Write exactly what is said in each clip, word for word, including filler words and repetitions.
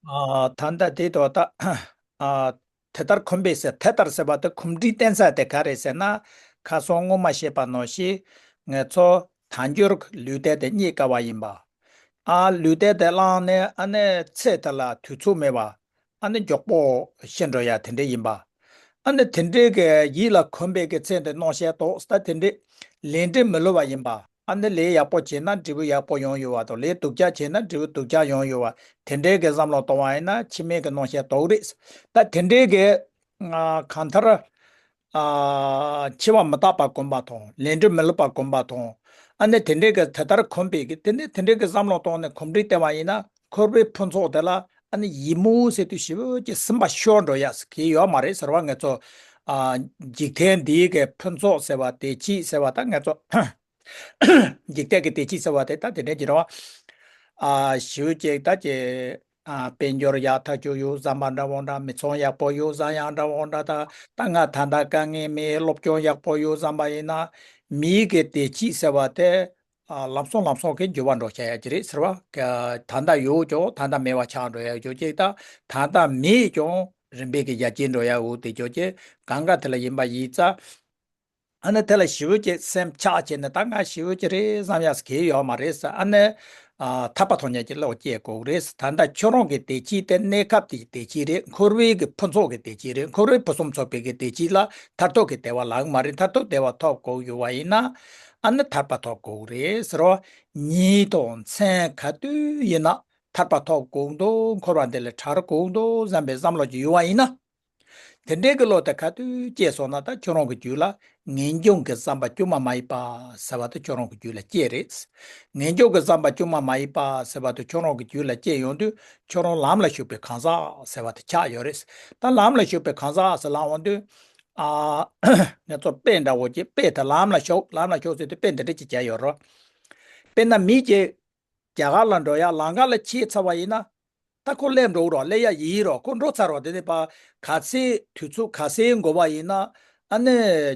ཨ། ད་ལྟ་དེ་དོ་ད། ཨ། དེ་ལྟར་གོམས་པས་ཟེར། དེ་ལྟར་ཟེར་བ་དེ་གོམས་འདྲིས་བསྟན་ས་དེ་ག་རེ་ཟེར་ན། ཁ་སང་སྔོན་མ་བཤད་པ་ནང་བཞིན་ང་ཚོ་དལ་འབྱོར་གྱི་ལུས་རྟེན་དེ་རྙེད་དཀའ་བ་ཡིན་པ། ཨ། ལུས་རྟེན་དེ་བླངས་ནས་ཨ་ནི་ཚེ་དེ་ལ་དུས་ཚོད་མེད་པ། ཨ་ནི་མགྱོགས་པོ་ཤི་འགྲོ་ཡ་དེ་འདྲ་ཡིན་པ། ཨ་ནི་དེ་འདྲའི་གི་ཡིད་ལ་གོམས་པའི་གི་ཚེ་འདི་སྣང་ཤས་དོག་ས་དེ་འདྲའི་ལས་འབྲས་མི་བསླུ་བ་ཡིན་པ། ཨ་ནི་ལས་ཡག་པོ་བྱས་ན་འབྲས་བུ་ཡག་པོ་ཡོང་ཡོད་པ་དང་། ལས་སྡུག་ཅག་བྱས་ན་འབྲས་བུ་སྡུག་ཅག་ཡོང་ཡོད་པ། དེ་འདྲའི་གི་བསམ་བློ་གཏོང་བ་ཡིན་ན་ཕྱི་མའི་གི་སྣང་ཤས་དོག་རེད། ད་དེ་འདྲའི་གི་ཨ། གང་ལྟར། ཨ། འཆི་བ་མི་རྟག་པ་གོམས་པ་དང་། ལས་འབྲས་མི་བསླུ་བ་གོམས་པ་དང་། ཨ་ནི་དེ་འདྲའི་གི་དེ་ལྟར་གོམས་པའི་གི་དེ་ནི་དེ་འདྲའི་གི་བསམ་བློ་གཏོང་ནས་གོམས་འདྲིས་བསྟན་པ་ཡིན་ན། འཁོར་བའི་ཕུན་ཚོགས་དེ་ལ་ཨ་ནི་ཡིད་མུག་ཟེར་དུས་ཞེ་པོ་ཅིག་སིམ་པ་ཤོར་འགྲོ་ཡ་ཟེར་གི་ཡོད་མ་རེད་ཟེར་བ། ང་ཚོ། ཨ། འཇིག་རྟེན་འདིའི་གི་ཕུན་ཚོགས་ཟེར་བ། བདེ་སྐྱིད་ཟེར་བ། ད་ང་ཚོ་འཇིག་རྟེན་གྱི་བདེ་སྐྱིད་ཟེར་བ་དེ་ད་དེ་འདྲ་ཅིག་རེད་བ། ཨ། ཞེ་པོ་ཅིག་ད་ཅིག་ཨ། དཔལ་འབྱོར་ཡག་ཐག་ཆོད་ཡོད་བསམ་པ་འདྲ་བོ་འདྲ། མི་ཚང་ཡག་པོ་ཡོད་བསམ་ཡག་འདྲ་བོ་འདྲ། ད་ད་ང་ད་ལྟ་དཀའ་ངལ་མེད། སློབ་སྦྱོང་ཡག་པོ་ཡོད་བསམ་པ་ཡིན་ན། མིའི་གི་བདེ་སྐྱིད་ཟེར་བ་དེ། ཨ། ལམ་སང་ལམ་སང་གི་འགྱུར་བ་འགྲོ་བྱ་ཡ་ཅིག་རེད་ཟེར་བ། ད་ལྟ་ཡོད་ཀྱང་ད་ལྟ་མེད་པ་ཆགས་འགྲོ་ཡ་ཡོད་ཅིག་ད་ད་ལྟ་མེད་ཀྱང་རིམ་པས་གི་ཡར་རྒྱས་འགྲོ་ཡ་འོ་དེ་ཅོ་ཅེ་གང་ག་དེ་ལ་ཡིན་པ་ཡིན་ཙང་། ཨ་ནི་དེ་ལ་ཞེ་པོ་ཅིག་སེམས་ཆགས་བྱས་ནས་ད་ང་ཞེ་པོ་ཅིག་རེད་བསམ་ཡག་གི་ཡོད་མ་རེད་ཟེར། ཨ་ནི། ཨ། ཐར་པ་ཐོབ་ཡག་གི་བློ་སྐྱེ་དགོས་རེད། ད་ལྟ་ཁྱོད་རང་གི་བདེ་སྐྱིད་དེ་གནས་སྐབས་དེ་བདེ་སྐྱིད་རེད། འཁོར་བའི་གི་ཕུན་ཚོགས་ཀྱི་བདེ་སྐྱིད་རེད། འཁོར་བའི་ཕུན་སུམ་ཚོགས་པའི་གི་བདེ་སྐྱིད་ལ་མཐར་ཐུག་གི་བདེ་བ་ལབ་ཀྱི་མ་རེད། མཐར་ཐུག་བདེ་བ་ཐོབ་དགོས་ཡོད་པ་ཡིན་ན། ཨ་ནི་ཐར་པ་ཐོབ་དགོས་རེད་ཟེར་རོ། ཉིན་དང་མཚན་ག་དུས་ཡིན་ན་ཐར་པ་ཐོབ་དགོས་འདུག་འཁོར་བ་འདི་ལས་ཐར་དགོས་འདུག་བསམ་པའི་བསམ་བློ་ཅིག་ཡོད་པ་ཡིན་ན། དེ་འདྲའི་གི་བློ་དེ་ག་དུས་སྐྱེས་སོང་ན། ད་ཁྱོད་རང་གི་རྒྱུད་ལ་ངེས་འབྱུང་གི་བསམ་པ་དཀྱུས་མ་མ་ཡིན་པ་ཟེར་བ་དེ་ཁྱོད་རང་གི་རྒྱུད་ལ་སྐྱེས་རེད། ངེས་འབྱུང་གི་བསམ་པ་དཀྱུས་མ་མ་ཡིན་པ་ཟེར་བ་དེ་ཁྱོད་རང་གི་རྒྱུད་ལ་སྐྱེས་ཡོང་དུས། ཁྱོད་རང་ལམ་ལ་ཞུགས་པའི་གང་ཟག་ཟེར་བ་དེ་ཆགས་ཡོད་རེད། ད་ལམ་ལ་ཞུགས་པའི་གང་ཟག་ཟེར་ལབ་ཡོང་དུས། ཨ། ང་ཚོ་དཔེ་འདྲ་བོ་ཅིག་དཔེ་དེ་ལམ་ལ་ཞུགས། ལམ་ལ་ཞུགས་ཟེར་དུས་དཔེ་འདི་འདྲ་ཅིག་བྱས་ཡོད་རོ། དཔེར་ན་མི་ཅིག་རྒྱ་གར་ལ་འགྲོ་ཡ་ལམ་ཁ་ལ་ཆས་ཚར་བ་ཡིན་ན། ད་ཁོ་སླེབས་འགྲོ་གི་རོ། སླེབས་ཡ་ཡིན་རོ། ཁོ་འགྲོ་ཚར་རོ། དེ་ནས་ཕར་ག་ཚོད་དུས་ཚོད་ག་ཚོད་འགོར་བ་ཡིན་ན། ཨ་ནི་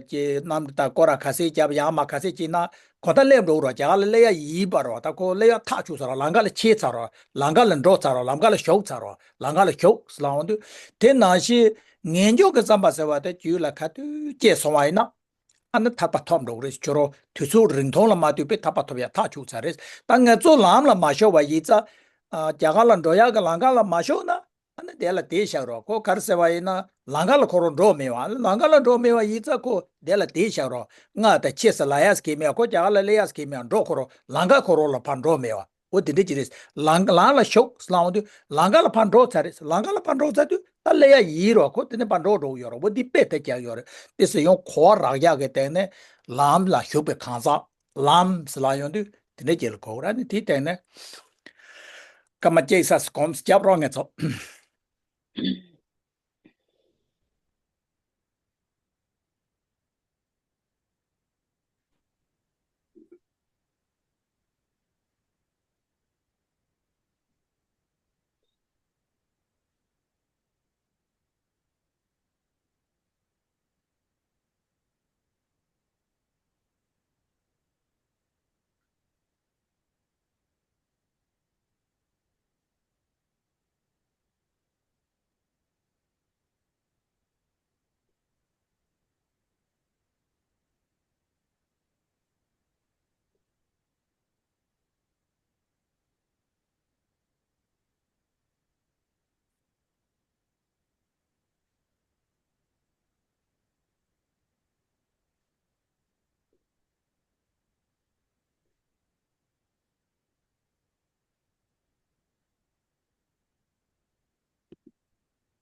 ཀྱི་གནམ་གྲུ་ད་སྐོར་ར་ག་ཚོད་བརྒྱབ། ཡར་མར་ག་ཚོད་བྱས་ན་ཁོ་ད་སླེབས་འགྲོ་གི་རོ། རྒྱ་གར་ལ་སླེབས་ཡ་ཡིན་པ་རོ། ད་ཁོ་སླེབས་ཡ་ཐག་ཆོད་ཚར་རོ། ལམ་ཁ་ལ་ཆས་ཚར་རོ། ལམ་ཁ་ལ་འགྲོ་ཚར་རོ། ལམ་ཁ་ལ་ཞུགས་ཚར་རོ། ལམ་ཁ་ལ་ཞུགས་ཟེར་ལབ་ཡོང་དུས། དེ་ནང་བཞིན་ངེས་འབྱུང་གི་བསམ་པ་ཟེར་བ་དེ་རྒྱུད་ལ་ག་དུས་སྐྱེས་སོང་བ་ཡིན་ན། ཨ་ནི་ཐར་པ་ཐོབ་འགྲོ་གི་རེད། ཁྱོད་རང་དུས་ཚོད་རིང་ཐུང་ལ་མ་ལྟོས་པའི་ཐར་པ་ཐོབ་ཡ་ཐག་ཆོད་ཚར་རེད། ད་ང་ཚོ་ལམ་ལ་མ་ཞུགས་པ་ཡིན་ཙང་། ཨ། རྒྱ་གར་ལ་འགྲོ་ཡག་གི་ལམ་ཁ་ལ་མ་ཞུགས་ན། ཨ་ནི་དེ་ལ་དེད་བཞག་རོགས། ཁོ་ག་རེ་ཟེར་བ་ཡིན་ན། ལམ་ཁ་ལ་ཁོ་རང་འགྲོ་མེད་པ། ལམ་ཁ་ལ་འགྲོ་མེད་པ་ཡིན་ཙང་ཁོ་དེ་ལ་དེད་བཞག་རོགས། ང་ད་ཆས་སུ་ལ་ཡག་གི་མེད་པ། ཁོ་རྒྱ་གར་ལ་སླེབས་ཡག་གི་མེད་པ། འགྲོ་ཁོ་རང་ལམ་ཁ་ཁོ་རང་ལ་ཕར་འགྲོ་མེད་པ། འོ་དེ་འདྲ་ཅིག་རེད། ལམ་ལམ་ལ་ཞུགས་ལབ་ཡོང་དུས་ལམ་ཁ་ལ་ཕར་འགྲོ་ཚར་རེད། ལམ་ཁ་ལ་ཕར་འགྲོ་ཚར་དུས་ད་སླེབས་ཡ་ཡིན་རོ། ཁོ་དེ་ནས་ཕར་འགྲོ་འགྲོ་གི་ཡོད་རོ། འོ་འདི་དཔེ་དེ་རྒྱག་ཡོད་རེད། དེ་སྲིད་ཡང་གོ་བ་རག་ཡག་གི་སྟེང་ནས་ལམ་ལ་ཞུགས་པའི་གང་ཟག་ལམ་ཟེར་ལབ་ཡོང་དུས་དེ་འདྲ་ཅིག་ལ་གོ་གི་ར། ནི་དེའི་སྟེང་ནས་སྐར་མ་གཅིག་ས་གོམས་རྒྱབ་རོགས་ངེད་ཚོ།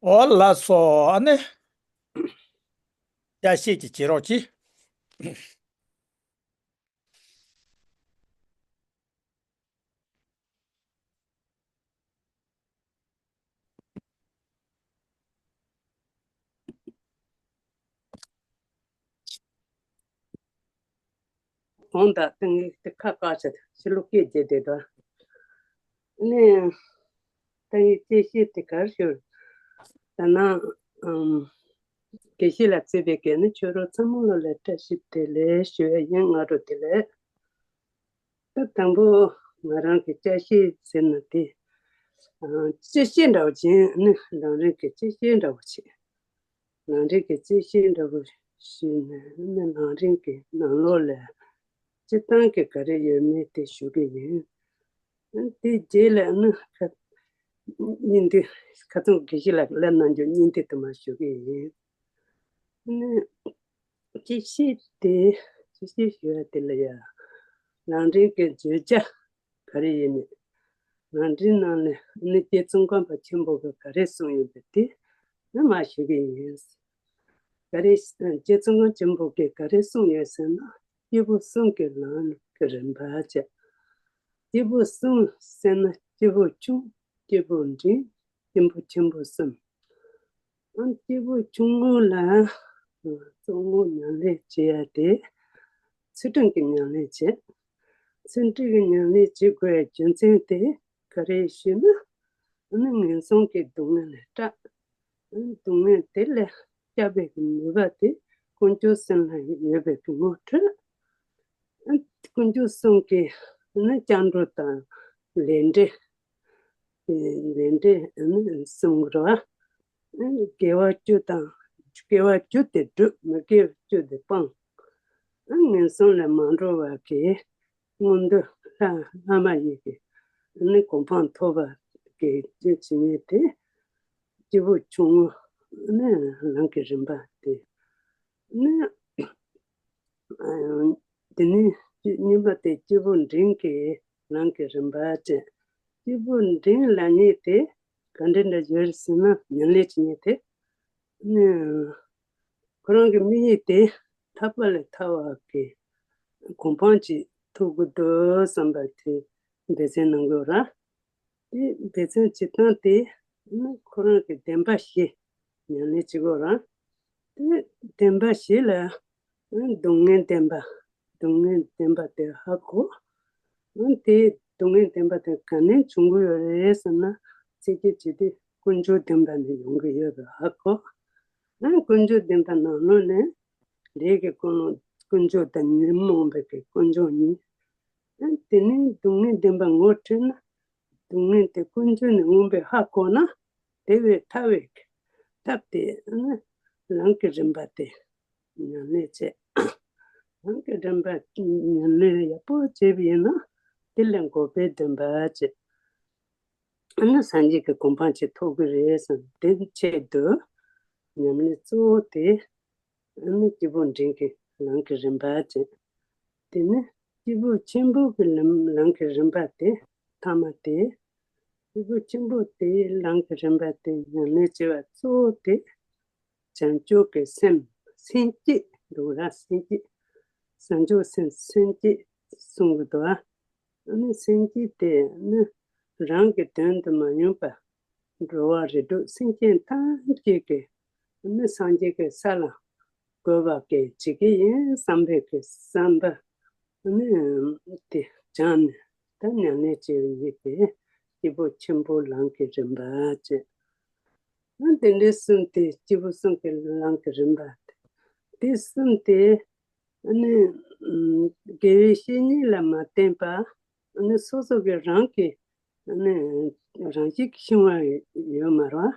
འོ་ལགས་སོ། ཨ་ནི་བསྐྱར་བཤད་ཅིག་བྱེད་རོགས་གྱིས། གོང་དང་སྟེང་ངེས་དེ་ཁ་བཀག་བྱས་ཕྱི་ལོགས་སྐད་རྒྱག་བསྡད་དོ། ནས་ད་ངས་དཔྱད་ཤེས་དེ་གར་ཞུ། ད་ན་ཨམ་དགེ་བཤེས་ལ་བརྩེ་བའི་སྐད་ནི་ཁྱོད་རང་ཚང་མ་ལོ་ལ་བཀྲ་ཤིས་བདེ་ལེགས་ཞུ་ཡ་ཡིན། སྔ་དྲོ་བདེ་ལེགས། ད་དང་པོ་ང་རང་གི་བཀྲ་ཤིས་ཟེར་ན་དེ་ ཨ་དཔྱད་ཤེས་འདྲ་བོ་བྱས་ནས་རང་རང་གི་དཔྱད་ཤེས་འདྲ་བོ་བྱས། རང་རང་གི་དཔྱད་ཤེས་འདྲ་བོ་ཞུས་ནས་ནི་རང་རང་གི་ནང་ལོགས་ལ་སྤྱིར་བཏང་གི་ག་རེ་ཡོད་མེད་དེ་ཞུ་གི་ཡིན། དེ་རྗེས་ལ་ནི་ཁ་སྙིང་བསྡུས་ཁ་ཚོན་དགེ་བཤེས་ལགས་ལབ་གནང་རྒྱུ་སྙིང་བསྡུས་དུ་མ་ཞུ་གི་ཡིན། ནི་དཔྱད་ཤེས་དེ་དཔྱད་ཤེས་ཞུ་ཡ་དེ་ལ་ཡ་རང་རང་གི་བརྗོད་བྱ་ག་རེ་ཡིན་མིན། ང་འདྲི་ནང་ནས་ནི་རྗེ་ཙོང་ཁ་པ་ཆེན་པོ་གིས་ག་རེ་གསུངས་ཡོད་པ་དེ་ནི་མ་ཞུ་གི་ཡིན། ག་རེ་རྗེ་ཙོང་ཁ་པ་ཆེན་པོ་གིས་ག་རེ་གསུངས་ཡོད་ཟེར་ན། སྐྱེས་བུ་གསུམ་གྱི་ལམ་གྱི་རིམ་པ་བྱས། སྐྱེས་བུ་གསུམ་ཟེར་ན་སྐྱེས་བུ་ཆུང་། སྐྱེས་བུ་འབྲིང་། སྐྱེས་བུ་ཆེན་པོ་གསུམ། ཨ་སྐྱེས་བུ་ཆུང་ངུ་ལ་གཙོ་བོ་ཉམས་ལེན་བྱེད་ཡ་དེ་ཚུལ་ཁྲིམས་ཀྱི་ཉམས་ལེན་བྱེད། ཚུལ་ཁྲིམས་ཀྱི་ཉམས་ལེན་བྱེད་དགོས་པའི་རྒྱུ་མཚན་དེ་ག་རེ་ཞུས་ན། ཨ་ནི་ངན་སོང་གི་སྡུག་བསྔལ་ལས་སྐྲག་ཨ་ནི་སྡུག་བསྔལ་དེ་ལས་སྐྱོབ་པའི་ནུས་པ་དེ་དཀོན་མཆོག་གསུམ་ལ་ཡོད་པའི་ངོ་འཕྲོད། ཨ་དཀོན་མཆོག་གསུམ་གྱི་ཨ་ནི་སྐྱབས་འགྲོ་དང་ལས་འབྲས། ལས་འབྲས་ཨ་ནི་གསུམ་རེད་བ། དགེ་བ་བཅུ་དང་དགེ་བ་བཅུ་དེ་སྒྲུབ། མི་དགེ་བ་བཅུ་དེ་སྤང་། ངན་སོང་ལ་མ་འགྲོ་བ་གི་མངོན་འདོད་ལྷ་ལྷ་མ་ཡིན་གྱི་ནི་གོ་འཕང་ཐོབ་པ་གི་བྱེད་ཉེས་དེ་སྐྱེས་བུ་ཆུང་ངུ་ནི་ལམ་གྱི་རིམ་པ་དེ་ནི། དེ་ནས་གཉིས་པ་དེ་སྐྱེས་བུ་འབྲིང་གི་ལམ་གྱི་རིམ་པ་བྱས། སྐྱེས་བུ་འབྲིང་ལབ་ཉེས་དེ་ག་འདྲ་འདྲ་ཡོད་ཟེར་ན། ཉམས་ལེན་བྱེད་ཉེས་དེ་ནི་ཁོ་རང་གི་དམིགས་ཡུལ་དེ་ཐར་པ་ལས་ཐར་བ་གི་གོ་འཕང་ཅིག་ཐོབ་དགོས་འདུག་བསམ་པ་དེ་འབད་བརྩོན་གནང་དགོས་ར། དེ་འབད་བརྩོན་བྱེད་སྟངས་དེ་ནི་ཁོ་རང་གི་བདེན་པ་བཞི་ཉམས་ལེན་བྱེད་དགོས་ར། དེ་བདེན་པ་བཞི་ལ་སྡུག་བསྔལ་བདེན་པ། སྡུག་བསྔལ་བདེན་པ་དེ་ཧ་གོ། དེ་སྡུག་བསྔལ་བདེན་པ་དེ་ག་ནས་བྱུང་གི་ཡོད་རེད་ཟེར་ན། ཚིག་གི་བྱེད་དུས་དཀོན་མཆོག་བདེན་པ་ནས་ཡོང་གི་ཡོད་པ་ཧ་གོ། དཀོན་མཆོག་བདེན་པ་ནང་ལོགས་ནས་ལས་ཀྱི་ཀུན་སློང་དཀོན་མཆོག་དང་ཉོན་མོངས་པའི་གི་དཀོན་མཆོག་གཉིས། དེ་ནས་སྡུག་བསྔལ་བདེན་པ་ངོ་འཕྲོད་ན། སྡུག་བསྔལ་དེ་དཀོན་མཆོག་ནས་འོངས་པའི་ཧ་གོ་ན། དེ་བས་ཐར་བའི་ཐབས་དེ་ནི་ལམ་གྱི་རིམ་པ་དེ་ཉམས་ལེན་བྱེད། ལམ་གྱི་རིམ་པ་ཉམས་ལེན་ཡག་པོ་བྱས་པ་ཡིན་ན། དེ་ལས་འགོག་པའི་བདེན་པ་བྱེད། ཨ་ནི་སངས་རྒྱས་ཀྱི་གོ་འཕང་ཅིག་ཐོབ་ཀྱི་རེད་བསམ། དེ་ཆེད་དུ་ཉམས་ལེན་གཙོ་བོ་དེ་ཨ་ནི་སྐྱེས་བུ་འབྲིང་གི་ལམ་གྱི་རིམ་པ་བྱེད། དེ་ནི་སྐྱེས་བུ་ཆེན་པོ་གི་ལམ་ལམ་གྱི་རིམ་པ་དེ་ཐ་མ་དེ། སྐྱེས་བུ་ཆེན་པོ་དེའི་ལམ་གྱི་རིམ་པ་དེ་ཉམས་ལེན་བྱེད་པ་གཙོ་བོ་དེ་བྱང་ཆུབ་ཀྱི་སེམས་སེམས་བསྐྱེད་འདུག་ར། སེམས་བསྐྱེད། བྱང་ཆུབ་སེམས་སེམས་བསྐྱེད་གསུང་གི་འདུག་ཨ། ཨ་ནི་སེམས་བསྐྱེད་དེ་ནི་རང་གི་དོན་དུ་མ་ཡིན་པ། འགྲོ་བ་རིགས་དྲུག་སེམས་ཅན་ཐམས་ཅད་ཀྱི་ནི་སངས་རྒྱས་ཀྱི་ས་ལ་འགོད་པ་གི་བྱེད་ཀྱི་ཡིན་བསམ་པའི་གི་བསམ་པ་ནི་དེ་སྦྱངས་ནས་ད་ཉམས་ལེན་བྱེད་པའི་ཡིད་དེ་སྐྱེས་བུ་ཆེན་པོ་ལམ་གྱི་རིམ་པ་བྱེད། ཨ་དེ་འདྲའི་གསུམ་དེ་སྐྱེས་བུ་གསུམ་གྱི་ལམ་གྱི་རིམ་པ་དེ་གསུམ་དེ་ནི་དགེ་བའི་བཤེས་གཉེན་ལ་མ་བརྟེན་པ། ནི་སོ་སོ་གི་རང་གི་ནི་རང་བཞིན་གྱི་ཤེས་པ་ཡོད་མ་རེད།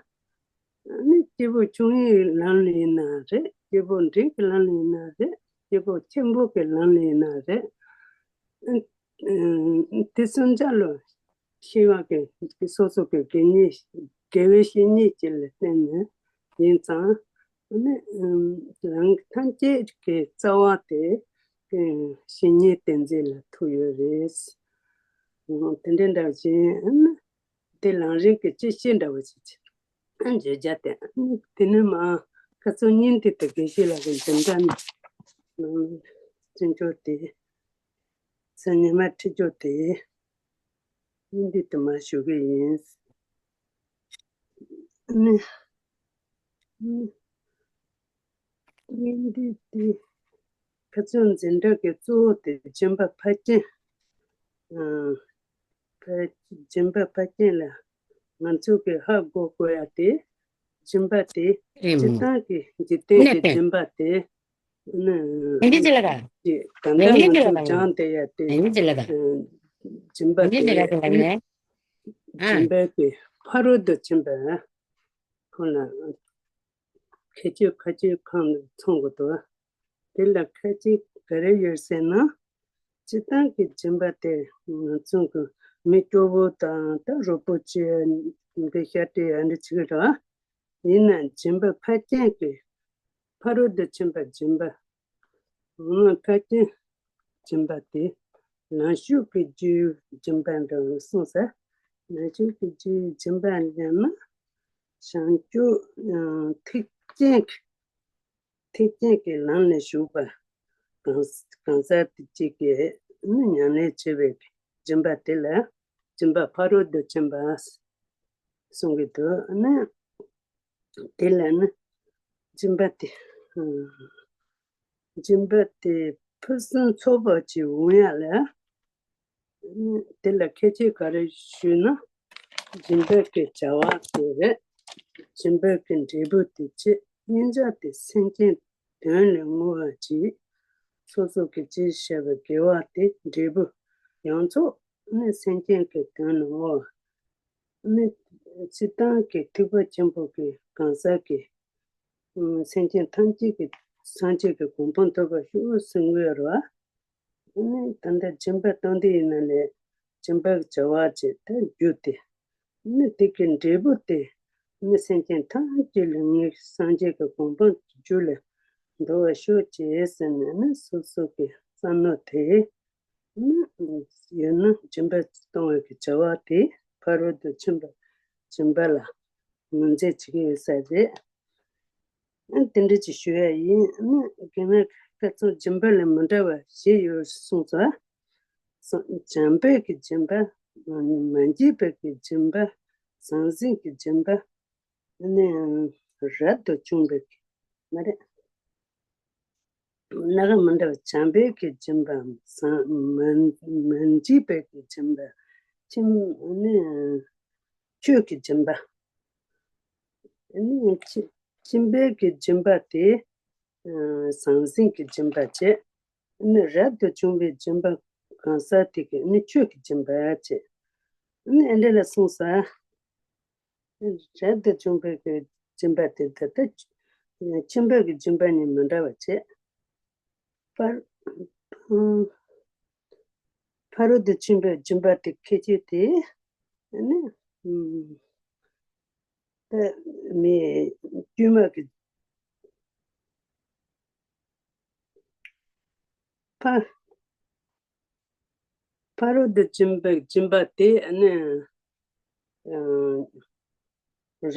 ནི་སྐྱེས་བུ་ཆུང་ངུའི་ལམ་ལ་ཡིན་ན་རེད། སྐྱེས་བུ་འབྲིང་གི་ལམ་ལ་ཡིན་ན་རེད། སྐྱེས་བུ་ཆེན་པོ་གི་ལམ་ལ་ཡིན་ན་རེད། དེ་གསུམ་ཆ་ལ་ཤེས་པ་གི་སོ་སོ་གི་དགེ་བསྙེན་དགེ་བའི་བཤེས་གཉེན་ཅིག་ལ་བརྟེན་ནས་ཡིན་ཙང་། ནི་རང་ཐམས་ཅད་ཀྱི་རྩ་བ་དེ་བཤེས་གཉེན་བསྟེན་ཚུལ་ལ་ཐུག་ཡོད་རེད། དེ་འདྲ་འདྲ་བཞིན་དེ་ལམ་རིམ་གྱི་སྤྱི་བཤད་འདྲ་བོ་ཞིག་བྱེད། བརྗོད་བྱ་དེ་དེ་ནི་མ་ཁ་སང་སྙིང་ཐིག་དེ་དགེ་བཤེས་ལགས་ཀྱི་འཛིན་གྲྭ་ནས་བྱུང་ཆོག་དེ། སང་ཉི་མ་ཁྲིད་ཆོག་དེ་སྙིང་ཐིག་དུ་མ་ཞུ་གི་ཡིན། ནི་སྙིང་ཐིག་དེ་ཁ་སང་འཛིན་གྲྭ་གི་གཙོ་བོ་དེ་སྦྱིན་པ་ཕར་ཕྱིན། ཕར་སྦྱིན་པ་ཕར་ཕྱིན་ལ་ང་ཚོ་གི་ཧ་གོ་དགོས་ཡ་དེ། སྦྱིན་པ་དེ་སྤྱིར་བཏང་གི་འཇིག་རྟེན་གྱི་སྦྱིན་པ་དེ་ནི་ད་ལྟ་ང་ཚོ་སྦྱངས་བསྡད་ཡ་དེ་སྦྱིན་པ་དེ་ནི་ སྦྱིན་པའི་གི་ཕ་རོལ་ཏུ་ཕྱིན་པ་ཁོ་ལ་ཁྱད་ཆོས་ཁ་ཆོས་ཁོང་ཚང་གི་འདུག་དེ་ལ་ཁ་ཆོས་ག་རེ་ཡོད་ཟེར་ན། སྤྱིར་བཏང་གི་སྦྱིན་པ་དེ་ང་ཚོ་གི་མི་སྐྱོ་བོ་དང་ད་རོགས་པོ་བྱེད་འདི་ཤ་སྟེ་ཨ་འདྲ་བྱེད་ཀྱི་རེད། ཡིན་ན་སྦྱིན་པ་ཕར་ཕྱིན་གྱི་ཕ་རོལ་ཏུ་ཕྱིན་པ་སྦྱིན་པ། འོ་ན་ཕར་ཕྱིན་སྦྱིན་པ་དེ་ལང་ཤོར་གྱི་རྒྱུའི་སྦྱིན་པ་འདྲ་བོ་གསུངས་ས། ལང་ཤོར་གྱི་རྒྱུའི་སྦྱིན་པ་ལབ་ན་བྱང་ཆུབ་ཐེག་ཆེན་གྱི་ཐེག་ཆེན་གྱི་ལམ་ལ་ཞུགས་པ་གང་གང་ཟག་དེ་གཅིག་གིས་ནི་ཉམས་ལེན་བྱེད་པའི་སྦྱིན་པ་དེ་ལ་སྦྱིན་པ་ཕ་རོལ་ཏུ་ཕྱིན་པ་གསུང་གི་འདུག་ནི། དེ་ལ་ནི་སྦྱིན་པ་དེ། སྦྱིན་པ་དེ་ཕུན་སུམ་ཚོགས་པ་ཅིག་འོང་ཡ་ལ། དེ་ལ་ཁྱད་ཆོས་ག་རེ་ཞུས་ན། སྦྱིན་པའི་གི་བྱ་བ་དེ་རེད། སྦྱིན་པའི་གི་འབྲས་བུ་དེ་ཆེ། སྙིང་རྗེ་དེ་སེམས་ཅན་དོན་ལ་བསྔོ་བ་ཅིག་སོ་སོ་གི་ཅིག་བྱས་པའི་དགེ་བ་དེ་འབྲས་བུ་ཡོངས་རྫོགས་ནི་སེམས་ཅན་གྱི་དོན་ལ་བསྔོ་བ། ནི་སྤྱིར་བཏང་གི་ཐེག་པ་ཆེན་པོ་གི་གང་ཟག་གི་སེམས་ཅན་ཐམས་ཅད་ཀྱི་སངས་རྒྱས་ཀྱི་གོ་འཕང་ཐོབ་པར་ཤོག་གསུང་གི་ཡོད་རེད་བ། ནི་ད་ལྟ་སྦྱིན་པ་གཏོང་དུས་ཡིན་ན་ལས་སྦྱིན་པའི་བྱ་བ་ཅིག་ད་རྒྱུ་དེ། ནི་དེ་གི་འབྲས་བུ་དེ་ནི་སེམས་ཅན་ཐམས་ཅད་ལ་ངས་སངས་རྒྱས་ཀྱི་གོ་འཕང་རྒྱུ་ལ་འགྲོ་བར་ཤོག་ཅེས་ཟེར་ནས་ནི་སོ་སོ་གི་བསམ་མནོ་དེ་ནི་ཡོད་ན་སྦྱིན་པ་གཏོང་བའི་གི་བྱ་བ་དེ་ཕ་རོལ་ཏུ་ཕྱིན་པ་སྦྱིན་པ་ལ་ངོས་འཛིན་བྱེད་ཀྱི་ཡོད་ས་རེད། དེ་འདྲ་ཅིག་ཞུ་ཡ་ཡིན། རྒན་ལགས་ཁ་ཚོན་སྦྱིན་པ་ལ་མི་འདྲ་བ་བཞི་ཡོད་གསུངས་སོ། བྱམས་པའི་གི་སྦྱིན་པ། མ་འཇིགས་པའི་གི་སྦྱིན་པ། ཟང་ཟིང་གི་སྦྱིན་པ། ནི་རབ་ཏུ་བྱུང་བའི་གི་མ་རེད། སྣ་ཁ་མི་འདྲ་བ་བྱམས་པའི་གི་སྦྱིན་པ། མ་མ་འཇིགས་པའི་གི་སྦྱིན་པ། ཁྱིམ་ནི་ཆོས་ཀྱི་སྦྱིན་པ། ནི་ཁྱིམ་ཁྱིམ་པའི་གི་སྦྱིན་པ་དེ་ཟང་ཟིང་གི་སྦྱིན་པ་བྱས། ནི་རབ་ཏུ་བྱུང་བའི་སྦྱིན་པ་གང་ཟག་དེ་གི་ནི་ཆོས་ཀྱི་སྦྱིན་པ་བྱས། ནི་ཨེ་འདྲ་ལ་གསུངས་ས། རབ་ཏུ་བྱུང་བའི་གི་སྦྱིན་པ་དེ་ད་ལྟ་ཁྱིམ་པའི་གི་སྦྱིན་པ་ནི་མི་འདྲ་བ་བྱས། ཕར་ཕ་རོལ་ཏུ་ཕྱིན་པའི་སྦྱིན་པ་དེ་ཁྱད་ཆོས་དེ་ནི་ད་མི་དཀྱུས་མ་གི་ཕ་ཕ་རོལ་ཏུ་ཕྱིན་པའི་སྦྱིན་པ་དེ་ནི།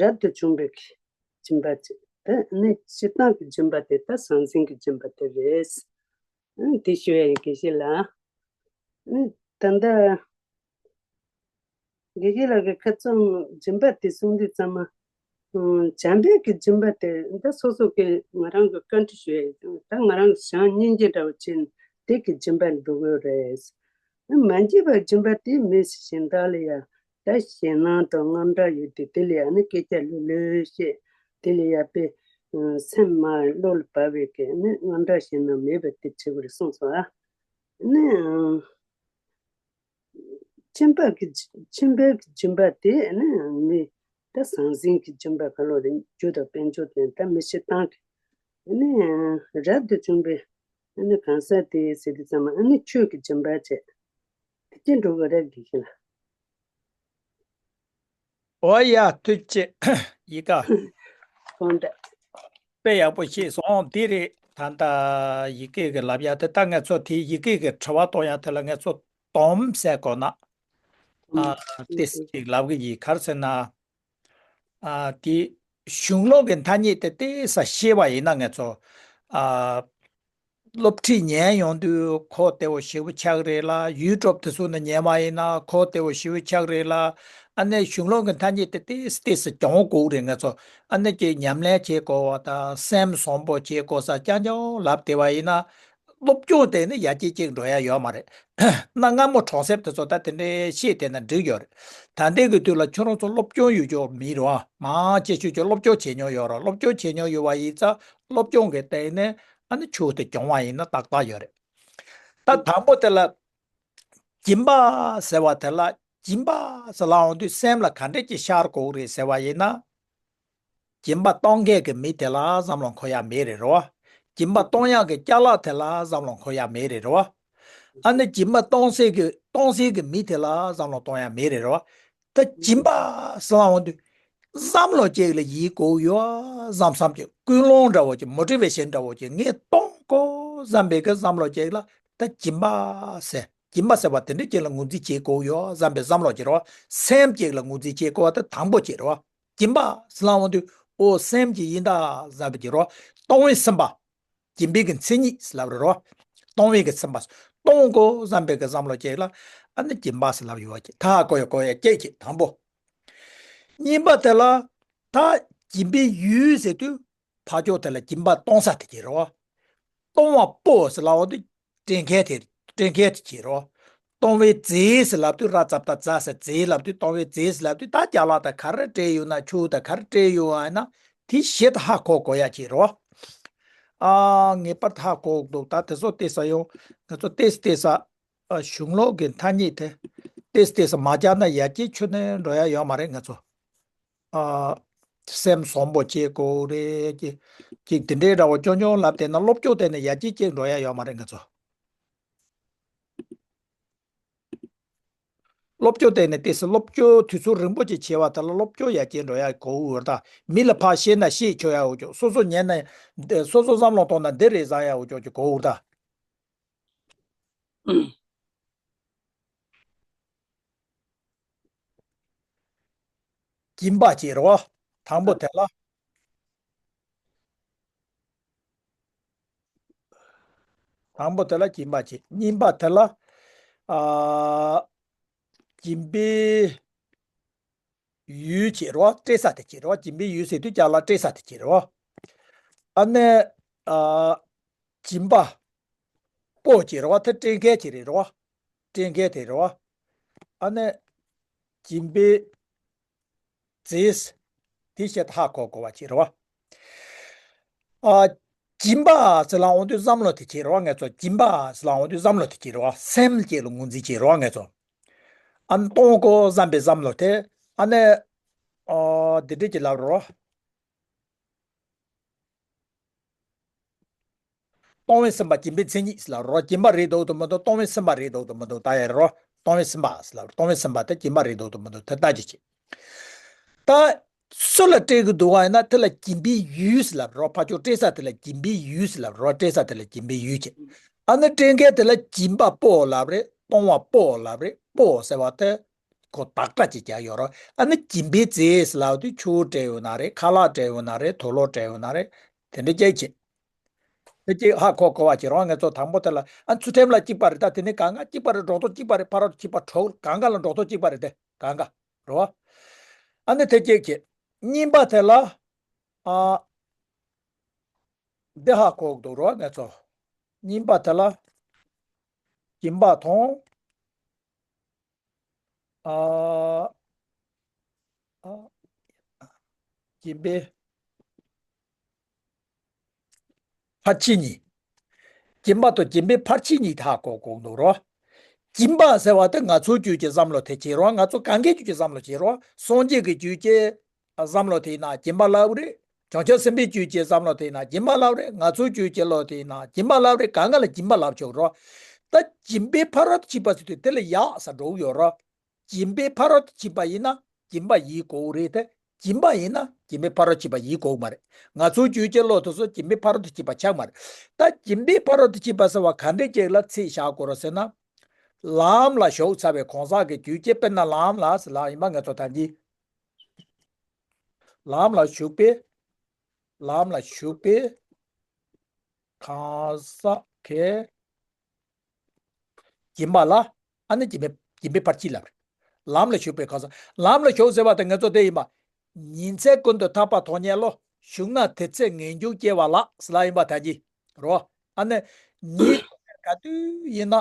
རབ་ཏུ་བྱུང་བའི་སྦྱིན་པ་དེ་ནི་སྤྱིར་བཏང་གི་སྦྱིན་པ་དེ་ད་ཟང་ཟིང་གི་སྦྱིན་པ་དེ་རེད། དེ་ཞུ་ཡ་ཡིན་དགེ་བཤེས་ལགས། ད་ལྟ་དགེ་བཤེས་ལགས་ཀྱི་ཁ་ཚོན་སྦྱིན་པ་དེ་གསུང་དུས་ཙམ་མ། བྱམས་པའི་གི་སྦྱིན་པ་དེ་ད་སོ་སོ་གི་ང་རང་གི་བཀའ་འདྲི་ཞུ་ཡ་ཡིན། ད་ང་རང་གི་བྱམས་སྙིང་རྗེ་འདྲ་བོ་བྱས་ནས་དེ་གི་སྦྱིན་པ་འདུག་གི་རེད། མ་འཇིགས་པའི་སྦྱིན་པ་དེ་མི་གཞན་དག་ལ་ཡང་ད་ཞེད་སྣང་དང་དངངས་སྐྲག་ཡོད་དུས་དེ་ལ་ཡང་ནི་སྐད་ཆ་ལྷོད་ལྷོད་བཤད། དེ་ལ་ཡང་དཔེ་སེམས་མ་བློ་ལ་བབས་པའི་གི་ནི་དངངས་སྐྲག་ཞེད་སྣང་མེད་པ་དེ་བྱེད་དགོས་རེད་གསུངས་སོང་ཨ། ནི་ཁྱིམ་པ་གི་ཁྱིམ་པའི་གི་སྦྱིན་པ་དེ་ནི་མི་ད་ཟང་ཟིང་གི་སྦྱིན་པ་ག་ལོ་རེད། རྒྱུ་དང་དཔལ་འབྱོར་དེ་ད་མི་སྤྱིར་བཏང་གི་ནི་རབ་ཏུ་བྱུང་བའི་ནི་གང་ཟག་དེ་ཟེར་དུས་ཙམ་མ་ནི་ཆོས་ཀྱི་སྦྱིན་པ་བྱས། དེ་སྐྱེ་འགྲོ་གི་རེད་དགེ་བཤེས་ལགས། ཨོ་ཡ་ཐུགས་རྗེ་ཆེ། ཡི་ག་དགོངས་དག་དཔེ་ཡག་པོ་ཤེས་སོང་། འདི་རེད། ད་ལྟ་ཡི་གེ་གི་ལབ་ཡ་དེ་ད་ང་ཚོ་དེ་ཡི་གེ་གི་དྲི་བ་གཏོང་ཡ་དེ་ལ་ང་ཚོ་སྡོམ་ཟེར་དགོས་ན། ཨ་ཏེ་ཅིག་ལབ་གི་ཡིན། ག་རེ་ཟེར་ན། ཨ་དེ་གཞུང་ལུགས་ཀྱི་ཐ་སྙད་དེ་ཏོག་ཙམ་ཤེས་པ་ཡིན་ན་ང་ཚོ། ཨ་སློབ་ཁྲིད་ཉན་ཡོང་དུས་ཁོ་དེ་བོ་ཞེ་པོ་ཆགས་རེད་ལ། ཡུ་ཊུབ་དེ་ཚོ་ནས་ཉན་པ་ཡིན་ན་ཁོ་དེ་བོ་ཞེ་པོ་ཆགས་རེད་ལ། ཨ་ནི་གཞུང་ལུགས་ཀྱི་ཐ་སྙད་དེ་ཏོག་ཙམ་ཏོག་ཙམ་སྦྱོང་དགོས་རེད་ང་ཚོ། ཨ་ནི་ཅིག་ཉམས་ལེན་བྱེད་དགོས་པ་དང་སེམས་བཟང་པོ་བྱེད་དགོས་ས་རྐྱང་རྐྱང་ལབ་བསྡད་པ་ཡིན་ན། སློབ་སྦྱོང་དེ་ནི་ཡར་རྒྱས་ཅིག་འགྲོ་ཡ་ཡོད་མ་རེད། གནའ་སྔ་མོ་གྲོང་གསེབ་དེ་ཚོ་ད་དེ་འདྲའི་ཤེས་དེ་ན་འགྲིག་ཡོད་རེད། ད་ལྟའི་གི་དུས་ལ་ཁྱོད་རང་ཚོ་སློབ་སྦྱོང་ཡོད་ཅོག་མི་རེད་བ། མང་ཆེ་ཤོས་ཀྱིས་སློབ་སྦྱོང་བྱེད་མྱོང་ཡོད་རེད། སློབ་སྦྱོང་བྱེད་མྱོང་ཡོད་པ་ཡིན་ཙང་སློབ་སྦྱོང་གི་སྟེང་ནས་ཨ་ནི་ཆོས་དེ་སྦྱོང་བ་ཡིན་ན་ཏག་ཏག་ཡོད་རེད། ད་དང་པོ་དེ་ལ་སྦྱིན་པ་ཟེར་བ་དེ་ལ། སྦྱིན་པ་ཟེར་ལབ་འོང་དུས་སེམས་ལ་ག་འདྲས་ཀྱི་ཤར་དགོས་རེད་ཟེར་བ་ཡིན་ན། སྦྱིན་པ་གཏོང་མཁན་གྱི་མི་དེ་ལ་བསམ་བློ་འཁོར་ཡ་མེད་རེད་རོ། སྦྱིན་པ་གཏོང་ཡག་གི་ཅ་ལག་དེ་ལ་བསམ་བློ་འཁོར་ཡ་མེད་རེད་རོ། ཨ་ནི་སྦྱིན་པ་གཏོང་སའི་གི་གཏོང་སའི་གི་མི་དེ་ལ་བསམ་བློ་གཏོང་ཡ་མེད་རེད་རོ། ད་སྦྱིན་པ་ཟེར་ལབ་འོང་དུས། བསམ་བློ་གཅིག་ལ་ཡིད་དགོས་ཡོད་བསམ་བསམ་གྱི་ཀུན་སློང་འདྲ་བོ་གྱི་མོ་ཊི་ཝེ་ཤན་འདྲ་བོ་གྱི་ངས་གཏོང་དགོས་བསམ་པའི་གི་བསམ་བློ་གཅིག་ལ་ད་སྦྱིན་པ་ཟེར། སྦྱིན་པ་ཟེར་བ་དེ་འདྲ་གཅིག་ལ་ངོས་འཛིན་བྱེད་དགོས་ཡོད་བསམ་པའི་བསམ་བློ་གཅིག་རོ། སེམས་གཅིག་ལ་ངོས་འཛིན་བྱེད་དགོས་པ་དེ་དང་པོ་གཅིག་རོ། སྦྱིན་པ་ཟེར་ལབ་འོང་དུས་ཨོ་སེམས་ཀྱི་ཡིན་ད་བསམ་པའི་གཅིག་རོ། གཏོང་བའི་སེམས་པ། སྦྱིན་པའི་གི་མཚན་ཉིད་ཟེར་ལབ་རེད་རོ། གཏོང་བའི་གི་སེམས་པ། གཏོང་དགོས་བསམ་པའི་གི་བསམ་བློ་གཅིག་ལ་ཨ་ནི་སྦྱིན་པ་ཟེར་ལབ་ཡོད་པ་གཅིག་ད་ཧ་གོ་ཡ་གོ་ཡ་གཅིག་གཅིག་དང་པོ། གཉིས་པ་དེ་ལ་ད་སྦྱིན་པའི་ཡུལ་ཟེར་དུས་ཕར་ཕྱོགས་དེ་ལ་སྦྱིན་པ་གཏོང་ས་དེ་གཅིག་རེད་བ། གཏོང་བ་པོ་ཟེར་ལབ་འོང་དུས་སྤྲད་མཁན་དེ་སྤྲད་མཁན་དེ་གཅིག་རེད་བ། གཏོང་བའི་རྫས་ཟེར་ལབ་དུས་ར་ཙ་བཏགས་རྫ་ཟེར་རྫས་ལབ་དུས་གཏོང་བའི་རྫས་ཟེར་ལབ་དུས་ད་ཅ་ལག་དང་ག་རེ་སྤྲད་ཡོད་ན་ཆུ་དང་ག་རེ་སྤྲད་ཡོད་ཨ་ན་དེ་གཞི་ད་ཧ་གོ་དགོས་ཡ་གཅིག་རེད་བ། ཨ་ངེས་པར་ད་ཧ་གོ་འདུག་ད་དེ་ཚོ་བལྟས་ས་ཡོང་ང་ཚོ་བལྟས་བལྟས་ས། ཨ་གཞུང་ལུགས་ཀྱི་ཐ་སྙད་དེ་ཏེས་ཏེས་མ་སྦྱར་ན་ཡར་རྒྱས་ཆུ་ནས་འགྲོ་ཡ་ཡོད་མ་རེད་ང་ཚོ། ཨ་སེམས་བཟང་པོ་བྱེད་དགོས་རེད་ཅེས་ཅིག་དེ་འདྲའི་འདྲ་བོ་ཅོ་ཅོ་ལབ་བསྡད་ན་སློབ་སྦྱོང་དེ་ནས་ཡར་རྒྱས་ཅིག་འགྲོ་ཡ་ཡོད་མ་རེད་ང་ཚོ། སློབ་སྦྱོང་དེ་ནས་ཏེས་སློབ་སྦྱོང་དུས་ཚོད་རིང་པོ་ཅིག་བྱས་པ་དེ་ལ་སློབ་སྦྱོང་ཡར་རྒྱས་འགྲོ་ཡ་གོ་འུར་ད། མི་ལ་ཕར་བཤད་ན་བཤད་ཆོག་ཡ་འུར་ཅོག་སོ་སོ་ཉན་ན་སོ་སོ་བསམ་བློ་གཏོང་ན་འདི་རེད་བཟང་ཡ་འུར་ཅོག་ཅིག་གོ་འུར་ད། སྦྱིན་པ་བྱེད་རོགས། དང་པོ་དེ་ལ། དང་པོ་དེ་ལ་སྦྱིན་པ་བྱེད། གཉིས་པ་དེ་ལ། ཨ། སྦྱིན་པའི་ཡུལ་བྱེད་རོགས། སྤྲད་ས་དེ་བྱེད་རོགས། སྦྱིན་པའི་ཡུལ་ཟེར་དུས་ཅ་ལག་སྤྲད་ས་དེ་བྱེད་རོགས། ཨ་ནི། ཨ། སྦྱིན་པ། པོ་བྱེད་རོགས། དེ་སྤྲད་མཁན་བྱེད་རེད་རོགས། སྤྲད་མཁན་དེ་རོགས། ཨ་ནི། སྦྱིན་པའི་རྫས། དེ་བཤད་ཧ་གོ་དགོས་པ་བྱེད་རོགས། ཨ། སྦྱིན་པ་ཟེར་ལ་འོང་དུས་བསམ་བློ་དེ་བྱེད་རོགས་ང་ཚོ། སྦྱིན་པ་ཟེར་ལ་འོང་དུས་བསམ་བློ་དེ་བྱེད་རོགས། སེམས་བསྐྱེད་ལ་ངོས་འཛིན་བྱེད་རོགས་ང་ཚོ། ཨ་ནི་གཏོང་དགོས་བསམ་པའི་བསམ་བློ་དེ། ཨ་ནི། ཨ། འདི་འདྲས་ཀྱི་ལབ་རོགས། གཏོང་བའི་སེམས་པ་སྦྱིན་པའི་མཚན་ཉིད་ཟེར་ལབ་རོགས། སྦྱིན་པ་རེད་འདུག་ཏུ་མི་འདུག་གཏོང་བའི་སེམས་པ་རེད་འདུག་ཏུ་མི་འདུག་ད་ཡར་རོགས། གཏོང་བའི་སེམས་པ་ཟེར་ལབ་རོགས། གཏོང་བའི་སེམས་པ་དེ་སྦྱིན་པ་རེད་འདུག་ཏུ་མི་འདུག་དེ་ལྟ་ཅི་བྱེད། ད། སུ་ལ་སྤྲད་ཀྱི་འདུག་བ་ཡིན་ན་དེ་ལ་སྦྱིན་པའི་ཡུལ་ཟེར་ལབ་རོགས། ཕར་ཕྱོགས་སྤྲད་ས་དེ་ལ་སྦྱིན་པའི་ཡུལ་ཟེར་ལབ་རོགས། སྤྲད་ས་དེ་ལ་སྦྱིན་པའི་ཡུལ་བྱེད། ཨ་ནི་སྤྲད་མཁན་དེ་ལ་སྦྱིན་པ་པོ་ལབ་རེད། གཏོང་བ་པོ་ལབ་རེད། པོ་ཟེར་བ་དེ། ཁོ་བདག་སྒྲ་ཅིག་རྒྱག་ཡོད་རོགས། ཨ་ནི་སྦྱིན་པའི་རྫས་ལབ་དུས་ཆུ་སྤྲད་ཡོད་ན་རེད། ཁ་ལག་སྤྲད་ཡོད་ན་རེད། དུག་ལོག་སྤྲད་ཡོད་ན་རེད། དེ་འདྲ་ཅིག་བྱེད། དེ་ཅིག་ཧ་གོ་གོ་བ་བྱེད་རོགས། ང་ཚོ་དང་པོ་དེ་ལ་ཨ་ཚུལ་ཁྲིམས་ལ་གཅིག་པ་རེད། ད་དེ་ནི་གང་ག་གཅིག་པ་རེད། འགྲོ་ཐོ་གཅིག་པ་རེད། ཕ་རོལ་གཅིག་པ་གྲོགས་གང་ག་ལ་འགྲོ་ཐོ་གཅིག་པ་རེད། དེ་གང་ག་རོགས། ཨ་ནི་དེ་ཅིག་བྱེད། གཉིས་པ་དེ་ལ་ཨ་འདི་ཧ་གོ་འདུག་རོགས་ང་ཚོ། གཉིས་པ་དེ་ལ་སྦྱིན་པ་དང་། ཨ། ཨ། སྦྱིན་པའི་ཕར་ཕྱིན་གཉིས། སྦྱིན་པ་དང་སྦྱིན་པའི་ཕར་ཕྱིན་གཉིས་དེ་ཧ་གོ་དགོས་འདུག་རོགས། སྦྱིན་པ་ཟེར་བ་དེ་ང་ཚོའི་རྒྱུད་ཀྱི་བསམ་བློ་དེ་བྱེད་རོགས། ང་ཚོ་གང་གའི་རྒྱུད་ཀྱི་བསམ་བློ་བྱེད་རོགས། སངས་རྒྱས་ཀྱི་རྒྱུད་ཀྱི་བསམ་བློ་དེ་ཡིན་ན་སྦྱིན་པ་ལབ་རེད། བྱང་ཆུབ་སེམས་དཔའི་རྒྱུད་ཀྱི་བསམ་བློ་དེ་ཡིན་ན་སྦྱིན་པ་ལབ་རེད། ང་ཚོའི་རྒྱུད་ཀྱི་བློ་དེ་ཡིན་ན་སྦྱིན་པ་ལབ་རེད། གང་ག་ལ་སྦྱིན་པ་ལབ་ཆོག་རོགས། ད་སྦྱིན་པའི་ཕ་རོལ་ཏུ་ཕྱིན་པ་ཟེར་དུས་དེ་ལ་ཡག་ས་འགྲོ་གི་ཡོད་རོགས། སྦྱིན་པའི་ཕ་རོལ་ཏུ་ཕྱིན་པ་ཡིན་ན་སྦྱིན་པ་ཡིན་དགོས་རེད་དེ། སྦྱིན་པ་ཡིན་ན་སྦྱིན་པའི་ཕ་རོལ་ཏུ་ཕྱིན་པ་ཡིན་དགོས་མ་རེད། ང་ཚོའི་རྒྱུད་ཀྱི་བློ་དེ་ཚོ་སྦྱིན་པའི་ཕ་རོལ་ཏུ་ཕྱིན་པ་ཆགས་མ་རེད། ད་སྦྱིན་པའི་ཕ་རོལ་ཏུ་ཕྱིན་པ་ཟེར་བ་ག་འདྲས་ཅིག་ལ་ཚིག་བཞག་དགོས་རེད་ཟེར་ན། ལམ་ལ་ཞུགས་ཚར་བའི་གང་ཟག་གི་རྒྱུད་ཀྱི་དཔེར་ན་ལམ་ལ་ཟེར་ལ་ཡིན་པ་ང་ཚོ་ད་གིན། ལམ་ལ་ཞུགས་པའི། ལམ་ལ་ཞུགས་པའི་གང་ཟག་གི་སྦྱིན་པ་ལ་ཨ་ནི་སྦྱིན་པའི་སྦྱིན་པའི་ཕར་ཕྱིན་ལབ་རེད། ལམ་ལ་ཞུགས་པའི་གང་ཟག་ལམ་ལ་ཞུགས་ཟེར་བ་དེ་ང་ཚོ་དེ་ཡིན་པ། ཉིན་མཚན་ཀུན་ཏུ་ཐར་པ་མཐོང་ཉན་བློ། ཞུགས་ན་དེ་ཚེ་ངེས་འབྱུང་སྐྱེ་བ་ལགས་ཟེར་ལ་ཡིན་པ་ད་གིན་རོ། ཨ་ནི་ཉིན་ག་དུས་ཡིན་ན།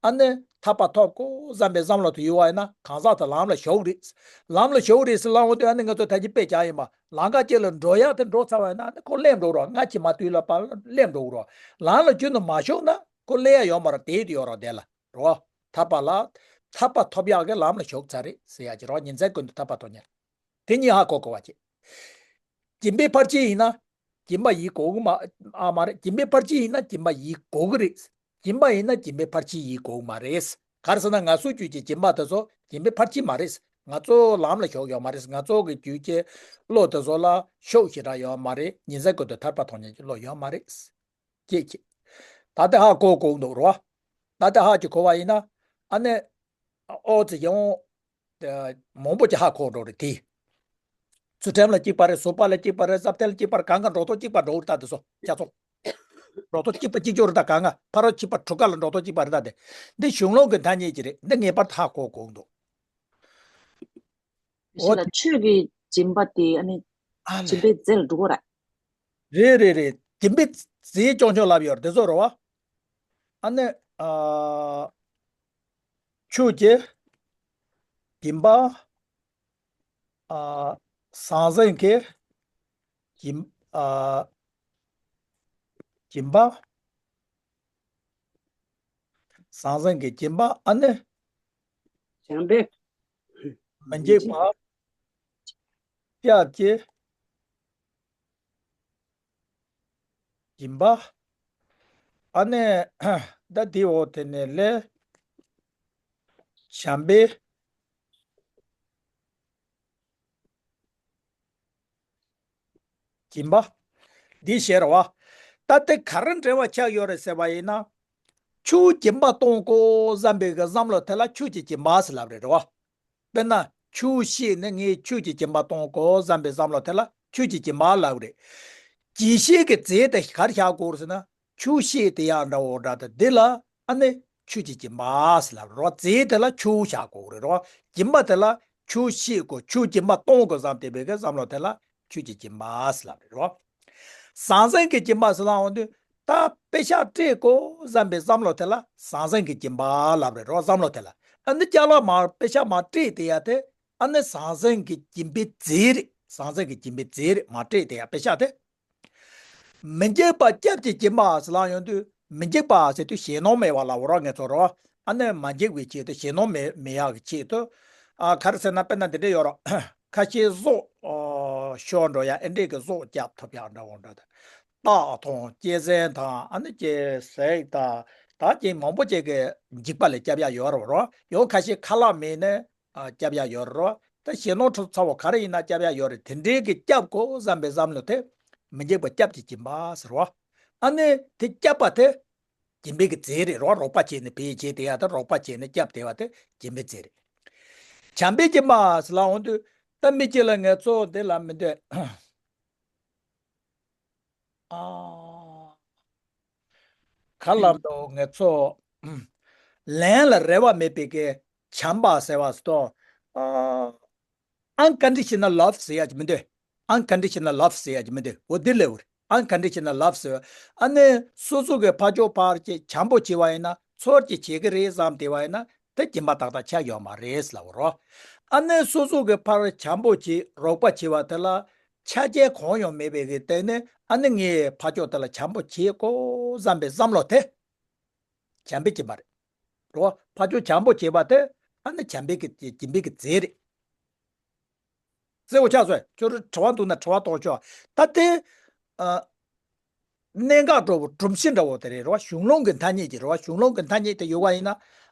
ཨ་ནི་ཐར་པ་ཐོབ་དགོས་བསམ་པའི་བསམ་བློ་དེ་ཡོད་པ་ཡིན་ན་གང་ཟག་དེ་ལམ་ལ་ཞུགས་རེད། ལམ་ལ་ཞུགས་རེད་ཟེར་ལབ་འོང་དུས་ཨ་ནི་ང་ཚོ་ད་གིན་དཔེ་བཞག་ཡིན་པ། ལམ་ཁ་ཅིག་ལ་འགྲོ་ཡག་དེ་འགྲོ་ཚར་བ་ཡིན་ན་ཨ་ནི་ཁོ་སླེབས་འགྲོ་རོགས། སྔ་ཕྱི་མ་དུས་ལ་བར་ལ་སླེབས་འགྲོ་རོགས། ལམ་ལ་རྒྱུན་དུ་མ་ཞུགས་ན་ཁོ་སླེབས་ཡག་ཡོད་མ་རེད། དེ་དེ་ཡོད་རོགས་དེ་ལ་རོ། ཐར་པ་ལ་ ཐར་པ་ཐོབ་ཡག་གི་ལམ་ལ་ཞུགས་ཚར་རེད་ཟེར་ཡག་གི་རེད་བ། ཉིན་མཚན་ཀུན་ཏུ་ཐར་པ་ཐོབ་ཉེར། དེ་གཉིས་ཧ་གོ་དགོས་པ་བྱེད། སྦྱིན་པའི་ཕར་ཕྱིན་ཡིན་ན། སྦྱིན་པ་ཡིན་དགོས་ཀྱི་མ་ཨ་མ་རེད། སྦྱིན་པའི་ཕར་ཕྱིན་ཡིན་ན་སྦྱིན་པ་ཡིན་དགོས་ཀྱི་རེད། སྦྱིན་པ་ཡིན་ན་སྦྱིན་པའི་ཕར་ཕྱིན་ཡིན་དགོས་ཀྱི་མ་རེད། ག་རེ་ཟེར་ན་ང་ཚོའི་རྒྱུད་ཀྱི་སྦྱིན་པ་དེ་ཚོ་སྦྱིན་པའི་ཕར་ཕྱིན་མ་རེད། ང་ཚོ་ལམ་ལ་ཞུགས་ཡོད་མ་རེད། ང་ཚོ་གི་རྒྱུད་ཀྱི་བློ་དེ་ཚོ་ལ་ཤུགས་ཞེ་དྲག་ཡོད་མ་རེད། ཉིན་མཚན་ཀུན་ཏུ་ཐར་པ་ཐོབ་ཉེར་གྱི་བློ་ཡོད་མ་རེད། ཅེས་བྱས། ད་ལྟ་ཧ་གོ་གོ་འདུག་རོ། ད་ལྟ་ཧ་ཅིག་གོ་བ་ཡིན་ན། ཨ་ནི། ཨོ་ཙི་ཡང་། མང་པོ་ཅིག་ཧ་གོ་འགྲོ་རེད་དེ། ཚུལ་ཁྲིམས་ལ་གཅིག་པ་རེད། བཟོད་པ་ལ་གཅིག་པ་རེད། བསམ་གཏན་ལ་གཅིག་པ་རེད། གང་ག་འགྲོ་ལྡོག་གཅིག་པ་འགྲོ་རེད། ད་དེ་ཚོ་ཁྱ་ཚོ། འགྲོ་ལྡོག་གཅིག་པ་གཅིག་ཆོད་རེད། ད་གང་ག་ཕ་རོལ་ཕྱིན་པ་དྲུག་ཀ་ལ་འགྲོ་ལྡོག་གཅིག་པ་རེད། ད་དེ་འདི་གཞུང་ལུགས་ཀྱི་ཐ་སྙད་ཅིག་རེད། འདི་ངེས་པར་དུ་ཧ་གོ་དགོས་འདུག་ཞེས་ལ་ཆོས་ཀྱི་སྦྱིན་པ་དེ་ཨ་ནི་ཨ་ལས། སྦྱིན་པའི་རྫས་ལ་འགྲོ་གི་རེད། རེད་རེད་རེད། སྦྱིན་པའི་རྫས་སྐྱོང་ཆོག་ལབ་ཡོད་རེད། དེ་ཚོ་རེད་བ། ཨ་ནི། ཨ། ཆོས་ཀྱི་སྦྱིན་པ། ཨ། ཟང་ཟིང་གི་སྦྱིན། ཨ། སྦྱིན་པ། ཟང་ཟིང་གི་སྦྱིན་པ། ཨ་ནི། བྱམས་པའི་མི་འཇིགས་པ། སྤྱད་ཀྱི་སྦྱིན་པ། ཨ་ནི། ད་དེའི་འོག་དེ་ནས་ལས། བྱམས་པའི་སྦྱིན་པ། འདི་ཞེས་རེད་བ། ད་དེ་ག་རེ་འབྲེལ་བ་ཆགས་ཡོད་རེད་ཟེར་བ་ཡིན་ན། ཆོས་སྦྱིན་པ་གཏོང་དགོས་བསམ་པའི་གི་བསམ་བློ་དེ་ལ་ཆོས་ཀྱི་སྦྱིན་པ་ཟེར་ལབ་རེད་རེད་བ། དཔེར་ན་ཆོས་ཤེས་ནས་ངས་ཆོས་ཀྱི་སྦྱིན་པ་གཏོང་དགོས་བསམ་པའི་བསམ་བློ་དེ་ལ་ཆོས་ཀྱི་སྦྱིན་པ་ལབ་རེད། དགེ་བཤེས་ཀྱི་རྫས་དེ་ག་རེ་བཞག་དགོས་རེད་ཟེར་ན། ཆོས་ཤེས་དེ་ཡང་འདྲ་བོ་འདྲ། དེ་འདི་ལ་ཨ་ནི་ཆོས་ཀྱི་སྦྱིན་པ་ཟེར་ལབ་རོ། རྫས་དེ་ལ་ཆོས་བཞག་དགོས་རེད་རོ། སྦྱིན་པ་དེ་ལ་ཆོས་ཤེས་དགོས། ཆོས་སྦྱིན་པ་གཏོང་དགོས་བསམ་བསྡད་པའི་གི་བསམ་བློ་དེ་ལ་ཆོས་ཀྱི་སྦྱིན་པ་ཟེར་ལབ་རེད་རོ། ཟང་ཟིང་གི་སྦྱིན་པ་ཟེར་ལབ་འོང་དུས་ད་དཔེ་ཆ་སྤྲད་དགོས་བསམ་པའི་བསམ་བློ་དེ་ལ་ཟང་ཟིང་གི་སྦྱིན་པ་ལབ་རེད་རོ། བསམ་བློ་དེ་ལ། ཨ་ནི་ཅ་ལག་མ་དཔེ་ཆ་མ་སྤྲད་དེ་ཡ་དེ་ཨ་ནི་ཟང་ཟིང་གི་སྦྱིན་པའི་རྫས་རེད། ཟང་ཟིང་གི་སྦྱིན་པའི་རྫས་རེད། མ་སྤྲད་དེ་ཡ་དཔེ་ཆ་དེ། མི་འཇིགས་པ་སྐྱབས་ཀྱི་སྦྱིན་པ་ཟེར་ལབ་ཡོང་དུས། མི་འཇིགས་པ་ཟེར་དུས་ཞེད་སྣང་མེད་པ་ལབ་རོགས། ངེད་ཚོ་རོ། ཨ་ནི་མ་འཇིགས་པའི་ཆེད་དུ་ཞེད་སྣང་མེད་མེད་ཡག་གི་ཆེད་དུ། ཨ་ག་རེ་ཟེར་ན་དཔེར་ན་འདི་འདྲ་ཡོད་རོགས། ཁ་ཤས་གཟུགས་ཤོར་འགྲོ་ཡ་ཨེ་འདྲས་ཀྱི་གཟུགས་རྒྱབ་ཐུབ་ཡག་འདྲ་བོ་འདྲ་དང་། རྟགས་མཐོང་གཅན་གཟན་དང་ཨ་ནི་ཀྱི་ཟས་དང་། ད་ཀྱི་མང་པོ་ཅིག་གི་འཇིགས་པ་ལས་སྐྱབས་ཡག་ཡོད་རོགས་རོ། ཡང་ཁ་ཤས་ཁ་ལག་མེད་ནས། ཨ་སྐྱབས་ཡག་ཡོད་རེད་རོ། ད་ཞེད་སྣང་ཚ་བོ་ག་རེ་ཡིན་ན་སྐྱབས་ཡག་ཡོད་རེད། དེ་འདྲའི་གི་སྐྱབས་དགོས་བསམ་པའི་བསམ་བློ་དེ། མི་འཇིགས་པ་སྐྱབས་ཀྱི་སྦྱིན་པ་ཟེར་བ། ཨ་ནི་དེ་སྐྱབས་པ་དེ། སྦྱིན་པའི་གི་རྫས་རེད་རོ། རོགས་པ་བྱས་ནས་ཕན་བྱེད་དེ་ཡ་དེ་རོགས་པ་བྱས་ནས་སྐྱབས་དེ་བ་དེ་སྦྱིན་པའི་རྫས་རེད། བྱམས་པའི་སྦྱིན་པ་ཟེར་ལབ་འོང་དུས་ད་མི་གཅིག་ལ་ངལ་རྩོལ་དེ་ལ་མི་འདོད། ཨ། ག་ལབ་དོ་ངེད་ཚོ། ལན་ལ་རེ་བ་མེད་པའི་གི་བྱམས་པ་ཟེར་བ་སོ། ཨ། unconditional love ཟེར་ཡ་ཅིག་མི་འདུག unconditional love ཟེར་ཡ་ཅིག་མི་འདུག་འོ་འདི་ལེའུ་རེད། unconditional love ཟེར་བ། ཨ་ནི་སོ་སོ་གི་ཕར་ཕྱོགས་ཕར་ཅིག་བྱམས་པོ་བྱས་པ་ཡིན་ན་ཚོར་ཅིག་བྱེད་ཀྱི་རེད་བསམ་བསྡད་པ་ཡིན་ན་དེ་སྦྱིན་པ་ཏག་ཏག་ཆགས་ཡོད་མ་རེད་ལབ་རོ། ཨ་ནི་སོ་སོ་གི་ཕར་བྱམས་པོ་བྱས་རོགས་པ་བྱས་པ་དེ་ལ། ཆ་རྐྱེན་གང་ཡང་མེད་པའི་གི་སྟེང་ནས་ཨ་ནི་ངས་ཕར་ཕྱོགས་དེ་ལ་བྱམས་པོ་བྱེད་དགོས་བསམ་པའི་བསམ་བློ་དེ། བྱམས་པའི་སྦྱིན་པ་རེད། རོ། ཕར་ཕྱོགས་བྱམས་པོ་བྱེད་པ་དེ་ཨ་ནི་བྱམས་པའི་གི་སྦྱིན་པའི་གི་རྫས་རེད། གསལ་པོ་ཆགས་སོང་། ཁྱོད་རང་དྲི་བ་འདུག་ན་དྲི་བ་གཏོང་ཆོག་ད་དེ། ཨ། གནད་འགག་འདྲ་བོ་སྒྲོམ་གཞི་འདྲ་བོ་དེ་རེད་རོ། གཞུང་ལུགས་ཀྱི་ཐ་སྙད་ཅིག་རེད་བ། གཞུང་ལུགས་ཀྱི་ཐ་སྙད་དེ་ཡོད་པ་ཡིན་ན།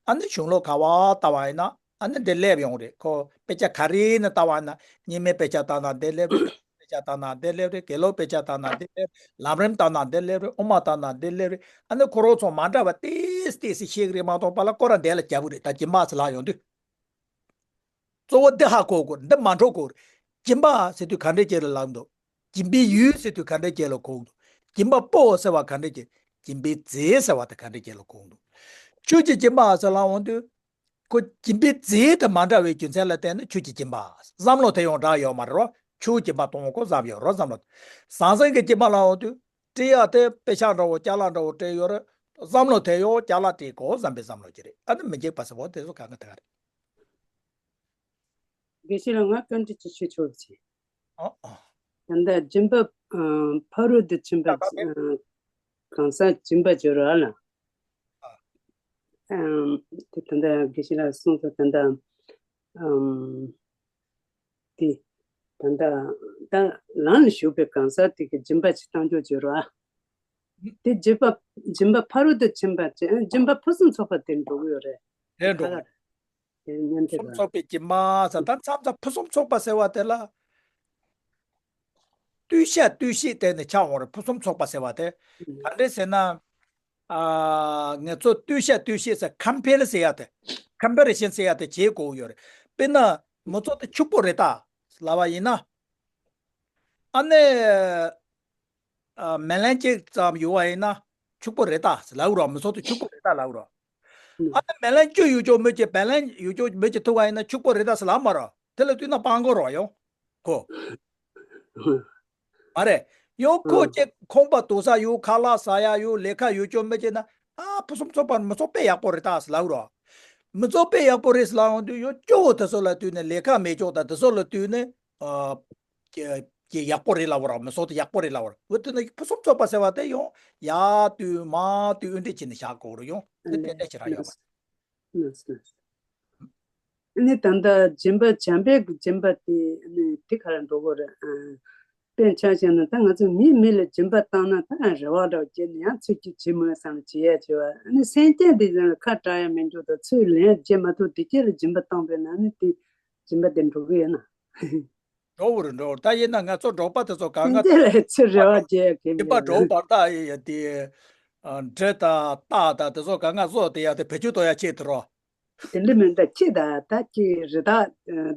ཨ་ནི་གཞུང་ལུགས་ག་བ་ལྟ་བ་ཡིན་ན། ཨ་ནི་འདི་སླེབས་ཡོང་རེད། ཁོ་དཔེ་ཆ་ག་རེ་ནས་ལྟ་བ་ཡིན་ན། རྙིང་མའི་དཔེ་ཆ་ལྟ་ན་འདི་སླེབས་རེད། དཔེ་ཆ་ལྟ་ན་འདི་སླེབས་རེད། དགེ་ལུགས་དཔེ་ཆ་ལྟ་ན་འདི་སླེབས་རེད། ལམ་རིམ་ལྟ་ན་འདི་སླེབས་རེད། དབུ་མ་ལྟ་ན་འདི་སླེབས་རེད། ཨ་ནི་ཁོ་རང་ཚོ་མ་འདྲ་བ་ཏིས་ཏིས་ཤེས་ཀྱི་རེད་མ་གཏོགས་པ་ལ་སྐོར་ར་འདི་ལ་རྒྱབ་ཀྱི་རེད། ད་སྦྱིན་པ་ཟེར་ལབ་ཡོང་དུས། གཙོ་བོ་འདི་ཧ་གོ་དགོས། འདི་མ་འཕྲོ་དགོས། སྦྱིན་པ་ཟེར་དུས་ག་འདྲའི་རྗེས་ལ་ལབ་འདུག་སྦྱིན་པའི་ཡུལ་ཟེར་དུས་ག་འདྲའི་རྗེས་ལ་གོ་འདུག་སྦྱིན་པ་པོ་ཟེར་བ་ག་འདྲའི་རྗེས། སྦྱིན་པའི་རྫས་ཟེར་བ་དེ་ག་འདྲའི་རྗེས་ལ་གོ་འདུག་ཆོས་ཀྱི་སྦྱིན་པ་ཟེར་ལབ་འོང་དུས། ཁོ་སྦྱིན་པའི་རྫས་དེ་མ་འདྲ་བའི་རྒྱུ་མཚན་ལ་བརྟེན་ནས་ཆོས་ཀྱི་སྦྱིན་པ། བསམ་བློ་དེ་ཡང་འདྲ་ཡོད་མ་རེད་རོ། ཆོས་སྦྱིན་པ་གཏོང་དགོས་བསམ་ཡོད་རོ། བསམ་བློ། ཟང་ཟིང་གི་སྦྱིན་པ་ལབ་འོང་དུས། སྤྲད་ཡག་དེ་དཔེ་ཆ་འདྲ་བོ་ཅ་ལག་འདྲ་བོ་སྤྲད་ཡོད་རེད། བསམ་བློ་དེ་ཡང་ཅ་ལག་སྤྲད་དགོས་བསམ་པའི་བསམ་བློ་ཅིག་རེད། ཨ་ནི་མི་འཇིགས་པ་ཟེར་བ་དེ་ཚོ་གང་ག་དེ་ག་རེད། དགེ་བཤེས་ལགས་ང་བཀའ་འདྲི་ཅིག་ཞུ་ཆོག་ཅིག་ཨོ་ཨོ། ད་ལྟ་སྦྱིན་པ་ཨ་ཕ་རོལ་ཏུ་ཕྱིན་པ་ཨ་གང་ཟག་སྦྱིན་པ་སྦྱོར་བ་ལ། ཨ། ཨམ། དེ་ད་ལྟ་དགེ་བཤེས་ལགས་གསུངས་སོང་། ད་ལྟ། ཨམ། དེ། ད་ལྟ། ད་ལམ་ལ་ཞུགས་པའི་གང་ཟག་དེ་གི་སྦྱིན་པ་ཅིག་བཏང་ཆོག་བརྗོད་རོགས། དེ་སྦྱིན་པ། སྦྱིན་པ་ཕ་རོལ་ཏུ་ཕྱིན་པ་ཅན། སྦྱིན་པ་ཕུན་སུམ་ཚོགས་པ་དེ་འགྲོ་གི་ཡོད་རེད། དེ་འགྲོ་གི་རེད། དེ་མཉམ་ཐེབས། ཕུན་སུམ་ཚོགས་པའི་སྦྱིན་པ་ཟེར་ད་མཚམས་མཚམས་ཕུན་སུམ་ཚོགས་པ་ཟེར་བ་དེ་ལ། ལྟོས་བྱ་ལྟོས་བྱེད་དེ་ནི་ཆགས་འོང་རེད། ཕུན་སུམ་ཚོགས་པ་ཟེར་བ་དེ། ཨུ། ག་འདྲས་ཟེར་ན། ཨ། ང་ཚོ་ལྟོས་བྱ་ལྟོས་བྱེད་ཟེར། ཁམ་པེར་ཟེར་ཡ་དེ། ཁམ་པེ་རི་ཤན་ཟེར་ཡ་དེ་བྱེད་དགོས་ཡོད་རེད། དཔེར་ན། མི་ཚོགས་དེ་ཕྱུག་པོ་རེད་ད་ལབ་པ་ཡིན་ན། ཨ་ནི། ཨ། མེ་ལན་གཅིག་ཙམ་ཡོད་པ་ཡིན་ན་ཕྱུག་པོ་རེད་ད་ལབ་རོགས། མི་ཚོགས་དེ་ཕྱུག་པོ་རེད་ད་ལབ་རོགས། ཨ་ནི་མེ་ལན་བཅུ་ཡོད་ཆོག་མི་གཅིག་བེ་ལན་ཡོད་ཆོག་མི་གཅིག་ཐུག་པ་ཡིན་ན་ཕྱུག་པོ་རེད་ད་ཟེར་ལབ་མ་རོགས། དེ་ལ་བསྟུན་ན་སྤྲང་པོ་རོགས་ཡོང་ཁོ། མ་རེད། ཡང་ཁོ་ཨ་གཅིག་ཁང་པ་དོ་ས་ཡོད། ཁ་ལག་ཟ་ཡ་ཡོད། ལས་ཀ་ཡོད་ཆོག་མི་གཅིག་ན། ཨ། ཕུན་སུམ་ཚོགས་པ། མི་ཚོགས་དཔེ་ཡག་པོ་རེད་ད་ཟེར་ལབ་རོགས། མི་ཚོགས་དཔེ་ཡག་པོ་རེད་ཟེར་ལབ་ཡོང་དུས་ཡང་སྐྱོ་བོ་དེ་ཚོ་ལ་བསྟུན་ནས། ལས་ཀ་མེད་ཆོག་དང་དེ་ཚོ་ལ་བསྟུན་ནས། ཨ། ཀྱི་ཀྱི་ཡག་པོ་རེད་ལབ་རོགས། མི་ཚོགས་དེ་ཡག་པོ་རེད་ལབ་རོགས། འོ་དེ་ནི་ཕུན་སུམ་ཚོགས་པ་ཟེར་བ་དེ་ཡང་ཡར་བསྟུན་མར་བསྟུན་འོ་འདྲ་བྱས་ནས་བཞག་དགོས་རེད། ཡང་དེ་དེ་འདྲ་བྱེད་ར་ཡོད་པ། ནི་ད་ལྟ་སྦྱིན་པ། བྱམས་པའི་གི་སྦྱིན་པ་དེ་ནི་དེ་ག་རེ་འགྲོ་གི་རེད། ཨ། དཔེར་ཆ་བཞག་ན་ད་ང་ཚོ་མིས་མི་ལ་སྦྱིན་པ་བཏང་ན་ད་རེ་བ་འདྲ་བོ་བྱས་ནས་ཡང་ཚུར་གཅིག་བྱེད་མོད་བསམ་བྱེད་ཡ་བྱེད་པ། ཨ་ནི་སེམས་ཅན་དེ་ཚོ་ལ་ཁ་གྲག་ཡ་མི་འཇུག་དང་ཚུར་ལན་རྒྱག་མ་ཐུབ་དེ་སྐྱེ་ལ་སྦྱིན་པ་བཏང་པས་ན་ནི་དེ་སྦྱིན་པ་དེ་འགྲོ་གི་ཡོད་ན། འགྲོ་བོ་རེད། འགྲོ་བོ་རེད། ད་ཡིན་ན་ང་ཚོ་འབྲོག་པ་དེ་ཚོ་གང་ག་སེམས་ཅན་ལ་ཚུར་རེ་བ་རྒྱག་ཡ་གལ་སྦྱིན་པ་མེད་འགྲོ་བོ་ན། བར་ཐག་ཡིན་ཡ་དེ། ཨ། འབྲས་དང་སྟག་དང་དེ་ཚོ་གང་ག་བཟོ་དེ་ཡ་དེ་བེད་སྤྱོད་གཏོང་ཡ་ཆེད་དུ་རོ། དེ་འདྲ་མིན་ད་ཁྱི་ད་ད་ཁྱི་རི་དྭགས་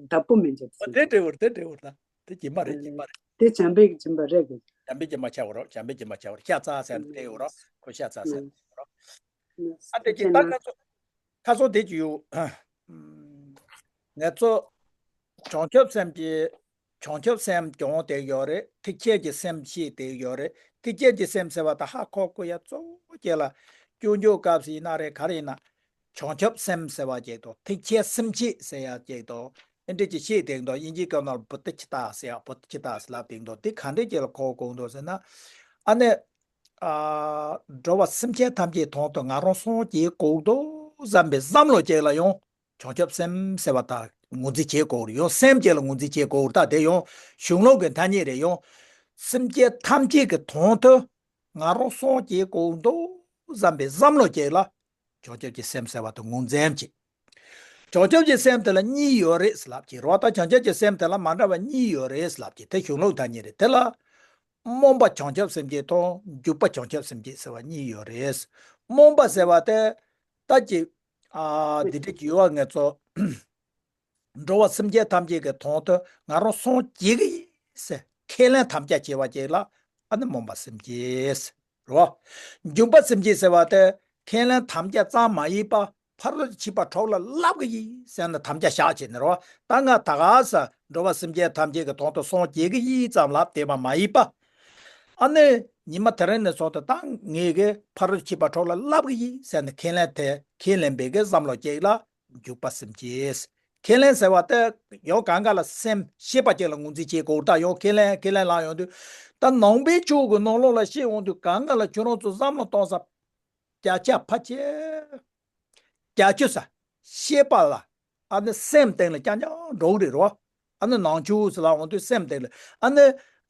བདག་པོ་མི་འཇོག་ཟེར། དེ་འདྲ་བོར་དེ་འདྲ་བོར་ད་དེ་སྦྱིན་པ་རེད། སྦྱིན་པ་རེད། དེ་བྱམས་པའི་སྦྱིན་པ་རེད་གི། བྱམས་པའི་སྦྱིན་པ་ཆགས་པ་རོ། བྱམས་པའི་སྦྱིན་པ་ཆགས་པ་རེད། ཤ་ཚ་ཟེར་ན་དེ་ཡོད་རོ། ཁོ་ཤ་ཚ་ཟེར་ན་དེ་ཡོད་རོ། ཨ་དེ་ཅི་ད་ང་ཚོ་ཁ་སང་དེ་ཅི་ཡོད། ང་ཚོ་བྱང་ཆུབ་སེམས་ཀྱི་བྱང་ཆུབ་སེམས་སྦྱོང་བསྡད་ཡོད་རེད། ཐེག་ཆེན་གྱི་སེམས་ཤེས་བསྡད་ཡོད་རེད། ཐེག་ཆེན་གྱི་སེམས་ཟེར་བ་ད་ཧ་གོ་དགོས་ཡ་གཙོ་བོ་གཅིག་ལ། སྐྱོན་བརྗོད་སྐབས་སུ་ཡིན་ན་རེད། ག་རེ་ཡིན་ན། བྱང་ཆུབ་སེམས་ཟེར་བ་གཅིག་དང་། ཐེག་ཆེན་སེམས་བསྐྱེད་ཟེར་ཡ་གཅིག་དང་། ཨེ་འདྲ་ཅིག་བཤད་བསྡད་འདུག་དབྱིན་ཇིའི་སྐད་ནང་བུ་ཏི་ཅི་ཏ་ཟེར་ཡ། བུ་ཏི་ཅི་ཏ་ཟེར་ལབ་བསྡད་འདུག་དེ་ག་འདྲ་ཅིག་ལ་གོ་དགོས་འདུག་ཟེར་ན། ཨ་ནི། ཨ། འགྲོ་བ་སེམས་ཅན་ཐམས་ཅད་དོན་དུ་ང་རང་སངས་རྒྱས་དགོས་འདུག་བསམ་པའི་བསམ་བློ་གཅིག་ལ་ཡང་བྱང་ཆུབ་སེམས་ཟེར་བ་དག་ངོས་འཛིན་བྱེད་དགོས་རེད། ཡང་སེམས་བསྐྱེད་ལ་ངོས་འཛིན་བྱེད་དགོས་རེད། ད་དེ་ཡང་གཞུང་ལུགས་ཀྱི་ཐ་སྙད་རེད། ཡང་སེམས་ཅན་ཐམས་ཅད་ཀྱི་དོན་དུ་ང་རང་སངས་རྒྱས་དགོས་འདུག་བསམ་པའི་བསམ་བློ་གཅིག་ལ་བྱང་ཆུབ་ཀྱི་སེམས་ཟེར་བ་དེ་ངོས་འཛིན་བྱེད། བྱང་ཆུབ་ཀྱི་སེམས་དེ་ལ་གཉིས་ཡོད་རེད་ཟེར་ལབ་ཀྱི་རེད་བ། ད་བྱང་ཆུབ་ཀྱི་སེམས་དེ་ལ་མ་འདྲ་བ་གཉིས་ཡོད་རེད་ཟེར་ལབ་ཀྱི། དེ་གཞུང་ལུགས་ཐ་སྙད་རེད། དེ་ལ། རྨོངས་པ་བྱང་ཆུབ་སེམས་བསྐྱེད་དང་འཇུག་པ་བྱང་ཆུབ་སེམས་བསྐྱེད་ཟེར་བ་གཉིས་ཡོད་རེད། རྨོངས་པ་ཟེར་བ་དེ་ད་ཅི། ཨ། འདི་འདྲ་ཅིག་ཡོད་པ། ང་ཚོ་འགྲོ་བ་སེམས་ཅན་ཐམས་ཅད་ཀྱི་དོན་དུ་ང་རང་སངས་རྒྱས་ཀྱི་ཡིན་ཟེར་ཁས་ལེན་དམ་བཅའ་བྱས་པ་ཅིག་ལ་ཨ་ནི་རྨོངས་པ་སེམས་བསྐྱེད་ཟེར་རོ། འཇུག་པ་སེམས་བསྐྱེད་ཟེར་བ་དེ་ཁས་ལེན་དམ་བཅའ་ཙམ་མ་ཡིན་པ། ཕ་རོལ་ཏུ་ཕྱིན་པ་གྲོགས་ལ་བསླབ་ཀྱི་ཡིན་ཟེར་ནས་དམ་བཅའ་བཞག་བྱས་ནས་རོ། ད་ང་ད་ག་ས་འགྲོ་བ་སེམས་ཅན་ཐམས་ཅད་ཀྱི་དོན་དུ་སངས་རྒྱས་ཀྱི་ཡིན་ཙམ་ལབ་བསྡད་པ་མ་ཡིན་པ། ཨ་ནི་ཉི་མ་དེ་རིང་ནས་བཟུང་སྟེ་ད་ངས་ཀྱི་ཕ་རོལ་ཏུ་ཕྱིན་པ་གྲོགས་ལ་བསླབ་ཀྱི་ཡིན་ཟེར་ནས་ཁས་ལེན་དེ་ཁས་ལེན་པའི་གི་བསམ་བློ་གཅིག་ལ་འཇུག་པ་སེམས་བསྐྱེད། ཁས་ལེན་ཟེར་བ་དེ་ཡང་གང་ག་ལ་སེམས་ཤེས་པ་ཅིག་ལ་ངོས་འཛིན་བྱེད་དགོས། ད་ཡང་ཁས་ལེན་ཁས་ལེན་ལབ་ཡོང་དུས། ད་ནང་པའི་ཆོས་ཀྱི་ནང་ལོགས་ལ་བཤད་ཡོང་དུས་གང་ག་ལ་ཁྱོད་རང་ཚོ་བསམ་བློ་གཏོང་ས། བརྒྱ་ཆ་ཕལ་ཆེར་བརྒྱད་ཅུ་ཙམ་ཤེས་པ་ལ། ཨ་ནི་སེམས་སྟེང་ལ་རྐྱང་རྐྱང་འགྲོ་གི་རེད་རོ། ཨ་ནི་ནང་ཆོས་ཟེར་ལབ་འོང་དུས་སེམས་སྟེང་ལ། ཨ་ནི།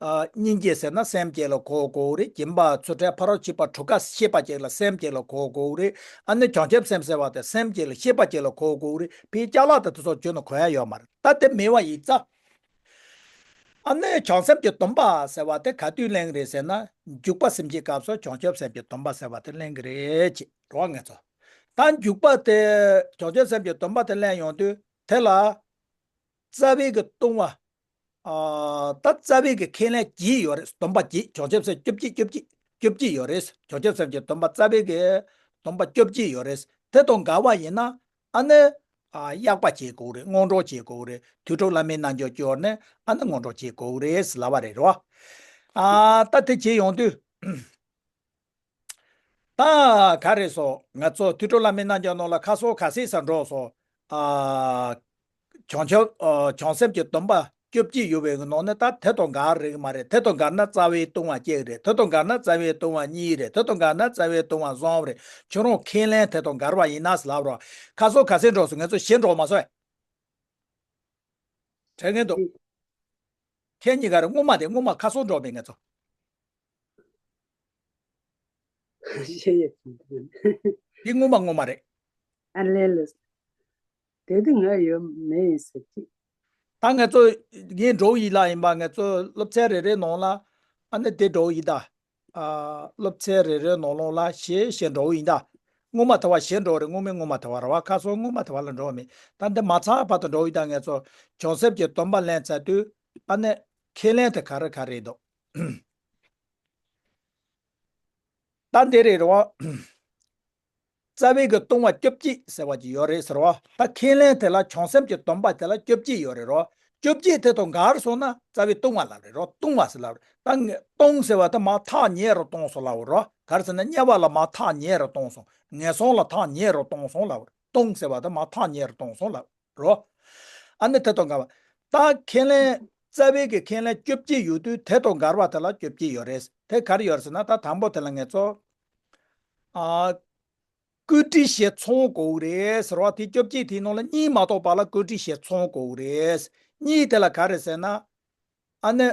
ཨ། སྙིང་རྗེ་ཟེར་ན་སེམས་བསྐྱེད་ལ་གོ་དགོས་རེད། སྦྱིན་པ་ཚུལ་ཁྲིམས་ཕ་རོལ་ཕྱིན་པ་དྲུག་ཀ་ཤེས་པ་ཅིག་ལ་སེམས་བསྐྱེད་ལ་གོ་དགོས་རེད། ཨ་ནི་བྱང་ཆུབ་སེམས་ཟེར་བ་དེ་སེམས་བསྐྱེད་ལ་ཤེས་པ་ཅིག་ལ་གོ་དགོས་རེད། ཕའི་ཅ་ལག་དེ་དེ་ཚོ་བརྗོད་ན་གོ་ཡ་ཡོད་མ་རེད། ད་དེ་མེད་པ་ཡིན་ཙང་། ཨ་ནི་བྱང་སེམས་ཀྱི་སྡོམ་པ་ཟེར་བ་དེ་ག་དུས་ལེན་གྱི་རེད་ཟེར་ན། འཇུག་པ་སེམས་བསྐྱེད་སྐབས་སུ་བྱང་ཆུབ་སེམས་ཀྱི་སྡོམ་པ་ཟེར་བ་དེ་ལེན་གྱི་རེད་ཅེས་རོ། ང་ཚོ་ད་འཇུག་པ་དེ་བྱང་ཆུབ་སེམས་ཀྱི་སྡོམ་པ་དེ་ལེན་ཡོང་དུས་དེ་ལ་རྩ་བའི་གི་ལྟུང་བ། ཨ། ད་རྩ་བའི་གི་ཁས་ལེན་བརྒྱད་ཡོད་རེད། སྡོམ་པ་བརྒྱད། བྱང་ཆུབ་སེམས་བཅོ་བརྒྱད། བཅོ་བརྒྱད། བཅོ་བརྒྱད་ཡོད་རེད། བྱང་ཆུབ་སེམས་ཀྱི་སྡོམ་པ་རྩ་བའི་གི་སྡོམ་པ་བཅོ་བརྒྱད་ཡོད་རེད། དེ་དང་འགལ་བ་ཡིན་ན། ཨ་ནི། ཨ། གཡག་པ་བྱེད་དགོས་རེད། སྔོན་འགྲོ་བྱེད་དགོས་རེད། དུས་གྲོགས་བླ་མའི་རྣལ་འབྱོར་སྐྱོར་ནས་ཨ་ནི་སྔོན་འགྲོ་བྱེད་དགོས་རེད་ལབ་པ་རེད་རོ། ཨ། ད་དེ་བྱེད་ཡོང་དུས། ད་ག་རེ་ཟེར། ང་ཚོ་དུས་གྲོགས་བླ་མའི་རྣལ་འབྱོར་ནང་ལ་ཁ་སང་ག་ཚོད་ཙམ་འགྲོ་སོང་། ཨ། བྱང་ཆུབ། ཨ། བྱང་སེམས་ཀྱི་སྡོམ་པ་ བཅོ་བརྒྱད་ཡོད་པའི་ནང་ནས་ད་དེ་དང་འགལ་རེད་མ་རེད། དེ་དང་འགལ་ན་རྩ་བའི་ལྟུང་བ་གཅིག་རེད། དེ་དང་འགལ་ན་རྩ་བའི་ལྟུང་བ་གཉིས་རེད། དེ་དང་འགལ་ན་རྩ་བའི་ལྟུང་བ་གསུམ་རེད། ཁྱོད་རང་ཁས་ལེན་དེ་དང་འགལ་བ་ཡིན་ན་ཟེར་ལབ་རོགས། ཁ་སང་ག་ཚོད་འགྲོ་སོང་། ངེད་ཚོ་བཞི་འགྲོ་མ་སོང་། དྲན་ངེས་འདུག་ཁྱེད་གཉིས་ཀ་རེད། སྔོན་མ་དེ་སྔོན་མ་ཁ་སང་འགྲོ་མེད་ངེད་ཚོ། ཤེས་ཡོད་ཀྱི་འདུག་དེ་སྔོན་མ་སྔོན་མ་རེད། ཨ་ལས་ལས། དེ་དུས་ང་ཡོད་མེད་ཡིན་ཟེར་གྱི། ད་ང་ཚོ་ངའི་འགྲོ་ཡིན་ལ་ཡིན་པ། ང་ཚོ་སློབ་ཚན་རེ་རེའི་ནང་ལ་ཨ་ནི་དེ་འགྲོ་ཡིན་ད། ཨ། སློབ་ཚན་རེ་རེའི་ནང་ལོགས་ལ་ཞེ་ཞེ་འགྲོ་ཡིན་ད། སྔོན་མ་དེ་བ་ཞེ་འགྲོ་རེད། སྔོན་མའི་སྔོན་མ་དེ་བ་རེད་བ། ཁ་སང་སྔོན་མ་དེ་བ་ལ་འགྲོ་མེད། ད་འདི་མ་ཚར་བར་དུ་འགྲོ་ཡིན་ད། ང་ཚོ་བྱང་སེམས་ཀྱི་སྡོམ་པ་ལེན་ཚར་དུས་ཨ་ནི་ཁས་ལེན་དེ་ག་རེ་ག་རེ་འདུག་ད་འདི་རེད་རོ། རྩ་བའི་གི་ལྟུང་བ་བཅོ་བརྒྱད་ཟེར་བ་ཅིག་ཡོད་རེད་ཟེར་བ། ད་ཁས་ལེན་དེ་ལ་བྱང་སེམས་ཀྱི་སྡོམ་པ་དེ་ལ་བཅོ་བརྒྱད་ཡོད་རེད་རོ། བཅོ་བརྒྱད་དེ་དང་འགལ་སོང་ན་རྩ་བའི་ལྟུང་བ་ལབ་རེད་རོ། ལྟུང་བ་ཟེར་ལབ་རེད། ད་ངས་ལྟུང་ཟེར་བ་དེ་མར་ཐག་ཉེ་རུ་གཏོང་སོང་ལབ་རོ། ག་རེ་ཟེར་ན་དམྱལ་བ་ལ་མར་ཐག་ཉེ་རུ་གཏོང་སོང་། ངན་སོང་ལ་ཐག་ཉེ་རུ་གཏོང་སོང་ལབ་རེད། ལྟུང་ཟེར་བ་དེ་མར་ཐག་ཉེ་རུ་གཏོང་སོང་ལབ་རོ། ཨ་ནི་དེ་དང་འགལ་བ། ད་ཁས་ལེན་རྩ་བའི་གི་ཁས་ལེན་བཅོ་བརྒྱད་ཡོད་དུས་དེ་དང་འགལ་བ་དེ་ལ་བཅོ་བརྒྱད་ཡོད་རེད། དེ་ག་རེ་ཡོད་ཟེར་ན། ད་དང་པོ་དེ་ལ་ངེད་ཚོ། ཨ། བཀོད་སྒྲིག་བྱས་ཚང་དགོས་རེད་ཟེར་བ། དེ་བཅོ་བརྒྱད་དེའི་ནང་ལ་གཉིས་མ་གཏོགས་པ་ལ་བཀོད་སྒྲིག་བྱས་ཚང་དགོས་རེད། གཉིས་དེ་ལ་ག་རེ་ཟེར་ན། ཨ་ནི།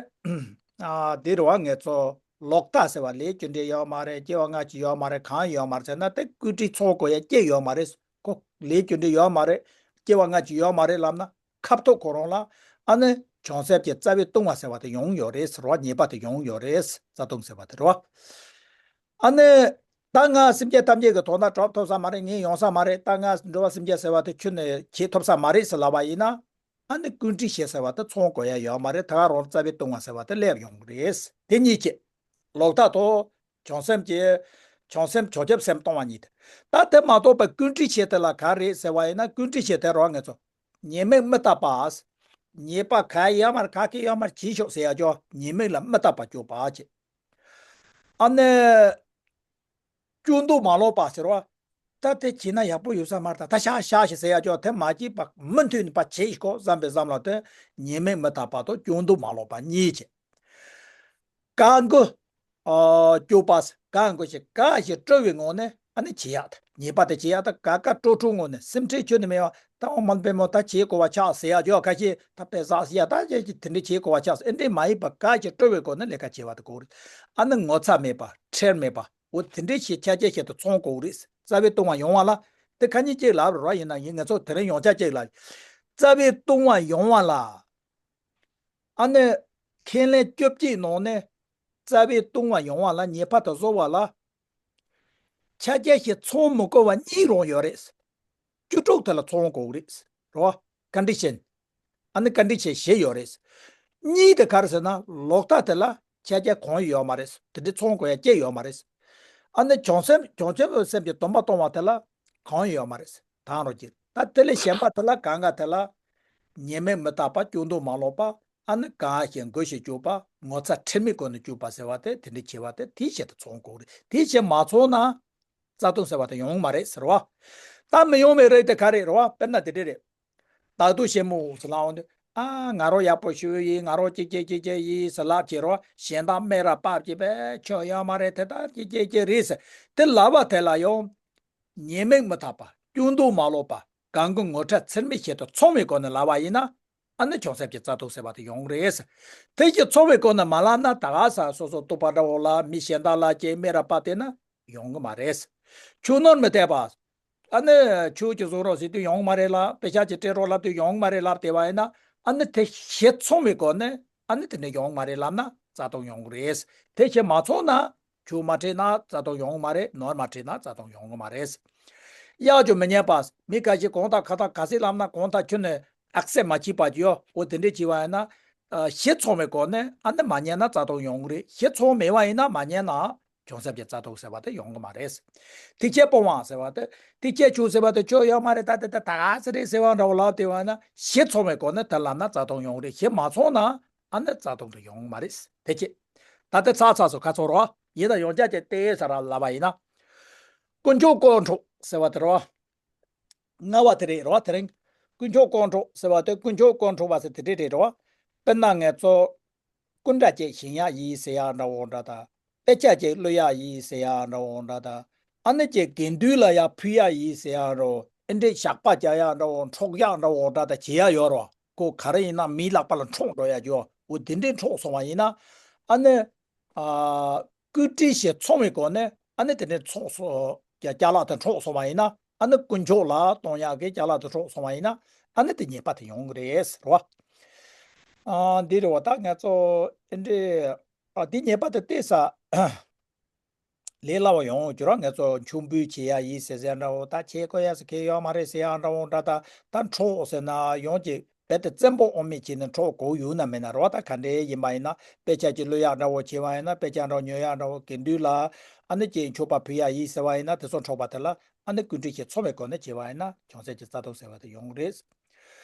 ཨ། དེ་རུ་བ་ངེད་ཚོ་ལོག་ལྟ་ཟེར་བ་ལས་རྒྱུ་འབྲས་ཡོད་མ་རེད། སྐྱེ་བ་སྔ་ཕྱི་ཡོད་མ་རེད། གང་ཡོད་མ་རེད་ཟེར་ན། དེ་བཀོད་སྒྲིག་ཚང་དགོས་ཡ་ཅི་ཡོད་མ་རེད། ཁོ་ལས་རྒྱུ་འབྲས་ཡོད་མ་རེད། སྐྱེ་བ་སྔ་ཕྱི་ཡོད་མ་རེད་ལབ་ན། ཁ་ཐུག་ཁོ་རང་ལ་ཨ་ནི་བྱང་སེམས་ཀྱི་རྩ་བའི་ལྟུང་བ་ཟེར་བ་དེ་ཡོང་ཡོད་རེད་ཟེར་བ། ཉེས་པ་དེ་ཡོང་ཡོད་རེད། རྩ་ལྟུང་ཟེར་བ་དེ་རེད་བ། ཨ་ནི། ད་ང་སེམས་ཅན་ཐམས་ཅད་ཀྱི་དོན་དག་གྲུབ་ཐུབ་ས་མ་རེད། ངས་ཡོང་ས་མ་རེད། ད་ང་འགྲོ་བ་སེམས་ཅན་ཟེར་བ་དེ་ཁྱོན་ནས་བྱེད་ཐུབ་ས་མ་རེད་ཟེར་ལབ་པ་ཡིན་ན། ཨ་ནི་བཀོད་སྒྲིག་བྱས་ཟེར་བ་དེ་ཚང་དགོས་ཡ་ཡོད་མ་རེད། ད་ག་རང་རྩ་བའི་ལྟུང་བ་ཟེར་བ་དེ་སླེབས་ཡོང་གི་རེད། དེ་གཉིས་ཀྱི། ལོག་ལྟ་དང་། བྱང་སེམས་ཀྱི། བྱང་སེམས་བྱང་ཆུབ་སེམས་གཏོང་བ་གཉིས་དེ། ད་དེ་མ་གཏོགས་པའི་བཀོད་སྒྲིག་བྱས་དེ་ལ་ག་རེ་ཟེར་བ་ཡིན་ན། བཀོད་སྒྲིག་བྱས་དེ་རོ་ངེད་ཚོ། ཉེས་དམིགས་མི་བརྟག་པ། ཉེས་པ་ག་ཡོད་མ་རེད། ག་གེ་ཡོད་མ་རེད། བྱེད་ཆོག་ཟེར་ཡ་ཅོ། ཉེས་དམིགས་ལ་མི་བརྟག་པ་སྐྱོབ་པ་བྱེད། ཨ་ནི། སྐྱོན་འདོགས་མ་ལོག་པ་ཟེར་བ། ད་དེ་བྱས་ན་ཡག་པོ་ཡོད་ས་མ་རེད། ད་ད་ཤག་ཤག་ཞིག་ཟེར་ཡ་ཅོ། དེ་མ་བྱེད་པ་མུ་མཐུད་ནས་པ་བྱེད་ཤིག་གོ་བསམ་པའི་བསམ་བློ་དེ། ཉེས་དམིགས་མི་བརྟག་པ་དང་སྐྱོན་འདོགས་མ་ལོག་པ་གཉིས་བྱེད། བཀའ་བསྒོ། ཨ། སྐྱོབ་པ། བཀའ་བསྒོ་ཞིག་བཀའ་ཞིག་སྤྲོ་བའི་ངང་ནས་ཨ་ནི་བྱེད་ཡག་ད། ཉེས་པ་དེ་བྱེད་ཡག་ད། བཀའ་བཀའ་སྤྲོ་སྤྲོའི་ངང་ནས། སེམས་ཁྲལ་ཁྱོན་ནས་མེད་པ། ད་འོ་མ་པད་མོ་ད་བྱེད་དགོས་པ་ཆགས་ཟེར་ཡག་ཅོ། ཁ་ཤས་ད་དཔེ་བསགས་ཟེར་ཡག་ད་ཅེ་ཅེ་དེ་འདྲ་བྱེད་དགོས་པ་ཆགས་ཟེར། ཨེ་འདྲ་མ་ཡིན་པ་བཀའ་ཞིག་སྤྲོ་བའི་སྒོ་ནས་ལས་ཀ་བྱེད་པ་དེ་དགོས་རེད། ཨ་ནི་ངོ་ཚ་མེད་པ། ཁྲེལ་མེད་པ། འོ་དེ་འདྲ་ཞིག་ཆ་རྐྱེན་ཞིག་ཏུ་ཚང་དགོས་རེད། རྩ་བའི་ལྟུང་བ་ཡོང་བ་ལ། དེ་ཁ་ཉིན་གཅིག་ལབ་རོགས་ཡིན་ན་ཡིན། ང་ཚོ་དེ་རིང་ཡོངས་ཁྱབ་གཅིག་ལ། རྩ་བའི་ལྟུང་བ་ཡོང་བ་ལ། ཨ་ནི། ཁས་ལེན་བཅོ་བརྒྱད་ནང་ནས། རྩ་བའི་ལྟུང་བ་ཡོང་བ་ལ། ཉེས་པ་དེ་བཟོ་བ་ལ། ཆ་རྐྱེན་ཞིག་ཚང་མི་དགོས་པ་གཉིས་རང་ཡོད་རེད། བཅུ་དྲུག་དེ་ལ་ཚང་དགོས་རེད། རོ། ཀོན་ཌི་ཤན། ཨ་ནི་ཀོན་ཌི་ཤན་བཞི་ཡོད་རེད། གཉིས་དེ་ག་རེ་ཟེར་ན། ལོག་ལྟ་དེ་ལ་ཆ་རྐྱེན་གང་ཡང་ཡོད་མ་རེད། དེ་འདྲའི་ཚང་དགོས་ཡ་ཅི་ཡོད་མ་རེད། ཨ་ནི་བྱང་སེམས་བྱང་ཆུབ་སེམས་ཀྱི་སྡོམ་པ་གཏོང་བ་དེ་ལ་གང་ཡང་ཡོད་མ་རེད། དང་རོ་གྱིས། ད་དེ་ལས་གཞན་པ་དེ་ལ་གང་ག་དེ་ལ། ཉེས་དམིགས་མི་བརྟག་པ། སྐྱོན་འདོགས་མ་ལོག་པ། ཨ་ནི་གང་ཞིག་བསྒོ་ཞིག་བཅུག་པ། ངོ་ཚ་ཁྲེལ་མེད་སྒོ་ནས་བཅུག་པ་ཟེར་བ་དེ་དེ་འདྲའི་བྱེད་པ་དེ་དེའི་ཆེད་དུ་ཚང་དགོས་རེད། དེའི་ཆེད་མ་ཚང་ན། རྩ་ལྟུང་ཟེར་བ་དེ་ཡོང་གི་མ་རེད་ཟེར་བ། ད་མི་ཡོང་བའི་རིགས་དེ་ག་རེ་རེད་བ། དཔེར་ན་དེ་འདྲ་རེད། བདག་སྡུག་ཆེན་མོ་ཟེར་ལབ་འོང་དུས། ཨ། ང་རང་ཡག་པོ་ཞེ་པོ་ཡིན། ང་རང་ཅིག་ཅིག་ཅིག་ཅིག་ཡིན་ཟེར་ལབ་བྱེད་རོགས། གཞན་དག་སྨད་ར་ཕབ་བྱེད་པས་ཆོ་ཡོད་མ་རེད། དེ་ལྟར་ཅིག་ཅིག་ཅིག་རེད་ཟེར། དེ་ལབ་པ་དེ་ལ་ཡང་། ཉེས་དམིགས་མི་བརྟག་པ། སྐྱོན་འདོགས་མ་ལོག་པ། གང་གི་ངོ་ཁྲ་ཚེར་མའི་ཆེད་དུ་ཚང་བའི་སྒོ་ནས་ལབ་པ་ཡིན་ན། ཨ་ནི་བྱང་སེམས་ཀྱི་རྩ་ལྟུང་ཟེར་བ་དེ་ཡོང་གི་རེད། དེ་ཅིག་ཚང་བའི་སྒོ་ནས་མ་ལབ་ན། ད་ག་ས་སོ་སོ་རྟོགས་པ་འདྲ་བོ་ལ་མི་གཞན་དག་ལ་ཅིག་སྨད་ར་ཕབ་བསྡད་ན་ཡོང་གི་མ་རེད། ཆོས་ནོར་མི་སྟེར་བ། ཨ་ནི་ཆོས་ཀྱི་བཟོ་རོགས་ཟེར་དུས་ཡོང་གི་མ་རེད་ལ། དཔེ་ཆ་ཅིག་སྤྲད་རོགས་ལབ་དུས་ཡོང་གི་མ་རེད་ལབ་བསྡད་པ་ཡིན་ན། ཨ་ནི་དེ་བཞི་ཚང་བའི་སྒོ་ནས་ཨ་ནི་དེ་འདྲ་ཡོང་གི་མ་རེད་ལབ་ན་རྩ་ལྟུང་ཡོང་གི་རེད། དེ་བཞི་མ་ཚང་ན། ཆོས་མ་ཁྲིད་ན་རྩ་ལྟུང་ཡོང་གི་མ་རེད། ནོར་མ་ཁྲིད་ན་རྩ་ལྟུང་ཡོང་གི་མ་རེད། གཡག་ཅོ་མི་ཉན་པ། མི་ཁ་ཤས་གང་ལྟར་ཁ་ཏ་ག་ཟེ་ལབ་ན་གང་ལྟར་ཁྱོན་ནས་ཨེག་སེབ་མ་བྱེད་པ་ཅིག་ཡོད། འོ་དེ་འདྲས་བྱས་པ་ཡིན་ན། ཨ། བཞི་ཚང་བའི་སྒོ་ནས་ཨ་ནི་མ་ཉན་ན་རྩ་ལྟུང་ཡོང་གི་རེད། བཞི་ཚང་མེད་པ་ཡིན་ན་མ་ཉན་ན་བྱང་སེམས་ཀྱི་རྩ་ལྟུང་ཟེར་བ་དེ་ཡོང་གི་མ་རེད། ཐེག་ཆེན་སྤོང་བ་ཟེར་བ་དེ། ཐེག་ཆེན་ཆོས་ཟེར་བ་དེ་ཆོས་ཡོད་མ་རེད། ད་དེ་ད་ད་ག་ཟེ་རེད་ཟེར་བ་འདྲ་བོ་ལབ་བསྡད་པ་ཡིན་ན། བཞི་ཚང་བའི་སྒོ་ནས་དེ་ལབ་ན་རྩ་ལྟུང་ཡོང་གི་རེད། བཞི་མ་ཚང་ན། ཨ་ནི་རྩ་ལྟུང་དུ་ཡོང་མ་རེད། དེ་ཅི། ད་ལྟ་ཚར་ཚར་སོང་། ཁ་ཚོར་རོ། ཡིན་ན་ཡང་བསྐྱར་གྱི་ཏེ་ས་ར་ལབ་པ་ཡིན་ན། དཀོན་མཆོག་དཀོན་མཆོག་ཟེར་བ་དེ་རོ། ལྔ་བ་དེ་རེད་རོ། དེ་རིང་། དཀོན་མཆོག་དཀོན་མཆོག་ཟེར་བ་དེ། དཀོན་མཆོག་དཀོན་མཆོག་པ་ཟེར་དེ་འདྲས་རེད་རོ། དཔེར་ན་ང་ཚོ་སྐུ་འདྲ་ཅིག་བཞེངས་ཡག་ཡིན་ཟེར་ཡག་འདྲ་བོ་འདྲ་དང་། དཔེ་ཆ་ཅིག་བླུག་ཡག་ཡིན་ཟེར་ཡག་འདྲ་བོ་འདྲ་དང་། ཨ་ནི་ཅིག་དགེ་འདུན་ལ་ཡར་ཕུལ་ཡག་ཡིན་ཟེར་ཡག་འདྲ་བོ། ཨེ་འདྲའི་ཞགས་པ་རྒྱག་ཡག་འདྲ་བོ། འཕྲོག་ཡག་འདྲ་བོ་འདྲ་དང་བྱེད་ཡག་ཡོད་རེད་བ། ཁོ་ག་རེ་ཡིན་ན་མིའི་ལག་པ་ལ་འཕྲོག་འགྲོ་ཡག་ཅིག་ཡོད། འོ་དེ་འདྲའི་འཕྲོག་སོང་བ་ཡིན་ན། ཨ་ནི། ཨ། སྐུ་དྲིན་ཞིག་ཚོར་བའི་སྒོ་ནས་ཨ་ནི་དེ་ནས་འཕྲོག་སོ། ཅ་ཅ་ལག་དེ་འཕྲོག་སོང་བ་ཡིན་ན། ཨ་ནི་དཀོན་མཆོག་ལ་གཏོང་ཡག་གི་ཅ་ལག་དེ་འཕྲོག་སོང་བ་ཡིན་ན། ཨ་ནི་དེ་ཉེས་པ་དེ་ཡོང་གི་རེད་ཟེར་བ། ཨ། འདི་རེད་བ། ད་ང་ཚོ་འདི་འདྲའི། ཨ། འདི་ཉེས་པ་དེ་ཏོག་ཙམ་ལས་སླ་བ་ཡོང་གི་རེད། ང་ཚོ་མཆོད་འབུལ་བྱེད་ཡག་ཡིན་ཟེར་ཟེར་འདྲ་བོ། ད་བྱེད་དགོས་ཡག་ཟེར་གི་ཡོད་མ་རེད་ཟེར་ཡག་འདྲ་བོ་འདྲ། ད་ད་འཕྲོག་ཟེར་ན་ཡོང་གི་རྦད་དེ་བཙན་པོ་དབང་མེད་བྱས་ནས་འཕྲོག་དགོས་ཡོད་ན་མེད་ན་རེད་བ། ད་ག་འདྲའི་ཡིན་པ་ཡིན་ན། དཔེ་ཆ་ཅིག་བླུག་ཡག་འདྲ་བོ་བྱས་པ་ཡིན་ན། དཔེ་ཆ་འདྲ་བོ་ཉོ་ཡག་འདྲ་བོ། དགེ་འདུན་ལ་ཨ་ནི་ཅིག་མཆོད་པ་ཕུལ་ཡག་ཡིན་ཟེར་བ་ཡིན་ན། དེ་ཚོ་འཕྲོག་པ་དེ་ལ་ཨ་ནི་སྐུ་དྲིན་ཞིག་ཚོར་བའི་སྒོ་ནས་བྱས་པ་ཡིན་ན་གྱོང་གསབ་ཀྱི་རྩ་དོག་ཟེར་བ་དེ་ཡོང་གི་རེད།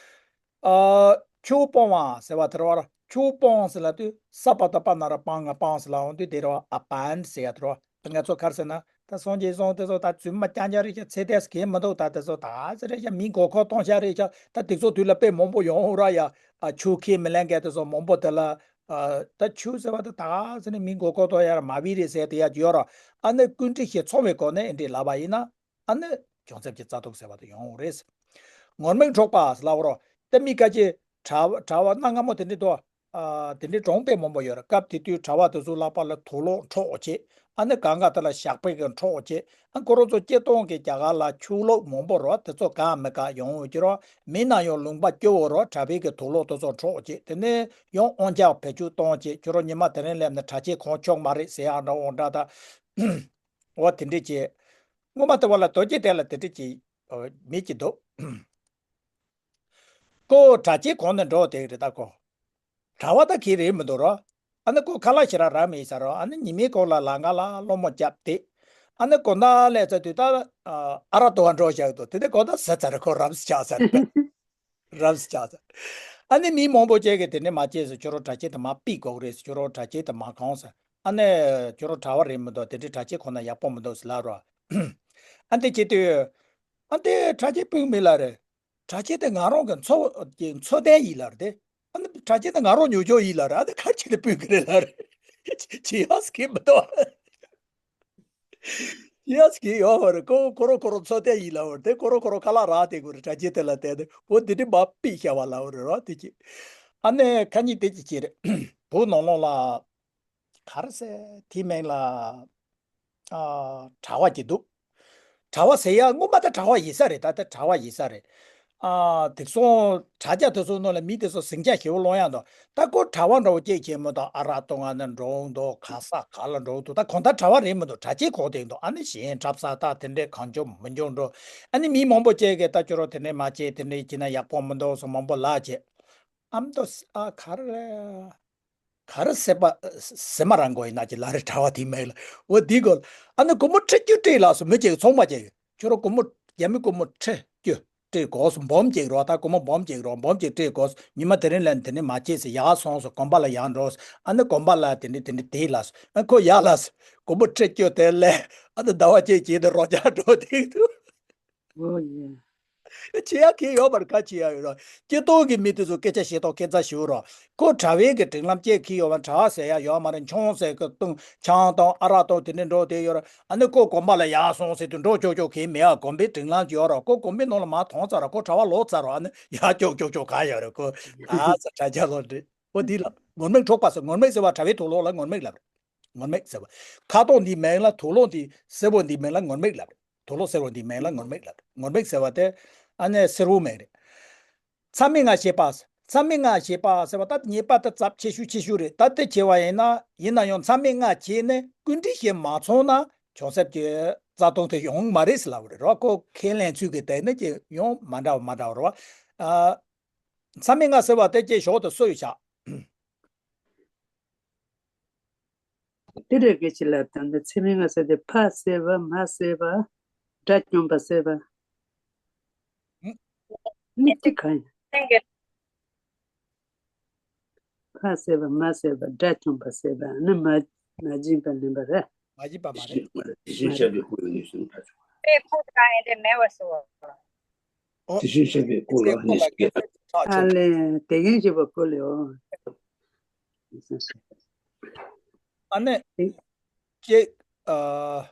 ཨ། ཆུ་བོ་སྤོང་བ་ཟེར་བ་དེ་རེད་བ། ཆུ་བོ་སྤོང་ཟེར་ལབ་དུས་ས་པ་བཏགས་སྤ་ན་རོ་སྤང་ང་སྤང་ཟེར་ལབ་འོང་དུས་དེ་རེད་བ། ཨ་པན་ཟེར་ཡག་དེ་རེད་བ། ད་ང་ཚོ་ག་རེ་ཟེར་ན། ད་སངས་རྒྱས་སོང་། དེ་ཚོ་ད་རྫུན་མ་རྐྱང་རྐྱང་རེད་ཤག་ཚོད་ལྟ་ཟེར་གི་མི་འདུག་ད་དེ་ཚོ་ད་ག་ཟེ་རེད་ཤག་མི་མགོ་སྐོར་གཏོང་ཤག་རེད་ཤག་ད་དེ་ཚོ་དུས་ལ་དཔེ་མང་པོ་ཡོང་ར་ཡ། ཨ། ཆུ་ཁས་མི་ལེན་མཁན་དེ་ཚོ་མང་པོ་དེ་ལ། ཨ། ད་ཆུ་ཟེར་བ་ད་ད་ག་ཟེ་ནས་མི་མགོ་སྐོར་གཏོང་ཡག་མ་བི་རེད་ཟེར་དེ་ཡག་ཅིག་ཡོད་ར། ཨ་ནི་སྐུ་དྲིན་ཞིག་ཚོར་བའི་སྒོ་ནས་ཨེ་འདྲས་ལབ་པ་ཡིན་ན། ཨ་ནི་གྱོང་གསབ་ཀྱི་རྩ་དོག་ཟེར་བ་དེ་ཡོང་རེད། ངུར་སྨྲིག་འཕྲོག་པ་ཟེར་ལབ་རོ། ད་མི་ཁ་ཅིག་གྲྭ་གྲྭ་བ་གནའ་སྔ་མོ་དེ་འདྲ་འདུག་ཨ། དེ་འདྲའི་གྲོང་དཔེ་མང་པོ་ཡོད་རེད། སྐབས་དེ་དུས་གྲྭ་བ་དེ་ཚོ་ལག་པ་ལ་དུག་སློག་འཕྲོག་བྱེད། ཨ་ནི་གང་ག་དེ་ལ་ཞགས་པ་གིས་འཕྲོག་བྱེད། ཨ། ཁོ་རང་ཚོ་སྐྱེ་སྟོང་གི་རྒྱ་གར་ལ་ཆུ་ལོག་མང་པོ་རོ། དེ་ཚོ་གང་མི་གང་ཡོང་འོང་གི་རོ། མི་ན་ཡང་ལུང་པ་སྐྱོ་བོ་རོ། གྲྭ་པའི་གི་དུག་སློག་དེ་ཚོ་འཕྲོག་བྱེད། དེ་ནས་ཡང་དབང་ཆ་བེད་སྤྱོད་གཏོང་བྱེད། ཁྱོད་རང་ཉི་མ་དེ་རིང་སླེབས་ནས་གྲྭ་ཆས་གོན་ཆོག་མ་རེད་ཟེར་ཡག་འདྲ་འོང་འདྲ་ད། འོ་དེ་འདྲས་བྱས། སྔོན་མ་དེ་བ་ལ་དོལ་རྒྱལ་དེ་ལ་དེ་འདྲས་ཀྱི་མི་གཅིག་འདུག་ཁོ་གྲྭ་ཆས་གོན་ནས་འགྲོ་དེ་རེད། ད་ཁོ་གྲྭ་བ་ད་གི་རེད་མི་འདུག་རོ། ཨ་ནི་ཁོ་ཁ་ལག་ཞེ་དྲག་རག་མེད་ས་རོ། ཨ་ནི་ཉི་མའི་གུང་ལ་ལམ་ཁ་ལ་སློང་མོ་བརྒྱབ་སྟེ། ཨ་ནི་དགོང་དག་སླེབས་ཚར་དུས་ད་ཨ་རག་འཐུང་བར་འགྲོ་བཞག་འདུག་དེ་ནས་དགོང་དག་ཟ་ཚར། ཁོ་རབ་ཆགས་ཚར། རབ་ཆགས་ཚར། ཨ་ནི་མི་མང་པོ་ཅིག་གིས་དེ་ནས་མ་བྱེད་ཟེར། ཁྱོད་རང་གྲྭ་ཆས་དེ་མར་ཕུད་དགོས་རེད་ཟེར། ཁྱོད་རང་གྲྭ་ཆས་དེ་མར་གོན་ཟེར། ཨ་ནི་ཁྱོད་རང་གྲྭ་བ་རེད་མི་འདུག་དེ་འདྲའི་གྲྭ་ཆས་གོན་ན་ཡག་པོ་མི་འདུག་ཟེར་ལབ་རོ། ཨ་འདི་བྱེད་དུས། ཨ་འདི་གྲྭ་ཆས་ཕུད་མི་ལ་རེད། གྲྭ་ཆས་དེ་ང་རང་གི་འཚོ་གི་འཚོ་རྟེན་ཡིན་ལབ་རེད་དེ། ཨ་ནི་གྲྭ་ཆས་དེ་ང་རང་ཉོ་རྒྱུ་ཡིན་ལབ་རེད། ཨ་ནི་ག་རེ་བྱས་ནས་ཕུད་གི་རེད་ལབ་རེད། བྱེད་ཡག་གི་མི་འདུག་བྱེད་ཡག་གི་ཡོད་མ་རེད། ཁོ་ཁོ་རང་ཁོ་རང་འཚོ་རྟེན་ཡིན་ལབ་རེད་དེ། ཁོ་རང་ཁོ་རང་ཁ་ལག་རག་བསྡད་དགོས་རེད། གྲྭ་ཆས་དེ་ལ་བལྟས་ཏེ། འོ་དེ་འདྲ་མར་ཕུད་བཞག་པ་ལབ་རེད་རོ། དེ་ཅི། ཨ་ནི་ཁ་ཉིན་དེ་ཅི་བྱས་རེད། བོད་ནང་ལོགས་ལ། ག་རེ་ཟེར་དེའི་མིང་ལ། ཨ། གྲྭ་བ་ཅིག་འདུག་གྲྭ་བ་ཟེར་ཡག་སྔོན་མ་ད་གྲྭ་བ་ཡིན་ས་རེད། ད་ལྟ་གྲྭ་བ་ཡིན་ས་རེད། ཨ། དེ་སོང་གྲྭ་རྒྱག་དེ་ཚོ་ནང་ལ་མི་དེ་ཚོ་ཟིང་ཆ་ཞེ་པོ་སློང་ཡག་འདུག་ད་ཁོ་གྲྭ་བ་འདྲ་བོ་སྐྱེས་ཆེན་མོ་དང་ཨ་རག་འཐུང་ང་ནི་འགྲོ་འདུག་ག་ས་ག་ལ་འགྲོ་འདུག་ད་གང་ལྟར་གྲྭ་བ་རེད་མི་འདུག་གྲྭ་ཆས་གོན་བསྡད་འདུག་ཨ་ནི་གཞན་འཁྲབ་ས་ད་དེ་འདྲའི་གང་བྱུང་མི་བྱུང་འགྲོ། ཨ་ནི་མི་མང་པོ་ཅིག་གིས་ད་ཁྱོད་རང་དེ་འདྲ་མ་བྱེད། དེ་འདྲ་བྱས་ན་ཡག་པོ་མི་འདུག་ཟེར་མང་པོ་ལབ་བྱས། ཨ་མདོ། ཨ། ག་རེ་རེད། ག་རེ་ཟེར་བ། ཟེར་མ་རང་གོ་ཡིན་ན་ཅི་ལབ་རེད། གྲྭ་བ་དེའི་མིང་ལ། འོ་དེའི་སྐོར། ཨ་ནི་སྒོར་མོ་ཁྲི་བཅུ་སྤྲད་ལགས་སོ། མི་གཅིག་ཚོང་པ་གཅིག་ཁྱོད་རང་སྒོར་མོ། རྒྱ་མི་སྒོར་མོ་ཁྲི་བཅུ་སྤྲད་དགོས་སོ། འབུམ་གཅིག་རོ། ད་སྒོར་མོ་འབུམ་གཅིག་རོ། འབུམ་གཅིག་སྤྲད་དགོས་སོ། ཉི་མ་དེ་རིང་ལ་དེ་ནས་མ་བྱེད་ཟེར། ཡར་སོང་སོ། དགོན་པ་ལ་ཡར་འགྲོ་སོ། ཨ་ནི་དགོན་པ་ལ་དེ་འདྲ་དེ་འདྲ་བསྡད་ལགས་སོ། ཨ། ཁོ་ཡར་ལགས་སོ། སྒོར་མོ་ཁྲི་བཅུ་དེ་ལས། ཨ་ནི་ཟླ་བ་གཅིག་བྱས་ཏེ་རོགས་རྒྱག་འགྲོ་བསྡད་འདུག་འོ་ཡ། བྱེད་ཡག་གི་ཡོད་པར་ག་བྱེད་ཡག་ཡོད་རོ། སྐྱེ་སྟོང་གི་མི་དེ་ཚོ་སྐད་ཆ་བཤད་སྟངས་སྐད་ཆ་ཞུ་རོ། ཁོ་གྲྭ་བའི་གི་སྒྲིག་ལམ་བཅས་ཀྱི་ཡོད་པ། གྲྭ་བ་ཟེར་ཡག་ཡོད་མ་རེད། ཆང་ཟེར་གི་བཏུང་། ཆང་དང་ཨ་རག་དང་དེ་འདྲ་འགྲོ་བསྡད་ཡོད་རོ། ཨ་ནི་ཁོ་དགོན་པ་ལ་ཡར་སོང་ཟེར་དུས་འགྲོ་ཆོག་ཆོག་གི་མེད་ཨ། དགོན་པའི་སྒྲིག་ལམ་ཡོད་རོ། ཁོ་དགོན་པའི་ནང་ལ་མར་ཐོན་ཚར་རོ། ཁོ་གྲྭ་བ་ལོག་ཚར་རོ། ཨ་ནི་ཡར་ཆོག་ཆོག་ཆོག་ག་ཡོད་རེད། ཁོ་ཨ་ཙི་གྲྭ་རྒྱག་ལོ་འདྲེ། འོ་འདི་ལ་ངུར་སྨྲིག་འཕྲོག་པ་ཟེར། ངུར་སྨྲིག་ཟེར་བ་གྲྭ་བའི་དུག་སློག་ལ་ངུར་སྨྲིག་ལབ་རེད། ངུར་སྨྲིག་ཟེར་བ། ཁ་དོག་འདི་མིང་ལ། དུག་སློག་འདི་སེར་པོ་འདི་མིང་ལ་ངུར་སྨྲིག་ལབ་རེད། དུག་སློག་སེར་པོ་འདི་མིང་ལ་ངུར་སྨྲིག་ལབ་རེད། ངུར་སྨྲིག་ཟེར་བ་དེ་ཨ་ནི་སེར་པོ་མིང་རེད། མཚམས་མེད་ལྔ་བྱེད་པ། མཚམས་མེད་ལྔ་བྱེད་པ་ཟེར་བ་ད་ཉེས་པ་དེ་ཚབས་ཆེ་ཤོས་ཆེ་ཤོས་རེད། ད་དེ་བྱས་པ་ཡིན་ན། ཡིན་ན་ཡང་མཚམས་མེད་ལྔ་བྱས་ནས་སྐུ་དྲིན་ཞིག་མ་ཚོར་ན་གྱོང་གསབ་ཀྱི་རྩ་དོན་དེ་ཡོང་མ་རེད་ཟེར་ལབ་པ་རེད་རོ། ཁོ་ཁས་ལེན་ཚུལ་གྱི་དེ་ནི་ཅི་ཡང་མ་འདྲ་བ་མ་འདྲ་བ་རེད་བ། ཨ། མཚམས་མེད་ལྔ་ཟེར་བ་དེ་ཅི་ཞོག་དེ་སུ་ཡོད་ཤག་དེ་རེད། སྐད་ཆ་ལ་ད་ནི་མཚམས་མེད་ལྔ་ཟེར་དེ་ཕ་བསད་པ། མ་བསད་པ། དགྲ་བཅོམ་པ་བསད་པ། ཨ་ནི་གཅིག་གང་ཡིན། ཕ་བསད་པ། མ་བསད་པ། དགྲ་བཅོམ་པ་བསད་པ། ཨ་ནི་མ་མ་བྱིན་པ་ལེན་པ་རེད། མ་བྱིན་པ་མ་རེད། དེ་བཞིན་གཤེགས་པའི་སྐུ་ཡི་ངོས་སུ་ཕར་ཕྱོགས། དཔེ་ཁུག་དང་ཨེ་འདྲས་མེད་པ་བཟོ། ཨོ། དེ་བཞིན་གཤེགས་པའི་སྐུ་ལ་ནི་ཞེས། ཨ་ལས། དེ་བཞིན་གཤེགས་པའི་སྐུ་ལ། ཨ་ནི། ཅེས། ཨ།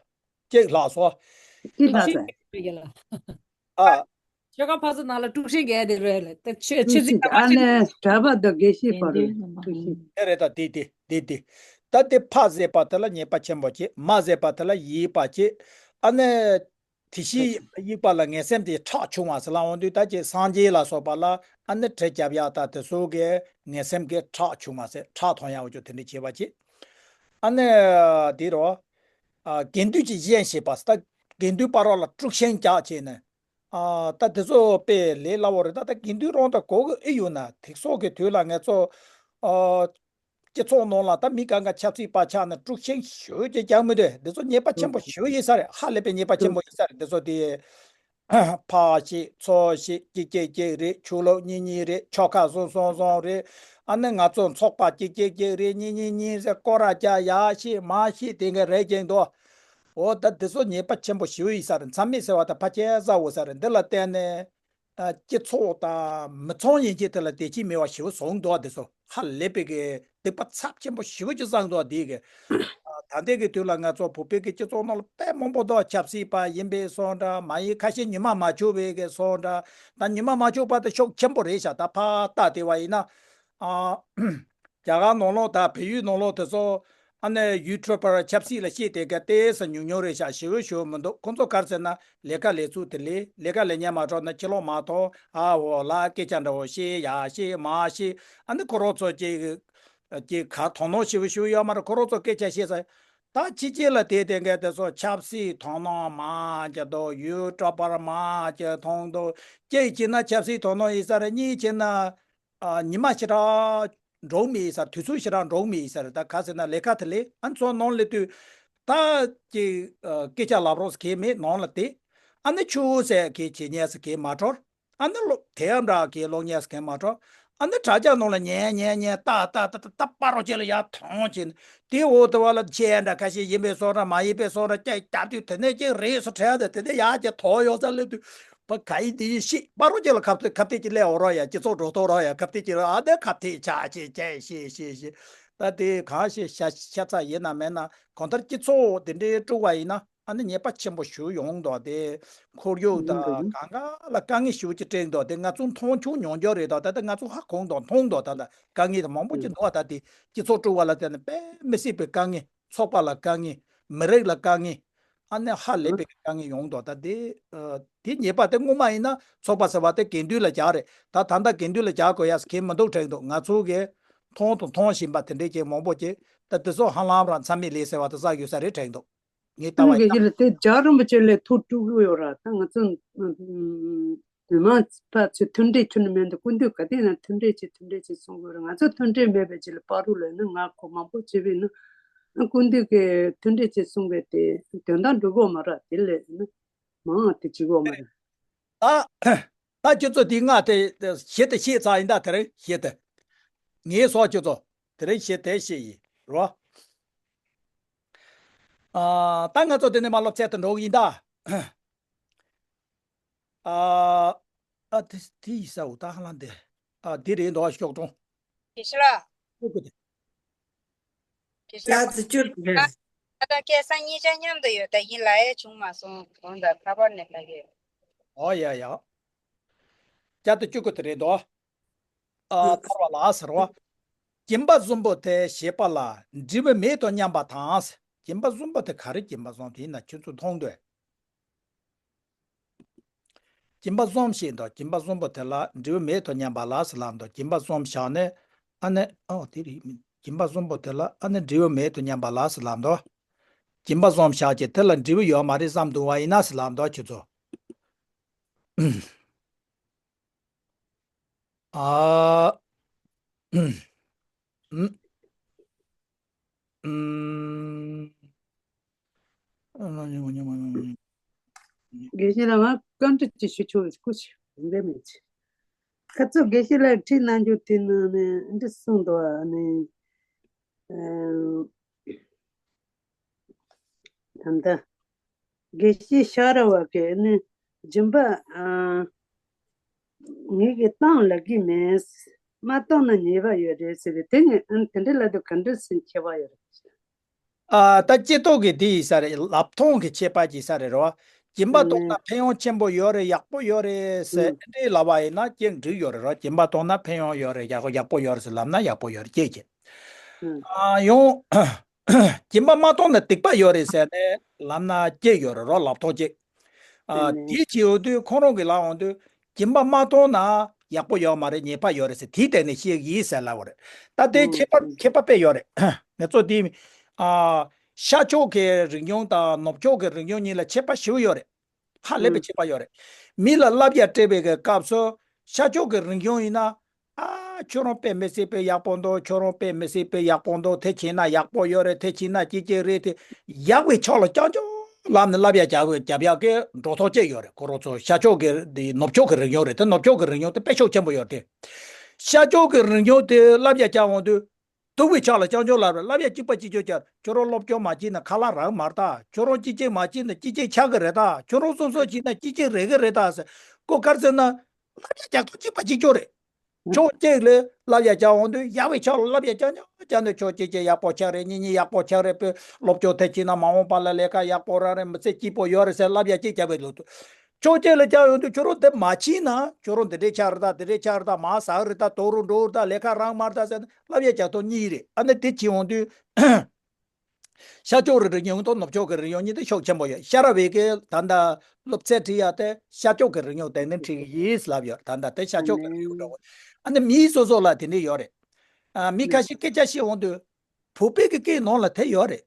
ཅེས་ལགས་སོ། ཅེས་ལགས་སོ། ཨ། ཆོས་ཀ་ཕ་ཚོ་ནང་ལ་དཀྲུག་ཤིང་རྒྱག་དེ་རེད་ལ། ད་ཆོས་ཆོས་ཚིག་ཨ་ནི་གྲྭ་པ་དང་དགེ་བཤེས་བར་རུ་དཀྲུག་ཤིང་། དེ་རེད། ད་དེ་དེ་དེ་དེ། ད་དེ་ཕ་ཟེར་བ་དེ་ལ་ཉེས་པ་ཆེན་པོ་བྱེད། མ་ཟེར་བ་དེ་ལ་ཡིས་པ་བྱེད། ཨ་ནི། དེ་བཞིན་གཤེགས་པ་ལ་ངན་སེམས་དེ་ཁྲག་ཕྱུང་བ་ཟེར་ལ་འོང་དུས། ད་ཅིག་སངས་རྒྱས་ལ་སོགས་པ་ལ་ཨ་ནི་གྲི་རྒྱབ་ཡག་དང་དེ་ཚོ་གི་ངན་སེམས་ཀྱི་ཁྲག་ཕྱུང་བ་ཟེར། ཁྲག་འཐུང་ཡག་འོ་ཅོག་དེ་འདྲ་བྱེད་པ་བྱེད། ཨ་ནི་དེ་རུ། ཨ། དགེ་འདུན་གྱི་གཞན་བྱེད་པ་ཟེར། ད་དགེ་འདུན་བར་ལ་དཀྲུག་ཤིང་རྒྱག་བྱས་ནས། ཨ། ད་དེ་ཚོ་དཔེ་ལས་སླ་བོ་རེད། ད་ད་དགེ་འདུན་རང་དང་གོ་གི་ཨེ་ཡོད་ན། དེ་སོགས་ཀྱི་དུས་ལ་ང་ཚོ། ཨ། སྤྱི་ཚོགས་ནང་ལ་ད་མི་གང་ག་ཆབ་སྲིད་པ་ཆགས་ནས་དཀྲུག་ཤིང་ཞེ་པོ་ཅིག་རྒྱག་མི་འདུག། འདི་ཚོ་ཉེས་པ་ཆེན་པོ་ཞེ་པོ་ཡིན་ས་རེད། ཧ་ལས་པའི་ཉེས་པ་ཆེན་པོ་ཡིན་ས་རེད། འདི་ཚོ་དེ། ཕར་བཤིག་ཚུར་བཤིག། གཅིག་གཅིག་གཅིག་རེད། ཆོས་ལུགས་གཉིས་གཉིས་རེད། ཆོལ་ཁ་གསུམ་གསུམ་གསུམ་རེད། ཨ་ནི་ང་ཚོ་ཚོགས་པ་གཅིག་གཅིག་གཅིག་རེད། གཉིས་གཉིས་གཉིས་ཟེར། སྐོར་ར་རྒྱག་ཡག་བཤད་མ་བཤད་དེ་འདྲ་རེད་ཀྱང་འདུག། འོ། ད་འདི་ཚོ་ཉེས་པ་ཆེན་པོ་ཞེ་པོ་ཡིན་ས་རེད། མཚམས་མེད་ཟེར་བ་ད་ཕལ་ཆེར་ཟ་འོ་ས་རེད། འདི་ལ་བརྟེན་ནས། ཨ། སྤྱི་ཚོགས་དང་མི་ཚང་ཡན་ཆད་དེ་ལ་བདེ་སྐྱིད་མེད་པ་ཞེ་པོ་བཟོ་འདུག། འདི་ཚོ་ཧ་ལས་པའི་གི་སྡིག་པ་ཚབས་ཆེན་པོ་ཞེ་པོ་ཅིག་བསགས་འདུག། འདི་གི། ཨ། ད་ལྟའི་གི་དུས་ལ་ང་ཚོ་བོད་པའི་གི་སྤྱི་ཚོགས་ནང་ལ་དཔེ་མང་པོ་འདུག། ཆབ་སྲིད་པ་ཡིན་པའི་བཟོ་འདྲ། མ་ཡིན་ཁ་ཤས་ཉི་མ་མ་འཁྱོལ་བའི་གི་བཟོ་འདྲ། ད་ཉི་མ་མ་འཁྱོལ་བ་དེ་ཤུགས་ཆེན་པོ་རེད་ཤག། ད་ཕར་ལྟ་བལྟས་པ་ཡིན་ན། ཨ། རྒྱ་གར་ནང་ལོགས་དང་བལ་ཡུལ་ནང་ལོགས་དེ་ཚོ། ཨ་ནི་ཡུ་ཊུབ་པར་ཆབ་སྲིད་ལ་བཤད་དེ་ག་ཏོག་ཙམ་ཉུང་ཉུང་རེད་ཤག། ཞེ་པོ་ཞེ་པོ་མི་འདུག། ཁོང་ཚོ་ག་རེ་ཟེར་ན། ལས་ཀ་ལས་ཚུལ་དེ་ལས། ལས་ཀ་ལས་ཉན་མ་གྲོགས་ན་ཕྱི་ལོགས་མ་ཐོན། ཨ་འོ་ལ་སྐད་ཆ་འདྲ་བོ་བཤད་ཡ་བཤད་མ་བཤད། ཨ་ནི་ཁོ་རང་ཚོ་ཅིག་ཅིག་ག་དོ་སྣང་ཞེ་པོ་ཞེ་པོ་ཡོད་མ་རེད། ཁོ་རང་ཚོ་སྐད་ཆ་བཤད་ས། ད་ཕྱི་རྒྱལ་ལ་དེ་དེ་འགའ་དེ་ཚོ་ཆབ་སྲིད་དོ་སྣང་མང་ཅིག་འདུག། ཡུ་ཊུབ་པར་མང་ཅིག་མཐོང་འདུག། གཅིག་བྱས་ན་ཆབ་སྲིད་དོ་སྣང་ཡིན་ས་རེད། གཉིས་བྱས་ན། ཨ། ཉི་མ་ཞེ་དྲག་འགྲོ་མི་ཡིན་ས་རེད། དུས་ཚོད་ཞེ་དྲག་འགྲོ་མི་ཡིན་ས་རེད། ད་ག་ཟེར་ན་ལས་ཀ་དེ་ལས། ཨ་ནི་ཚོ་ནང་ལས་དུས་ད་ཀྱི། ཨ། སྐད་ཆ་ལབ་རོགས་ཟེར་མཁན་མེད། ནང་ལ་དེ། ཨ་ནི་ཆུ་ཟེར་གི་བྱེད་ཉན་ཟེར་མཁན་མ་གྲོལ། ཨ་ནི་ལོ་དེ་ཡང་འདྲ་གི་ལོག་ཉན་ཟེར་མཁན་མ་གྲོལ། ཨ་ནི་དྲ་རྒྱ་ནང་ལ་ཉན་ཉན་ཉན་ལྟ་ལྟ་ལྟ་ལྟ་ལྟ་པ་རོ་ཅེ་ལ་ཡར་ཐོན་ཅེ་ནི། དེ་འོག་དེ་བ་ལ་ཆེ་འདྲ་ཁ་ཤས་ཡིན་པའི་བཟོ་འདྲ་མ་ཡིན་པའི་བཟོ་འདྲ་སྐད་བརྒྱབ་དུས། དེ་ནས་ཅིག་རེས་སུ་ཁྲལ་དེ་དེ་ནས་ཡར་ཅིག་དོགས་ཡོང་ས་སླེབས་དུས། བ་ག་ཡིན་དེ་ཡིན་ཤེས་པ་རོ་ཅིག་ལ་ཁ་གཏད་ཁ་གཏད་ཅིག་སླེབས་འོ་རོགས་ཡ། སྤྱི་ཚོགས་འགྲོ་ཐོག་རོགས་ཡ། ཁ་གཏད་ཅིག་ཨ་དེ་ཁ་གཏད་ཆགས་ཅིག་ཅེ་ཤེས་ཤེས་ཤེས། ད་དེ་གང་ཤེས་ཤ་ཤ་ཚ་ཡིན་ན་མེད་ན། གང་ལྟར་སྤྱི་ཚོགས་དེ་འདྲའི་དཀྲུག་པ་ཡིན་ན། ཨ་ནི་ཉེས་པ་ཆེན་པོ་ཞེ་པོ་ཡོང་འདུག། དེ་ཁོར་ཡུག་དང་གང་ག་ལ་དཀའ་ངལ་ཞེ་པོ་ཅིག་སྤྲད་འདུག། དེ་ང་ཚོ་མཐོང་ཆུང་མྱོང་རྒྱུ་རེད་དོ། ད་ལྟ་ང་ཚོ་ཧ་གོ་འདུག། མཐོང་འདུག། ད་ལྟ་དཀའ་ངལ་དེ་མང་པོ་ཅིག་འདུག། ད་དེ་སྤྱི་ཚོགས་དཀྲུག་པ་ལ་བརྟེན་ནས་དཔེ་མི་སྲིད་པའི་དཀའ་ངལ། ཚོགས་པ་ལ་དཀའ་ངལ། མི་རིགས་ལ་དཀའ་ངལ། ཨ་ནི་ཧ་ལས་པའི་དཀའ་ངལ་ཡོང་འདུག། ད་དེ། ཨ། དེ་ཉེས་པ་དེ་སྔོན་མ་ཡིན་ན་ཚོགས་པ་ཟེར་བ་དེ་དགེ་འདུན་ལ་རྒྱག་རེད། ད་ད་ལྟ་དགེ་འདུན་ལ་རྒྱག་དགོས་ཡ་ཟེར་མཁན་མི་འདུག་དྲན་འདུག། ང་ཚོ་གིས་མཐོང་དང་མཐོང་བཞིན་པ་དེ་འདྲས་ཀྱི་མང་པོ་ཅིག། ད་དེ་ཚོ་ཧ་ལམ་རང་མཚམས་མེད་ལས་ཟེར་བ་དེ་བསགས་ཡོད་ས་རེད་དྲན་འདུག། ངས་ལྟ་བ་ཡིན་ན། དེ་རྒྱལ་བ་རིན་པོ་ཆེ་ལས་ཐུགས་དཀྲུག་གི་ཡོད་ར། ད་ང་ཚོ་མི་མང་ཕར་ཚུར་མཐུན་སྒྲིལ་ཁྱོན་ནས་མེད་འདུག། སྐུ་མདུན་ག་དུས་ན་མཐུན་སྒྲིལ་བྱེད། མཐུན་སྒྲིལ་བྱེད་གསུང་གི་ཡོད་ར། ང་ཚོ་མཐུན་སྒྲིལ་མེད་པའི་ཅིག་ལ་བར་དུ་ལ་ཡིན་ན། ང་ཁོ་མང་པོ་བྱས་པས་ན། སྐུ་མདུན་གྱིས་མཐུན་སྒྲིལ་བྱེད་གསུངས་པའི་དེ་དོན་དག་འགྲུབ་གི་མ་རེད། དེ་ལས་ན་མང་དེ་བྱེད་གི་མ་རེད། ད་ད་ཁྱོད་ཚོ་དེ་ང་དེ་གཞི་དེ་ཤེས་ཚར་ཡིན། ད་དེ་རིང་གཞི་དེ་ངའི་སོགས་ཁྱོད་ཚོ་དེ་རིང་གཞི་དེ་ཤེས་ཡིན་རོ། ཨ། ད་ང་ཚོ་དེ་ནས་མར་སློབ་ཚན་དུ་འགྲོ་གི་ཡིན་ད། ཨ། ཨ། དེ་དེ་ཡིན་ས་འོ། ད་ཧ་ལམ་དེ། ཨ། དེ་རེད་འདུག། ཤོག་གྲོང་། དགེ་བཤེས་ལགས། ཨོ་ཀེ། དེ། དགེ་བཤེས་ལགས། བཅུ་དགུ་རེད། ད་ལྟ་སྐལ་བཟང་གཉིས་ཆ་མཉམ་དུ་ཡོད། ད་ཡིན་ལ་ཨེ་བྱུང་མ་སོང་། གོང་དང་ཁ་པར་ནས་ལྟ་གི་ཡོད། ཨོ་ཡ་ཡ། བརྒྱ་དང་བཅུ་དགུ་དེ་རེད་འདུག། ཨ། ཐར་པ་ལ་ཟེར་བ། སྦྱིན་པ་གསུམ་པོ་དེ་བྱེད་པ་ལ་འབྲས་བུ་མེད་དོ་སྙམ་པ་དང་། སྦྱིན་པ་གསུམ་པོ་དེ་ག་རེ། སྦྱིན་པ་གསུམ་དེ་ཡིན་ན་ཁྱོད་ཚོ་མཐོང་འདོད། སྦྱིན་པ་གསུམ་ཞིག་འདུག། སྦྱིན་པ་གསུམ་པོ་དེ་ལ་འབྲས་བུ་མེད་དོ་སྙམ་པ་ལ་ཟེར་ལབ་འདུག། སྦྱིན་པ་གསུམ་བཞག་ནས། ཨ་ནི། ཨོ་དེ་རེད། སྦྱིན་པ་གསུམ་པོ་དེ་ལ་ཨ་ནི་འབྲས་བུ་མེད་དོ་སྙམ་པ་ལ་ཟེར་ལབ་འདུག། སྦྱིན་པ་གསུམ་བཞག་ཅིག་དེ་ལ་འབྲས་བུ་ཡོད་མ་རེད་བསམ་འདུག་པ་ཡིན་ན་ཟེར་ལབ་འདུག་ཁྱོད་ཚོ། ཨ། ཨུམ། ཨུམ། དགེ་བཤེས་ལགས། ང་བཀའ་འདྲི་ཅིག་ཞུ་ཆོག་གི། སྐུ་མཁྱེན། འདི་མེད་ཅིག། ཁ་ཚོ་དགེ་བཤེས་ལགས་བྲིས་གནང་རྒྱུ་དེ་ནང་ནས་འདི་གསུངས་འདུག། ཨ་ནི། ཨ། ད་ལྟ་དགེ་བཤེས་ཤ་ར་བ་གིས་ནི་སྦྱིན་པ། ཨ། ངེད་ཀྱིས་བཏང་ལབ་ཀྱི་མེད། མ་བཏང་ན་ཉེས་པ་ཡོད་རེད་ཟེར་རེད། དེ་ནི་ཨ་ནི་དེ་འདྲ་ལབ་དུས་ག་འདྲ་སེ་ཁྱད་པར་ཡོད་རེད། ཨ། ད་སྐྱེ་ཐོག་གི་དེ་ཡིན་ས་རེད། ལབ་སྟངས་ཀྱི་ཁྱད་པར་གྱི་ས་རེད་རོ། སྦྱིན་པ་གཏོང་ན་ཕན་ཡོན་ཆེན་པོ་ཡོད་རེད། ཡག་པོ་ཡོད་རེད་ཟེར། ཨ་འདྲས་ལབ་པ་ཡིན་ན་ཅིག་འགྲིག་ཡོད་རེད་རོ། སྦྱིན་པ་གཏོང་ན་ཕན་ཡོན་ཡོད་རེད། ཡག་ཡག་པོ་ཡོད་རེད་ཟེར་ལབ་ན་ཡག་པོ་ཡོད་རེད། ཅེས་ཀྱི། ཨ། ཡང་སྦྱིན་པ་མ་གཏོང་ན་སྡིག་པ་ཡོད་རེད་ཟེར་ནས་ལབ་ན་སྐྱེ་ཡོད་རེད་རོ། ལབ་ཐོག་ཅིག། ཨ། དེ་བྱེད་ཡོང་དུས་ཁོང་རང་གིས་ལབ་ཡོང་དུས་སྦྱིན་པ་མ་གཏོང་ན་ཡག་པོ་ཡོད་མ་རེད། ཉེས་པ་ཡོད་རེད་ཟེར། དེའི་སྟེང་ནས་བཤད་ཀྱི་ཡིན་ཟེར་ལབ་པ་རེད། ད་དེ་ཁྱད་པར་ཁྱད་པར་དཔེ་ཡོད་རེད། ང་ཚོ་དེ། ཨ། ཤར་ཕྱོགས་ཀྱི་རིག་གཞུང་དང་ནུབ་ཕྱོགས་ཀྱི་རིག་གཞུང་གཉིས་ལ་ཁྱད་པར་ཞེ་པོ་ཡོད་རེད། ཧ་ལས་པའི་ཁྱད་པར་ཡོད་རེད། མི་ལ་བསླབ་བྱ་སྤྲད་པའི་གི་སྐབས་སུ་ཤར་ཕྱོགས་ཀྱི་རིག་གཞུང་ཡིན་ན། ཨ། ཁྱོད་རང་དཔེ་མི་སྲིད་པའི་ཡག་པོ་འདུག་ཁྱོད་རང་དཔེ་མི་སྲིད་པའི་ཡག་པོ་འདུག་དེ་བྱས་ན་ཡག་པོ་ཡོད་རེད། དེ་བྱས་ན་ཅི་ཅི་རེད། དེ་ཡག་པའི་ཕྱོགས་ལ་རྐྱང་རྐྱང་ལབ་ནས་བསླབ་བྱ་རྒྱབ་རྒྱབ་ཡག་གི་འགྲོ་ཐབས་ཅིག་ཡོད་རེད། ཁོ་རང་ཚོ་ཤར་ཕྱོགས་ཀྱི་དེ་ནུབ་ཕྱོགས་ཀྱི་རིག་གཞུང་རེད། དེ་ནུབ་ཕྱོགས་ཀྱི་རིག་གཞུང་དེ་དཔེ་ཤུགས་ཆེན་པོ་ཡོད་རེད། དེ་ཤར་ཕྱོགས་ཀྱི་རིག་གཞུང་དེ་བསླབ་བྱ་རྒྱབ་འོང་དུས། སྡུག་པའི་ཕྱོགས་ལ་རྐྱང་རྐྱང་ལབ་རེད། བསླབ་བྱ་གཅིག་པ་གཅིག་རྐྱང་རྐྱང་། ཁྱོད་རང་སློབ་སྦྱོང་མ་བྱས་ན་ཁ་ལག་རག་མ་རེད་ད། ཁྱོད་རང་ཅི་བྱེད་མ་བྱས་ན་ཅི་བྱེད་ཆགས་ཀྱི་རེད་ད། ཁྱོད་རང་སོ་སོ་བྱས་ན་ཅི་བྱེད་རེག་གི་རེད་ད་ཟེར། ཁོ་ག་རེ་ཟེར་ན། བསླབ་བྱ་རྒྱག་ཐོག་གཅིག་པ་གཅིག་རྐྱང་རེད། ཕྱོགས་གཅིག་ལ་བསླབ་བྱ་རྒྱག་འོང་དུས་ཡག་པའི་ཕྱོགས་ལ་བསླབ་བྱ་རྐྱང་རྐྱང་རྒྱག་ནས་ཁྱོད་ཅི་བྱེད་ཡག་པོ་ཆགས་རེད། གཉེན་ཉེ་ཡག་པོ་ཆགས་རེད། དཔེ་སློབ་སྦྱོང་དེ་བྱས་ན་མ་འོངས་པ་ལ་ལས་ཀ་ཡག་པོ་རག་རེད། མི་ཚེ་སྐྱིད་པོ་ཡོད་རེད་ཟེར་བསླབ་བྱ་གཅིག་རྒྱབ་པའི་ལོ་ཏོ། ཕྱོགས་གཅིག་ལ་རྒྱག་ཡོང་དུས་ཁྱོད་རང་དེ་མ་བྱས་ན། ཁྱོད་རང་འདི་འདྲས་ཆགས་རེད་ད། འདི་འདྲས་ཆགས་རེད་ད། མར་ཟག་རེད་ད། དུག་རུ་འགྲོ་རེད་ད། ལས་ཀ་རག་མ་རེད་ད་ཟེར་ནས་བསླབ་བྱ་རྒྱག་ཐོག་གཉིས་རེད། ཨ་ནི་དེ་བྱེད་ཡོང་དུས། ཤར་ཕྱོགས་རིག་གཞུང་དང་ནུབ་ཕྱོགས་ཀྱི་རིག་གཞུང་གཉིས་དེ་ཤུགས་ཆེན་པོ་ཡོད། ཤ་ར་བའི་གི་ད་ལྟ་སློབ་ཚན་ཁྲིད་ཡ་དེ་ཤར་ཕྱོགས་ཀྱི་རིག་གཞུང་དེ་ནས་ཁྲིད་ཀྱི་ཡིན་ལབ་ཡོད། ད་ལྟ་དེ་ཤར་ཕྱོགས་ཀྱི་རིག་གཞུང་འདྲ་བོ། ཨ་ནི་མིའི་སོ་སོ་ལ་དེ་འདྲས་ཡོད་རེད། ཨ། མི་ཁ་ཤས་སྐད་ཆ་བཤད་འོང་དུས། བོད་པའི་གི་སྐད་ནང་ལ་དེ་ཡོད་རེད།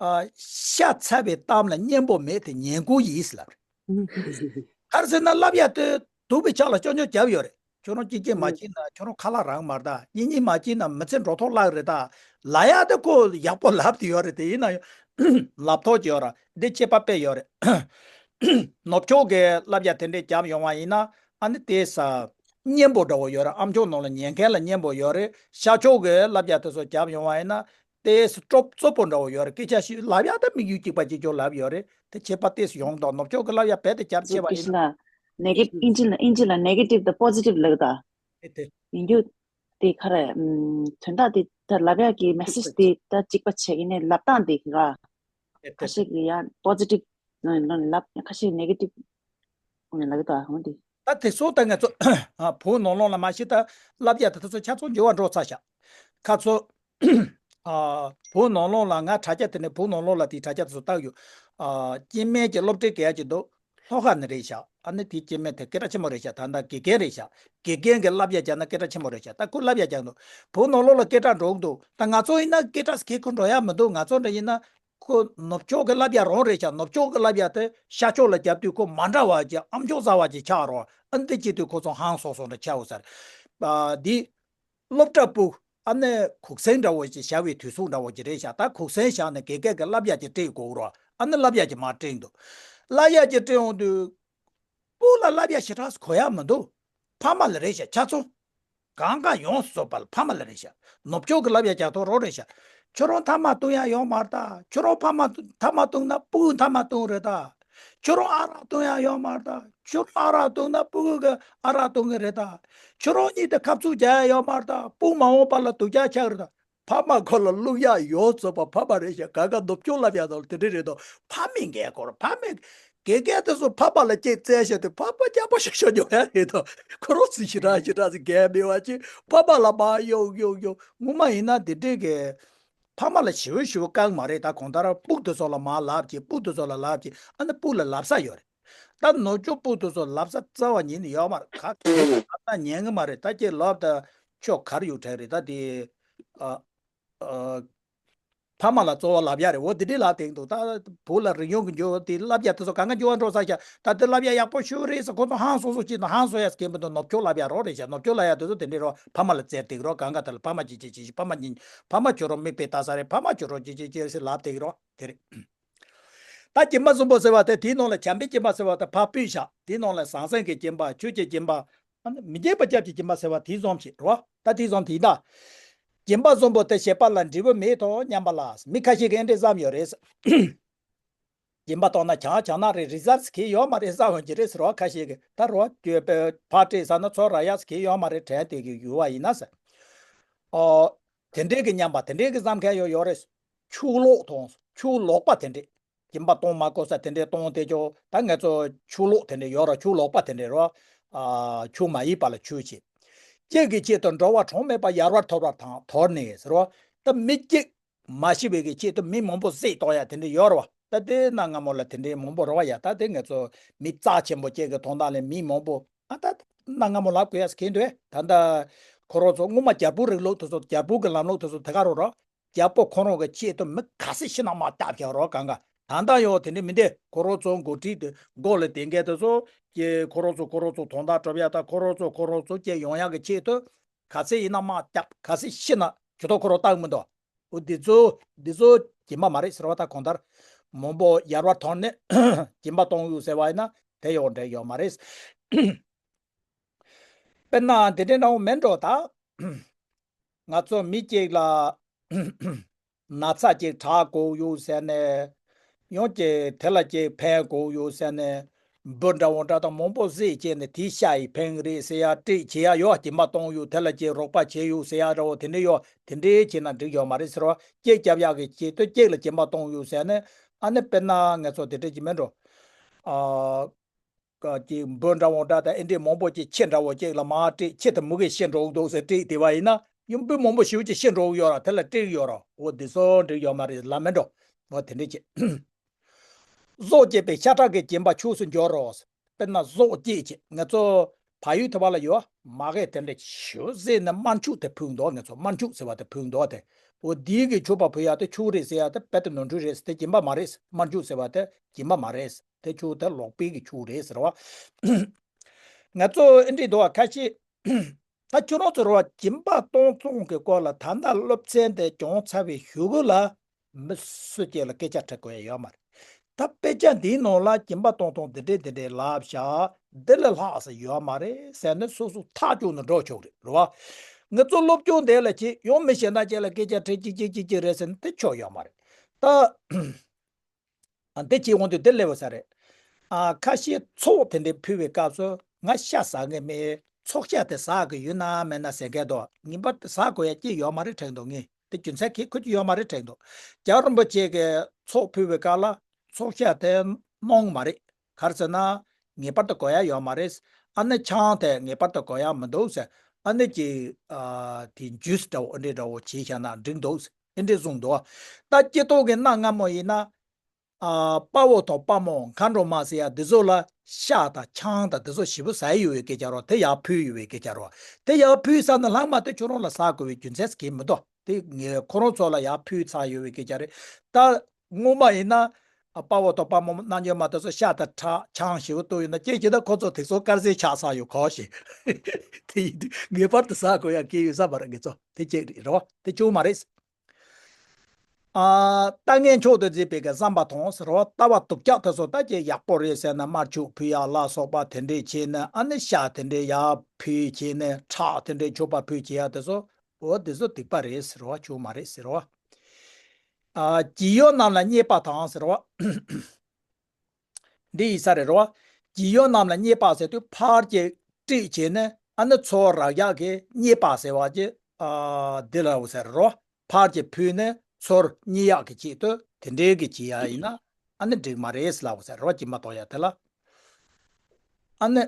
ཨ། ཤ་ཚ་བའི་གཏམ་ལ་སྙན་པོ་མེད་དེ་ཉན་དགོས་ཡིན་ལབ་རེད། ག་རེ་ཟེར་ན་བསླབ་བྱ་དེ་སྡུག་པའི་ཕྱོགས་ལ་རྐྱང་རྐྱང་རྒྱབ་ཡོད་རེད། ཁྱོད་རང་གཅིག་རྐྱང་མ་བྱས་ན་ཁྱོད་རང་ཁ་ལག་རག་མ་རེད་ད། གཉེན་ཉེ་མ་བྱས་ན་མི་ཚེ་འགྲོ་ཐོག་བརླག་རེད་ད། ལབ་ཡ་དེ་ཁོ་ཡག་པོ་ལབ་དེ་ཡོད་རེད། དེ་ཡིན་ན་ཡང་ལབ་ཐོག་ཅིག་ཡོད་ར། འདི་ཁྱད་པར་དཔེ་ཡོད་རེད། ནུབ་ཕྱོགས་ཀྱི་བསླབ་བྱ་དེ་འདྲས་རྒྱབ་ཡོང་བ་ཡིན་ན། ཨ་ནི་དེ་ས་སྙན་པོ་འདྲ་བོ་ཡོད་རེད། ཨ་མཆོག་ནང་ལ་ཉན་མཁན་ལ་སྙན་པོ་ཡོད་རེད། ཤར་ཕྱོགས་ཀྱི་བསླབ་བྱ་དེ་ཚོ་རྒྱབ་ཡོང་བ་ཡིན་ན། དེ་སུ་སྤྲོ་རྩོད་པོ་འདྲ་བོ་ཡོད་རེད། སྐད་ཆ་ཞིག་ལབ་ཡ་ད་དམིགས་ཡུལ་གཅིག་པ་གཅིག་ཀྱང་ལབ་ཡོད་རེད། དེ་ཁྱད་པར་ཏོག་ཙམ་ཡོང་དང་། ནུབ་ཕྱོགས་ཀྱི་བསླབ་བྱ་རྦད་དེ་རྒྱབ་ཆེ་བ་ཡིན་ན། ཨིན་ཇི་ལ་ཨིན་ཇི་ལ་ནེ་གེ་ཊིབ་དང་པོ་ཟི་ཊིབ་ལབ་ད། དེ་དེ་ཡིན་རྒྱུ་དེ་ག་རེ། ཨམ། དོན་དག་དེ་ད་ལབ་ཡ་གི་མེ་སེ་ཇི་དེ་ད་གཅིག་པ་བྱས་ཀྱི་ནས་ལབ་སྟངས་དེ་ག་དེ་དེ་ཁ་ཤས་ཀྱི་ཡ་པོ་ཟི་ཊིབ་ལབ། ཁ་ཤས་ནེ་གེ་ཊིབ་ལབ་ད་འོ་དེ། ད་དེ་སོང་ད་ང་ཚོ་བོད་ནང་ལོགས་ལ་མ་གཞི་ད་བསླབ་བྱ་དེ་ཚོ་ཆ་ཚང་འགྱུར་བ་འགྲོ་ཚར་ཤག་ཁ་ཚོ། ཨ། བོད་ནང་ལོགས་ལ་ང་དྲ་རྒྱ་དེ་ནས་བོད་ནང་ལོགས་ལ་དེའི་དྲ་རྒྱ་དེ་ཚོ་བལྟས་ཡོད། ཨ། སྐྱེ་དམན་གྱི་སློབ་གྲྭའི་སྐད་ཡ་ཅིག་འདུག་ལྷོ་ཁ་ནས་རེད་ཤག་ཨ་ནི་དེའི་སྐྱེ་དམན་དེ་སྐད་གྲགས་ཆེན་པོ་རེད་ཤག་ད་ལྟ་དགེ་རྒན་རེད་ཤག་དགེ་རྒན་གྱི་བསླབ་བྱ་རྒྱག་ན་སྐད་གྲགས་ཆེན་པོ་རེད་ཤག་ད་ཁོ་བསླབ་བྱ་རྒྱག་འདུག་བོད་ནང་ལོགས་ལ་སྐད་གྲགས་འགྲོ་གི་འདུག་ད་ང་ཚོ་ཡིན་ན་སྐད་གྲགས་ཁེ་ཁོ་འགྲོ་ཡ་མི་འདུག་ང་ཚོ་འདྲ་ཡིན་ན། ཁོ་ནུབ་ཕྱོགས་ཀྱི་བསླབ་བྱ་རང་རེད་ཤག་ནུབ་ཕྱོགས་ཀྱི་བསླབ་བྱ་དེ་ཤར་ཕྱོགས་ལ་རྒྱབ་དུས་ཁོ་མ་འདྲ་བ་ཅིག་ཨ་མཆོག་གསར་བ་ཅིག་ཆགས་རོགས། ཨ་འདི་བྱེད་དུས་ཁོ་ཚོ་ཧང་སང་སང་འདྲ་ཆགས་འོ་ཟེར། ཨ། འདི་སློབ་གྲྭ་ཕྲུག་ཨ་ནི་གུང་སེང་འདྲ་བོ་ཅིག་བཞག་པའི་དུས་ཚོད་འདྲ་བོ་ཅིག་རེད་ཤག་ད་གུང་སེང་བཞག་ནས་དགེ་རྒན་གྱི་བསླབ་བྱ་ཅིག་སྤྲད་དགོས་རོགས། ཨ་ནི་བསླབ་བྱ་ཅིག་མར་སྤྲད་འདུག་བསླབ་བྱ་ཅིག་སྤྲད་འོང་དུས། སྤུ་ལ་བསླབ་བྱ་ཞེ་དྲག་གོ་ཡ་མི་འདུག་ཕ་མ་ལ་རེད་ཤག་ཆ་ཚང་། གང་ག་ཡོངས་སུ་རྫོགས་པ་ལ་ཕ་མ་ལ་རེད་ཤག་ནུབ་ཕྱོགས་ཀྱི་བསླབ་བྱ་རྒྱག་ཐོག་རང་རེད་ཤག་ཁྱོད་རང་ཐ་མག་བཏུང་ཡ་ཡོད་མ་རེད་ད། ཁྱོད་རང་ཕ་མ་ཐ་མག་བཏུང་ན་སྤུ་གུ་ཐ་མག་བཏུང་རེད་ད། ཁྱོད་རང་ཨ་རག་བཏུང་ཡ་ཡོད་མ་རེད་ད། ཁྱོད་རང་ཨ་རག་བཏུང་ན་སྤུ་གུ་གི་ཨ་རག་བཏུང་གི་རེད་ད། ཁྱོད་རང་གཉིས་དེ་ཁབ་ཚུགས་རྒྱག་ཡ་ཡོད་མ་རེད་ད། སྤུ་གུ་མ་འོངས་པ་ལ་སྡུག་ཅག་ཆགས་རེད་ད། ཕ་མ་ཁོ་ལ་བླུག་ཡག་ཡོངས་རྫོགས་པ་ཕ་མ་རེད་ཤག་གང་ག་ནུབ་ཕྱོགས་བསླབ་ཡག་དང་དེ་འདྲ་རེད་དོ། ཕ་མའི་འགན་ཁུར། ཕ་མའི་དགེ་རྒན་དེ་ཚོ་ཕ་མ་ལ་ཅིག་བཙལ་བྱས་ཏེ་ཕ་མ་སྐྱག་པ་ཤོར་ཤོར་འགྲོ་ཡག་རེད་དོ། ཁོ་རང་ཚོ་ཞེ་དྲག་ཞེ་དྲག་ཅིག་འགན་མེད་པ་ཅིག་ཕ་མ་ལ་མར་གཡུག་གཡུག་གཡུག་ངོ་མ་ཡིན་ན་དེ་འདྲས་ཀྱི་ཕ་མ་ལ་ཞེ་པོ་ཞེ་པོ་དཀའ་གི་མ་རེད། ད་གང་ལྟར་སྤུ་གུ་དེ་ཚོ་ལ་མར་ལབ་ཅིག་སྤུ་གུ་དེ་ཚོ་ལ་ལབ་ཅིག་ཨ་ནི་སྤུ་གུ་ལ་ལབ་ས་ཡོད་རེད། ད་ནུབ་ཕྱོགས་སྤུ་གུ་དེ་ཚོ་ལབ་ས་རྩ་བ་ཉིད་ནས་ཡོད་མ་རེད། ག་གེ་ལབ་ན་ཉན་གི་མ་རེད། ད་ཁྱེད་ལབ་ད་ཁྱོད་ག་རེ་ཡོད་དྲན་རེད། ད་དེ་ཨ། ཨ། ཕ་མ་ལ་གཙོ་བོ་ལབ་ཡ་རེད། འོ་དེ་འདྲའི་ལབ་བསྡད་འདུག་ད་བོད་ལ་རིག་གཞུང་གི་འགྱུར་བ་དེ་བསླབ་བྱ་དེ་ཚོ་གང་ག་འགྱུར་བ་འགྲོ་ས་ཤག་ད་དེ་བསླབ་བྱ་ཡག་པོ་ཞེ་པོ་རེད་ཟེར་ཁོ་ཚོ་ཧང་སང་སང་བྱས་ནས་ཧང་སང་ཡ་ཟེར་མཁན་མི་འདུག་ནུབ་ཕྱོགས་བསླབ་བྱ་རང་རེད་ཤག་ནུབ་ཕྱོགས་བསླབ་བྱ་དེ་ཚོ་དེ་འདྲའི་རོ། ཕ་མ་ལ་བཙལ་བསྡད་རོ། གང་ག་དེ་ལ་ཕ་མ་ཅི་ཅི་ཅི་ཅི་ཕ་མ་ཉིན་ཕ་མ་ཁྱོད་རང་མིག་དཔེ་ལྟ་ས་རེད། ཕ་མ་ཁྱོད་རང་ཅི་ཅི་ཅི་ཟེར་ལབ་བསྡད་རོ། དེ་རེད། ད་སྦྱིན་པ་གསུམ་པོ་ཟེར་བ་དེ་དེའི་ནང་ལ་བྱམས་པའི་སྦྱིན་པ་ཟེར་བ་དེ་ཕར་ཕུད་བཞག་དེའི་ནང་ལ་ཟང་ཟིང་གི་སྦྱིན་པ། ཆོས་ཀྱི་སྦྱིན་པ། ཨ་ནི་མི་དགེ་བ་བརྒྱད་ཀྱི་སྦྱིན་པ་ཟེར་བ་དེ་གསུམ་ཞིག་རེད་བ། ད་དེ་གསུམ་དེ་ཡིན་ད། སྦྱིན་པ་གསུམ་པོ་དེ་བྱེད་པ་ལ་འབྲས་བུ་མེད་དོ་སྙམ་པ་ལ། མི་ཁ་ཤས་ཀྱིས་ཨེ་འདྲས་བསམ་ཡོད་རེད། སྦྱིན་པ་གཏོང་ན་ཆང་ཆང་ན་རེད། རི་ཛལ་ཊི་གི་ཡོད་མ་རེད་ཟེར་བ་གི་རེད་ཟེར་བ། ཁ་ཤས་ཀྱིས་ད་རོ་སྐྱོད་པའི་ཕར་སྤྲད་ཟ་ན་ཚོར་ར་ཡག་གི་ཡོད་མ་རེད་དྲན་དེ་གི་ཡུལ་བ་ཡིན་ན་ཟེར། ཨོ། དེ་འདྲའི་གི་སྙམ་པ་དེ་འདྲའི་གི་བསམ་མཁན་ཡོད་ཡོད་རེད། ཆུ་ལོག་གཏོང་། ཆུ་ལོག་པ་དེ་འདྲས། སྦྱིན་པ་གཏོང་མ་དགོས་ས་དེ་འདྲས་གཏོང་དེ་ཅོ། ད་ང་ཚོ་ཆུ་ལོག་དེ་འདྲས་ཡོད་ར། ཆུ་ལོག་པ་དེ་འདྲས་རོ། ཨ། ཆུ་མ་ཡིན་པ་ལ་ཆུ་བྱེད། གཅིག་གི་ཆེད་དུ་འགྲོ་བ་གྲོང་མེད་པ་ཡལ་བར་དོར་བར་དང་དོར་ནས་ཟེར་རོ། ད་མི་གཅིག་མ་ཤི་བའི་གི་ཆེད་དུ་མི་མང་པོ་བསད་གཏོང་ཡ་དེ་འདྲས་ཡོད་ར་བ། ད་དེ་གནའ་སྔ་མོ་ལ་དེ་འདྲས་མང་པོ་ར་བ་ཡ། ད་དེ་ང་ཚོ་མི་རྩ་ཆེན་པོ་གཅིག་གི་དོན་དག་ལས་མི་མང་པོ། ཨ། ད་གནའ་སྔ་མོ་ལབ་དགོས་ཡ་ཟེར་གྱི་འདུག་ད་ད་ཁོ་རང་ཚོ་སྔོན་མ་རྒྱལ་པོ་རིང་ལུགས་དེ་ཚོ། རྒྱལ་པོ་གི་ལམ་ལུགས་དེ་ཚོ་དེ་ག་རུ་རོ། རྒྱལ་པོ་ཁོ་རང་གི་ཆེད་དུ་མི་ག་ཚད་ཤི་ན་མ་བཏབ་ཀྱང་རོ། གང་ག་ད་ལྟ་ཡང་དེ་འདྲ་མི་འདུག་ཁོ་རང་ཚོ་འགོ་ཁྲིད་དེ་འགོ་ལ་དེ་འགས་དེ་ཚོ་ཀྱི་ཁོ་རང་ཚོ་ཁོ་རང་ཚོ་དོན་དག་སྒྲུབ་ཡ་དང་། ཁོ་རང་ཚོ་ཁོ་རང་ཚོ་སྐྱེ་ཡོང་ཡ་གི་ཆེད་དུ་ག་ཚད་ཡིན་ན་མ་བཏབ། ག་ཚད་ཤི་ན་ཇུས་གཏོགས་ཁོ་རང་བཏང་མི་འདུག་འོ་འདི་ཚོ་འདི་ཚོ་སྦྱིན་པ་མ་རེད་ཟེར་བ། ད་གང་ལྟར་མང་པོ་ཡལ་བར་དོར་ནས་སྦྱིན་པ་གཏོང་ཡུལ་ཟེར་བ་ཡིན་ན་དེ་ཡོང་འབྲེལ་ཡོད་མ་རེད། དཔེར་ན་དེ་འདྲའི་འདྲ་བོ་མིན་འགྲོ་ད། ང་ཚོ་མི་གཅིག་ལ་ན་ཚ་གཅིག་དྲག་དགོས་ཡོད་ཟེར་ནས། ཡང་གཅིག་དེ་ལ་གཅིག་ཕན་དགོས་ཡོད་ཟེར་ནས། འབུ་འདྲ་བོ་འདྲ་དང་མང་པོ་བསད་བྱས་ནས་དེའི་ཤ་ཡིས་ཕན་གི་རེད་ཟེར་ཡ། སྤྲད་བྱེད་ཡ་ཡོད། སྦྱིན་པ་གཏོང་ཡུལ། དེ་ལ་གཅིག་རོགས་པ་བྱེད་ཡུལ་ཟེར་ཡ་འདྲ་བོ་དེ་འདྲ་ཡོད། དེ་འདྲའི་བྱས་ན་འགྲིག་ཡོད་མ་རེད་ཟེར་བ། གཅིག་རྒྱབ་ཡག་གི་ཆེད་དུ་གཅིག་ལ་སྦྱིན་པ་གཏོང་ཡུལ་ཟེར་ནས། ཨ་ནི་དཔེར་ན་ང་ཚོ་དེ་འདྲ་གཅིག་མིན་འགྲོ། ཨ། ཀ་ཅིག་འབུ་འདྲ་བོ་འདྲ་དང་ཨེ་འདྲའི་མང་པོ་ཅིག་ཁྱི་འདྲ་བོ་ཅིག་ལ་མར་སྤྲད། ཁྱི་དེ་མུ་གེ་ཤི་འགྲོ་གི་འདུག་ཟེར་སྤྲད་དེ་བ་ཡིན་ན། ཡང་འབུ་མང་པོ་ཞེ་པོ་ཅིག་ཤི་འགྲོ་གི་ཡོད་ར། དེ་ལ་སྤྲད་ཡོད་ར། འོ་འདི་ཚོ་འགྲིག་ཡོད་མ་རེད་ལབ་མིན་འགྲོ། འོ་དེ་འདྲ་བྱེད། ཟོག་བཅད་པས་ཤ་ཁྲག་གི་སྦྱིན་པ་ཆོས་སུ་འགྱུར་རོ། དཔེར་ན་ཟོག་བཅད་བྱས། ང་ཚོ་ཕ་ཡུལ་དེ་བ་ལ་ཡོད། མ་གས་དེ་འདྲ་ཞུ་ཟེར་ནས་དམར་ཆུ་དེ་ཕུལ་འདུག་ང་ཚོ་དམར་ཆུ་ཟེར་བ་དེ་ཕུལ་འདུག་དེ། འོ་འདི་གི་མཆོད་པ་ཕུལ་ཡ་དེ་ཆོས་རེད་ཟེར་ཡ་དེ་རྦད་དེ་ནོར་འཁྲུལ་རེད། དེ་སྦྱིན་པ་མ་རེད། དམར་ཆུ་ཟེར་བ་དེ་སྦྱིན་པ་མ་རེད། དེ་ཆོས་དེ་ལོག་པའི་གི་ཆོས་རེད་ཟེར་བ། ང་ཚོ་ཨེ་འདྲའི་འདུག་བ། ཁ་ཤས་ད་ཁྱོད་རང་ཚོ་རེད་བ། སྦྱིན་པ་གཏོང་སྟངས་ཀྱི་སྐོར་ལ་ད་ལྟ་སློབ་ཚན་དེ་སྦྱངས་ཚར་བའི་གཞུག་གུ་ལ་མི་སུ་གཅིག་ལ་སྐད་ཆ་དྲི་དགོས་ཡ་ཡོད་མ་རེད། ད་དཔེ་ཆ་འདིའི་ནང་ལ་སྦྱིན་པ་གཏོང་སྟངས་འདི་འདྲས་འདི་འདྲས་ལབ་བཞག་འདི་ལས་ལྷག་ས་ཡོད་མ་རེད་ཟེར་ནས་སོ་སོ་ཐག་བཅད་ནས་འགྲོ་ཆོག་རེད། རེད་བ། ང་ཚོ་སློབ་སྦྱོང་དེ་ལ་ཅིག་ཡང་མི་གཞན་དག་ཅིག་ལ་སྐད་ཆ་དྲི་གཅིག་གཅིག་གཅིག་གཅིག་རེད་ཟེར་ན་དེ་ཆོ་ཡོད་མ་རེད། ད། ཨ། འདི་བྱེད་འོང་དུས་འདི་སླེབས་ཡོད་ས་རེད། ཨ། ཁ་ཤས་ཚོགས་དེ་འདྲའི་ཕུལ་བའི་སྐབས་སུ་ང་ཤ་ཟ་གི་མེད། ཚོགས་ཤ་དེ་ཟ་གི་ཡོད་ན་མེད་ན་ཟེར་མཁན་འདུག་ངེས་པར་དུ་ཟ་དགོས་ཡ་ཅིག་ཡོད་མ་རེད་དྲན་འདུག་ངས་དེ་རྒྱུ་མཚན་གི་ཁུལ་གྱི་ཡོད་མ་རེད་དྲན་འདུག་རྒྱལ་བ་རིན་པོ་ཆེ་གིས་ཚོགས་ཕུལ་བའི་སྐབས་ལ་ཚོགས་ཤ་དེ་གནང་མ་རེད། ག་རེ་ཟེར་ན་ངེས་པར་དུ་དགོས་ཡ་ཡོད་མ་རེད། ཨ་ནི་ཆང་དེ་ངེས་པར་དུ་དགོས་ཡ་མི་འདུག་ཟེར། ཨ་ནི་ཅིག་ཨ། དེ་ཇུས་འདྲ་བོ་འདི་འདྲ་བོ་བྱས་བཞག་ན་འགྲིག་འདུག་ཟེར། འདི་འདྲ་གསུངས་འདུག་ད་སྤྱི་ཚོགས་ཀྱི་གནའ་སྔ་མོ་ཡིན་ན། ཨ། དཔའ་བོ་དང་དཔའ་མོ་མཁའ་འགྲོ་མ་ཟེར་ཡ་འདི་ཚོ་ལ་ཤ་དང་ཆང་དང་འདི་ཚོ་ཞེ་པོ་ཟ་ཡི་ཡོད་པའི་སྐད་ཆ་རོ། དེ་ཡར་ཕུལ་ཡོད་པའི་སྐད་ཆ་རོ། དེ་ཡར་ཕུལ་ས་ན་ལྷག་མ་དེ་ཁྱོད་རང་ལ་ཟ་དགོས་པའི་རྒྱུ་མཚན་ཟེར་གྱི་མི་འདུག་དེ་ངས་ཁོ་རང་ཚོ་ལ་ཡར་ཕུལ་ཚར་ཡོད་པའི་སྐད་ཆ་རེད། ད་སྔོན་མ་ཡིན་ན་ཨ། དཔའ་བོ་དང་དཔའ་མོ་རྣལ་འབྱོར་མ་དེ་ཚོ་ཤ་དང་ཁྲག་ཆང་ཞེ་པོ་བཏུང་ཡོད་ན་སྐྱེས་ཀྱི་ད་ཁོ་ཚོ་དེ་ཚོ་དཀར་ཟས་ཆགས་ཚར་ཡོད་གོ་ཞེས། དེ་ཡིན་དུས་ངེས་པར་དུ་ཟ་དགོས་ཡ་གལ་ཡོད་ས་མ་རེད། ངེད་ཚོ་དེ་གཅིག་རེད་རོ། དེ་གཅིག་མ་རེད། ཨ། ལྟ་ངན་མཆོག་ཏུ་གཟིགས་པའི་གི་བསམ་པ་དང་ཟེར་བ། ལྟ་བ་སྡུག་ཅག་དེ་ཚོ་ད་ཅིག་ཡག་པོ་རེད་ཟེར་ན་དམར་ཆུ་ཕུལ་ཡ་ལ་སོགས་པ་དེ་འདྲས་བྱས་ནས། ཨ་ནི་ཤ་དེ་འདྲས་ཡར་ཕུལ་བྱས་ནས། ཁྲག་དེ་འདྲས་མཆོད་པ་ཕུལ་བྱེད་ཡ་དེ་ཚོ། འོ་དེ་ཚོ་སྡིག་པ་རེད་ཟེར་བ། ཆོས་མ་རེད་ཟེར་བ། ཨ། བྱིས་ཡོད་རྣམས་ལ་བརྙས་པ་དང་ཟེར་བ། འདི་ཡིན་ས་རེད་རོ། བྱིས་ཡོད་རྣམས་ལ་བརྙས་པ་ཟེར་དུས་ཕར་གྱི་སྤྲད་བྱས་ནས་ཨ་ནི་ཚུར་རག་ཡག་གི་བརྙས་པ་ཟེར་བ་ཅིག་ཨ། འདི་ལ་འོ་ཟེར་རོ། ཕར་གྱི་ཕུལ་ནས་ཚུར་བརྙས་ཡག་གི་ཆེད་དུ་དེ་འདྲའི་གི་བྱེད་ཡ་ཡིན་ན་ཨ་ནི་འགྲིག་མ་རེད་ལབ་འོ་ཟེར་རོ། སྦྱིན་པ་གཏོང་ཡ་དེ་ལ། ཨ་ནི།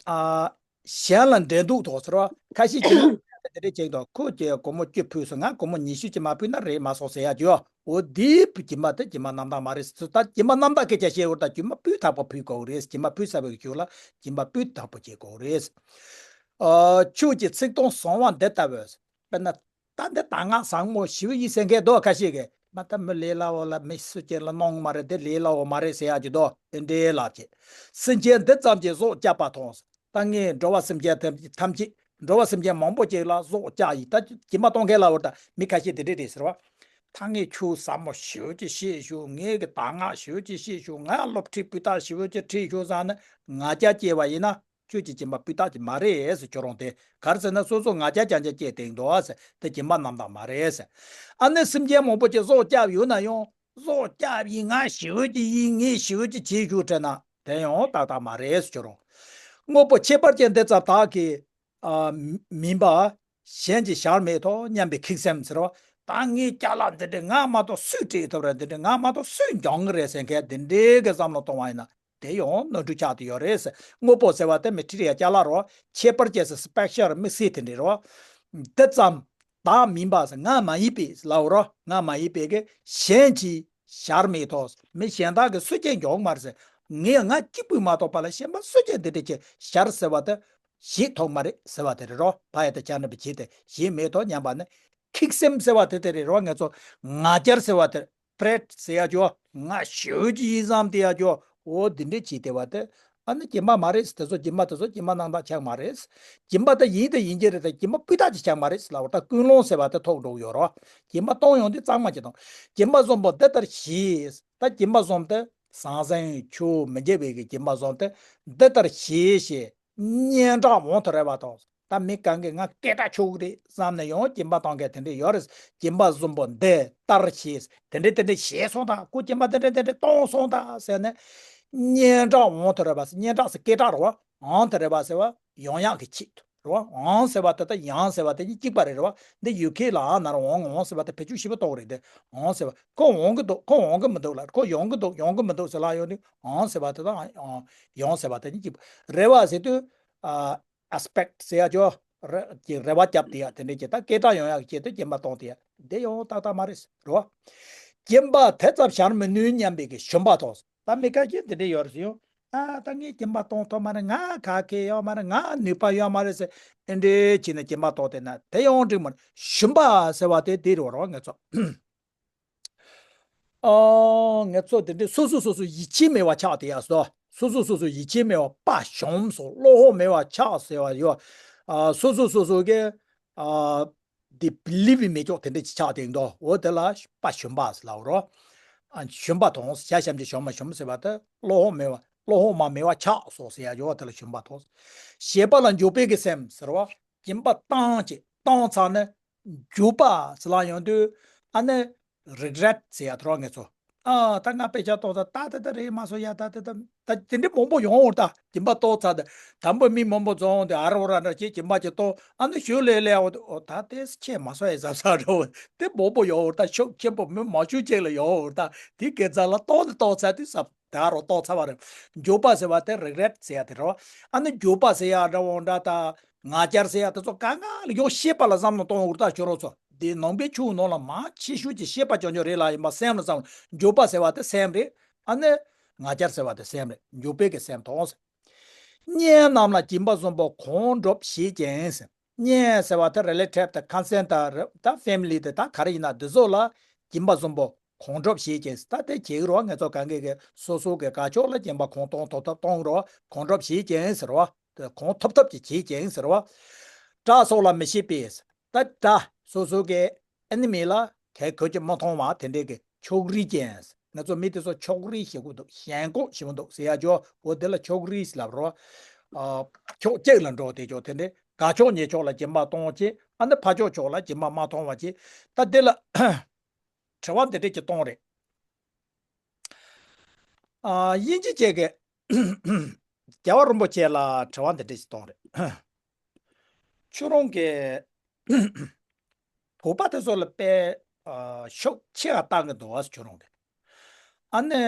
ཨ། གཞན་ལ་འགྲན་ལྡོག་དོགས་ཟེར་བ། ཁ་ཤས་ཀྱིས་དེ་འདྲ་བྱེད་དོ། ཁོ་གིས་སྒོར་མོ་བཅུ་ཕུལ་སོང་། ང་སྒོར་མོ་ཉི་ཤུ་ཅིག་མ་ཕུལ་ན་རེད་མ་སོང་ཟེར་ཡ་ཅིག་ཡོད། འོ་དེའི་སྦྱིན་པ་དེ་སྦྱིན་པ་རྣམ་དག་མ་རེད་ཟེར། ད་སྦྱིན་པ་རྣམ་དག་སྐད་ཆ་བཤད་འོ། ད་སྦྱིན་པ་སྤུས་དག་པོ་ཕུལ་དགོས་རེད། སྦྱིན་པ་ཕུལ་ཚར་བའི་གཞུག་ལ་སྦྱིན་པ་སྤུས་དག་པོ་བྱེད་དགོས་རེད། ཨ། ཆོས་ཀྱི་ཚིག་དོན་བཟང་བ་འདི་ལྟ་བུ། དཔེར་ན། ད་འདི་གདམས་ངག་བཟང་མོ་ཞེ་པོ་ཡིན་ཟེར་མཁན་འདུག་ཁ་ཤས་ཀྱིས། མ་ད་མི་ལས་སླ་བོ་ལ་མི་སུ་གཅིག་ལ་གནང་མ་རེད། འདི་ལས་སླ་བོ་མ་རེད་ཟེར་ཡ་ཅིག་འདུག་དེ་འདྲའི་ལབ་བྱས། སེམས་ཅན་འདི་ཙམ་གྱིས་སྲོག་བསྐྱབས་པ་དང་། ད་ངས་འགྲོ་བ་སེམས་ཅན་ཐམས་ཅད། འགྲོ་བ་སེམས་ཅན་མང་པོ་ཅིག་ལ་སྲོག་བསྐྱབས་ཡིན། ད་སྦྱིན་པ་གཏོང་མཁན་ལ་འོ། ད་མི་ཁ་ཤས་དེ་འདྲས་རེད་ཟེར་བ། ད་ངས་ཆོས་ཟབ་མོ་ཞེ་པོ་ཅིག་ཤེས་ཞུ། ངས་གི་གདམས་ངག་ཞེ་པོ་ཅིག་ཤེས་ཞུ། ང་སློབ་ཁྲིད་སྤུས་དག་ཞེ་པོ་ཅིག་ཁྲིད་ཞུ་ཟེར་ནས་ང་རྒྱལ་སྐྱེ་བ་ཡིན་ན། ཁྱོད་ཀྱི་སྦྱིན་པ་སྤུས་དག་ཅིག་མ་རེད་ཟེར། ཁྱོད་རང་དེ་ག་རེ་ཟེར་ན་སོ་སོ་ང་རྒྱལ་རྐྱང་རྐྱང་སྐྱེས་བསྡད་འདུག་ཟེར། དེ་སྦྱིན་པ་རྣམ་དག་མ་རེད་ཟེར། ཨ་ནི་སེམས་ཅན་མང་པོ་ཅིག་སྲོག་བསྐྱབས་ཡོད་ན་ཡང་ བཟོ་རྒྱབ་ཡིན། ང་ཞི་བའི་ཅིག་ཡིན། ངས་ཞི་བའི་ཅིག་བྱེད་ཞུ་དྲན་ན་དེ་ཡང་ཏག་ཏག་མ་རེད་ཟེར་རོ། དངོས་པོ་ཁྱད་པར་ཅན་འདི་ཙམ་དག་གིས་ཨ་མིན་པ། གཞན་གྱིས་བྱར་མེད་དོ་སྙམ་པའི་ཁེངས་སེམས་ཟེར་བ། ད་ངའི་ཅ་ལག་འདི་འདྲས་ང་མ་གཏོགས་སུས་སྤྲད་ཐུབ་རེད། འདི་འདྲས་ང་མ་གཏོགས་སུས་འགྱང་གི་རེད་ཟེར་མཁན་འདི་འདྲས་ཀྱི་བསམ་བློ་གཏོང་བ་ཡིན་ན། དེ་ཡང་ནོར་འཁྲུལ་ཆགས་བསྡད་ཡོད་རེད་ཟེར། དངོས་པོ་ཟེར་བ་དེ་མི་ཊི་རི་ཡལ་ཅ་ལག་རོ། ཁྱད་པར་ཅན་ཟེར་སི་པེ་ཤལ་དམིགས་བསལ་དེ་འདྲས་རོ། འདི་ཙམ་དག་མིན་པ་ཟེར། ང་མ་ཡིན་པའི་ལའོ་རོ། ང་མ་ཡིན་པའི་གི་གཞན་གྱིས་བྱར་མེད་དོ། མི་གཞན་དག་གིས་སུས་ཀྱང་འགྱང་མ་རེད་ཟེར། ངས་ང་གཅིག་པུས་མ་གཏོགས་པ་ལ་གཞན་པ་སུས་ཀྱང་འདི་འདྲས་ཀྱི་བྱར་ཟེར་བ་དེ་བྱེད་ཐུབ་མ་རེད་ཟེར་བ་དེ་རེད་རོ། བ་ཡ་ད་ཅ་ན་བི་བྱེད་དེ་བྱེད་མེད་དོ་སྙམ་པ་ནི། ཁེངས་སེམས་ཟེར་བ་དེ་དེ་རེད་རོ། ང་ཚོ་ང་རྒྱལ་ཟེར་བ་དེ། པྲེད་ཟེར་ཡ་ཅོ། ང་ཞོལ་གྱི་ཡིན་བསམ་དེ་ཡ་ཅོ། འོ་འདི་འདྲས་བྱས་དེ་བ་དེ། ཨ་ནི་སྦྱིན་པ་མ་རེད། དེ་ཚོ་སྦྱིན་པ་དེ་ཚོ་སྦྱིན་པ་གནང་སྟངས་ཆགས་མ་རེད། སྦྱིན་པ་དེ་ཡིན་དེ་ཡིན་གྱི་རེད་དེ་སྦྱིན་པ་སྤུས་དག་ཅིག་ཆགས་མ་རེད་ལབ་པ། ད་ཀུན་སློང་ཟེར་བ་དེ་ཐོག་འགྲོ་གི་ཡོད་རོ། སྦྱིན་པ་གཏོང་ཡོང་དུས་གཙང་མ་ཅིག་གཏོང་། སྦྱིན་པ་བཟང་པོ་འདི་ལྟར་བཞེས། ད་སྦྱིན་པ་བཟང་དེ་ཟང་ཟིང་ཆོས་མི་འབྱེད་པའི་གི་སྦྱིན་པ་བཟང་དེ་འདི་ལྟར་བཞེས་ཞེས། སྙན་གྲགས་འོང་དུ་རེ་བ་དང་། ད་མི་གང་གིས་ང་སྐད་གྲགས་ཆོག་གི་རེད་བསམ་ནས་ཡང་སྦྱིན་པ་གཏོང་མཁན་དེ་འདྲས་ཡོད་རེད། སྦྱིན་པ་བཟང་པོ་འདི་ལྟར་བྱས། དེ་འདྲས་དེ་འདྲས་བྱས་སོང་ད། ཁོ་སྦྱིན་པ་དེ་འདྲས་དེ་འདྲས་གཏོང་སོང་ད་ཟེར་ནས། སྙན་གྲགས་འོང་དུ་རེ་བ། སྙན་གྲགས་ཟེར་སྐད་གྲགས་རེད་བ། འོང་དུ་རེ་བ་ཟེར་བ་ཡོང་ཡག་གི་ཆེད་དུ་རེད་བ། འོང་ཟེར་བ་དེ་དང་ཡང་ཟེར་བ་དེ་གཉིས་གཅིག་པ་རེད་རེད་བ། འདི་ཡུ་ཁེ་ལ་ཨ་ན་ར་འོང་འོང་ཟེར་བ་དེ་བེད་སྤྱོད་ཞིབ་པོ་གཏོང་གི་རེད་དེ། འོང་ཟེར་བ་ཁོ་འོང་གི་འདུག་ཁོ་འོང་གི་མི་འདུག་ལ། ཁོ་ཡོང་གི་འདུག་ཡོང་གི་མི་འདུག་ཟེར་ལ་ཡོང་དུས་འོང་ཟེར་བ་དེ་དང་ཡོང་ཟེར་བ་དེ་གཉིས་གཅིག་པ་རེད་བ་ཟེར་དུས། ཨ་ཨེག་སི་པེག་ཊི་ཟེར་ཡ་ཅོ། རེ་ཀྱི་རེ་བ་བརྒྱབ་དེ་ཡ་དེ་འདྲས་ཀྱི་ད་སྐད་གྲགས་ཡོང་ཡག་གི་ཆེད་དུ་སྦྱིན་པ་གཏོང་དེ་ཡ་དེ་ཡང་ཏག་ཏག་མ་རེད་རོ། སྦྱིན་པ་དེ་ཙམ་བྱར་མི་ནུས་སྙམ་པའི་གི་ཞུམ་པ་དང་། ད་མི་ཁ་ཤས་དེ་འདྲས་ཡོད་རེད་ཟེར་ཡོང་། ཨ་ད་ངས་སྦྱིན་པ་གཏོང་ཐུབ་མ་རེད། ང་ག་གེ་ཡོད་མ་རེད། ང་ནུས་པ་ཡོད་མ་རེད་ཟེར་དེ་འདྲས་བྱས་ནས་སྦྱིན་པ་གཏོང་དེ་ན་དེ་ཡང་འགྲིག་མ་རེད། ཞུམ་པ་ཟེར་བ་དེ་དེ་རེད་རོ། ང་ཚོ། ཨ་ང་ཚོ་དེ་འདྲའི་སོ་སོ་སོ་སོ་ཡིད་ཆེས་མེད་པ་ཆགས་དེ་ཡ་སོ། སོ་སོ་སོ་སོ་ཡིད་ཆེས་མེད་པ་དཔའ་ཞུམ་སོ། བློ་ཁོག་མེད་པ་ཆགས་ཟེར་བ་ཡོད། ཨ་སོ་སོ་སོ་སོ་གི་ཨ་དེ་བི་ལི་བི་མེད་ཀྱོག་དེ་འདྲ་ཅིག་ཆགས་དེ་འདུག་འོ་དེ་ལ་དཔའ་ཞུམ་པ་ཟེར་ལབ་རོ། ཨ་ཞུམ་པ་དང་ཤ་ཞམ་གྱི་ཞུམ་མ་ཞུམ་ཟེར་བ་དེ་བློ་ཁོག་མེད་པ་བློ་ཁོག་མ་མེད་པ་ཆགས་སོ་ཟེར་ཡ་ཡོད། དེ་ལ་ཞུམ་པ་དང་། བྱེད་པ་ལ་འཇུག་པའི་གི་སེམས་ཟེར་བ། སྦྱིན་པ་བཏང་ཅིག་བཏང་ཚར་ནས། འཇུག་པ་ཟེར་ལ་ཡོང་དུས་ཨ་ནི་རི་གི་རེ་ཊི་ཟེར་ཡ་ཐོར་བ་ངེད་ཚོ། ཨ་ད་ང་དཔེ་ཆ་གཏོང་ས་ད་དེ་ད་རེད་མ་སོང་ཡ། ད་དེ་ད་ད་དེ་འདྲ་མང་པོ་ཡོང་འོར་ད་སྦྱིན་པ་གཏོང་ཚར་ད་དང་པོ་མི་མང་པོ་འཛོམས་འོང་དུས་ཨ་རོ་ར་འདྲ་ཅིག་སྦྱིན་པ་ཅིག་གཏོང་། ཨ་ནི་ཞུ་ལེ་ལེ་འོ་ད་དེ་ཁྱད་མ་སོང་ཡ་ཟབ་ས་འགྲོ། དེ་མང་པོ་ཡོང་འོར་ད་ཤུགས་ཆེན་པོ་མི་མང་ཤོས་ཅིག་ལ་ཡོང་འོར་ད་དེ་གེ་ཛ་ལ་གཏོང་ནི་གཏོང་ཚར་དུས་ཟབ། ད་རོ་གཏོང་ཚར་བ་རེད། འཇུག་པ་ཟེར་བ་དེ་རི་གི་རེ་ཊི་ཟེར་ཡ་དེ་རེད་བ། ཨ་ནི་འཇུག་པ་ཟེར་ཡ་འདྲ་བོ་འདྲ་ད་ང་རྒྱལ་ཟེར་ཡ་དེ་ཚོ་ག་ང་ལ་ཡོང་ཤེས་པ་ལ་བསམ་བློ་གཏོང་འུར་ད་ཁྱོད་རང་ཚོ་འདི་ནང་པའི་ཆོས་ནང་ལ་མང་ཆེ་ཤོས་ཀྱི་ཤེས་པ་ཅོ་ཅོ་རེད་ལ་ཡིན་པ་སེམས་ལ་བསམ་བློ། འཇུག་པ་ཟེར་བ་དེ་སེམས་རེད། ཨ་ནི་ང་རྒྱལ་ཟེར་བ་དེ་སེམས་རེད། འཇུག་པའི་གི་སེམས་དང་ཟེར། གཉེན་རྣམས་ལ་སྦྱིན་པ་བཟང་པོ་གང་སྒྲུབ་བྱེད་ཀྱང་ཟེར། གཉེན་ཟེར་བ་དེ་རི་ལེ་ཊིབ་དང་ཁ་སན་དང་ད་ཕེ་མི་ལི་དེ་ད་ག་རེ་ཡིན་ན་འདི་ཚོ་ལ་སྦྱིན་པ་བཟང་པོ་གང་སྒྲུབ་བྱེད་ཀྱིན། ད་དེ་བྱེད་ཀྱི་རོགས་ངེད་ཚོ་གང་གིས་གི་སོ་སོ་གི་དགའ་ཕྱོགས་ལ་སྦྱིན་པ་གང་གཏོང་ཐོབ་ཐབས་གཏོང་རོགས་གང་སྒྲུབ་བྱེད་ཀྱིན་ཟེར་བ། དེ་གང་ཐོབ་ཐབས་ཀྱི་བྱེད་ཀྱིན་ཟེར་བ། དགྲ་སོགས་ལ་མི་བྱེད་པས། ད་དགྲ་སོ་སོ་གི་ཨེ་ནི་མི་ལ་གལ་གོད་ཀྱི་མི་མཐོང་བ་དེ་འདྲའི་གི་ཕྱོགས་རིས་ཅན། ང་ཚོ་མི་དེ་ཚོ་ཕྱོགས་རིས་ཞེ་པོ་འདུག་ཞེན་ཁོག་ཞེ་པོ་འདུག་ཟེར་ཡ་ཅོ། འོ་དེ་ལ་ཕྱོགས་རིས་ལབ་རོ། ཨ་ཕྱོགས་གཅིག་ལ་འགྲོ་དེ་ཅོ་དེ་འདྲའི་དགའ་ཕྱོགས་ཉེ་ཕྱོགས་ལ་སྦྱིན་པ་གཏོང་ཅེས། ཨ་ནི་ཕར་ཕྱོགས་ཕྱོགས་ལ་སྦྱིན་པ་མ་གཏོང་བ་ཅེས། ད་དེ་ལ་དྲི་བ་འདི་འདྲས་ཀྱི་གཏོང་རེད། ཨ་དབྱིན་ཇི་བཅས་ཀྱི་རྒྱལ་བ་རིན་པོ་ཆེ་ལ་དྲི་བ་འདི་འདྲས་ཀྱི་གཏོང་རེད། ཁྱོད་རང་གི་བོད་པ་དེ་ཚོ་ལ་དཔེ་ཨ་ཤུགས་ཆེ་བ་བཏང་གི་འདུག་བ་ཁྱོད་རང་གི། ཨ་ནི་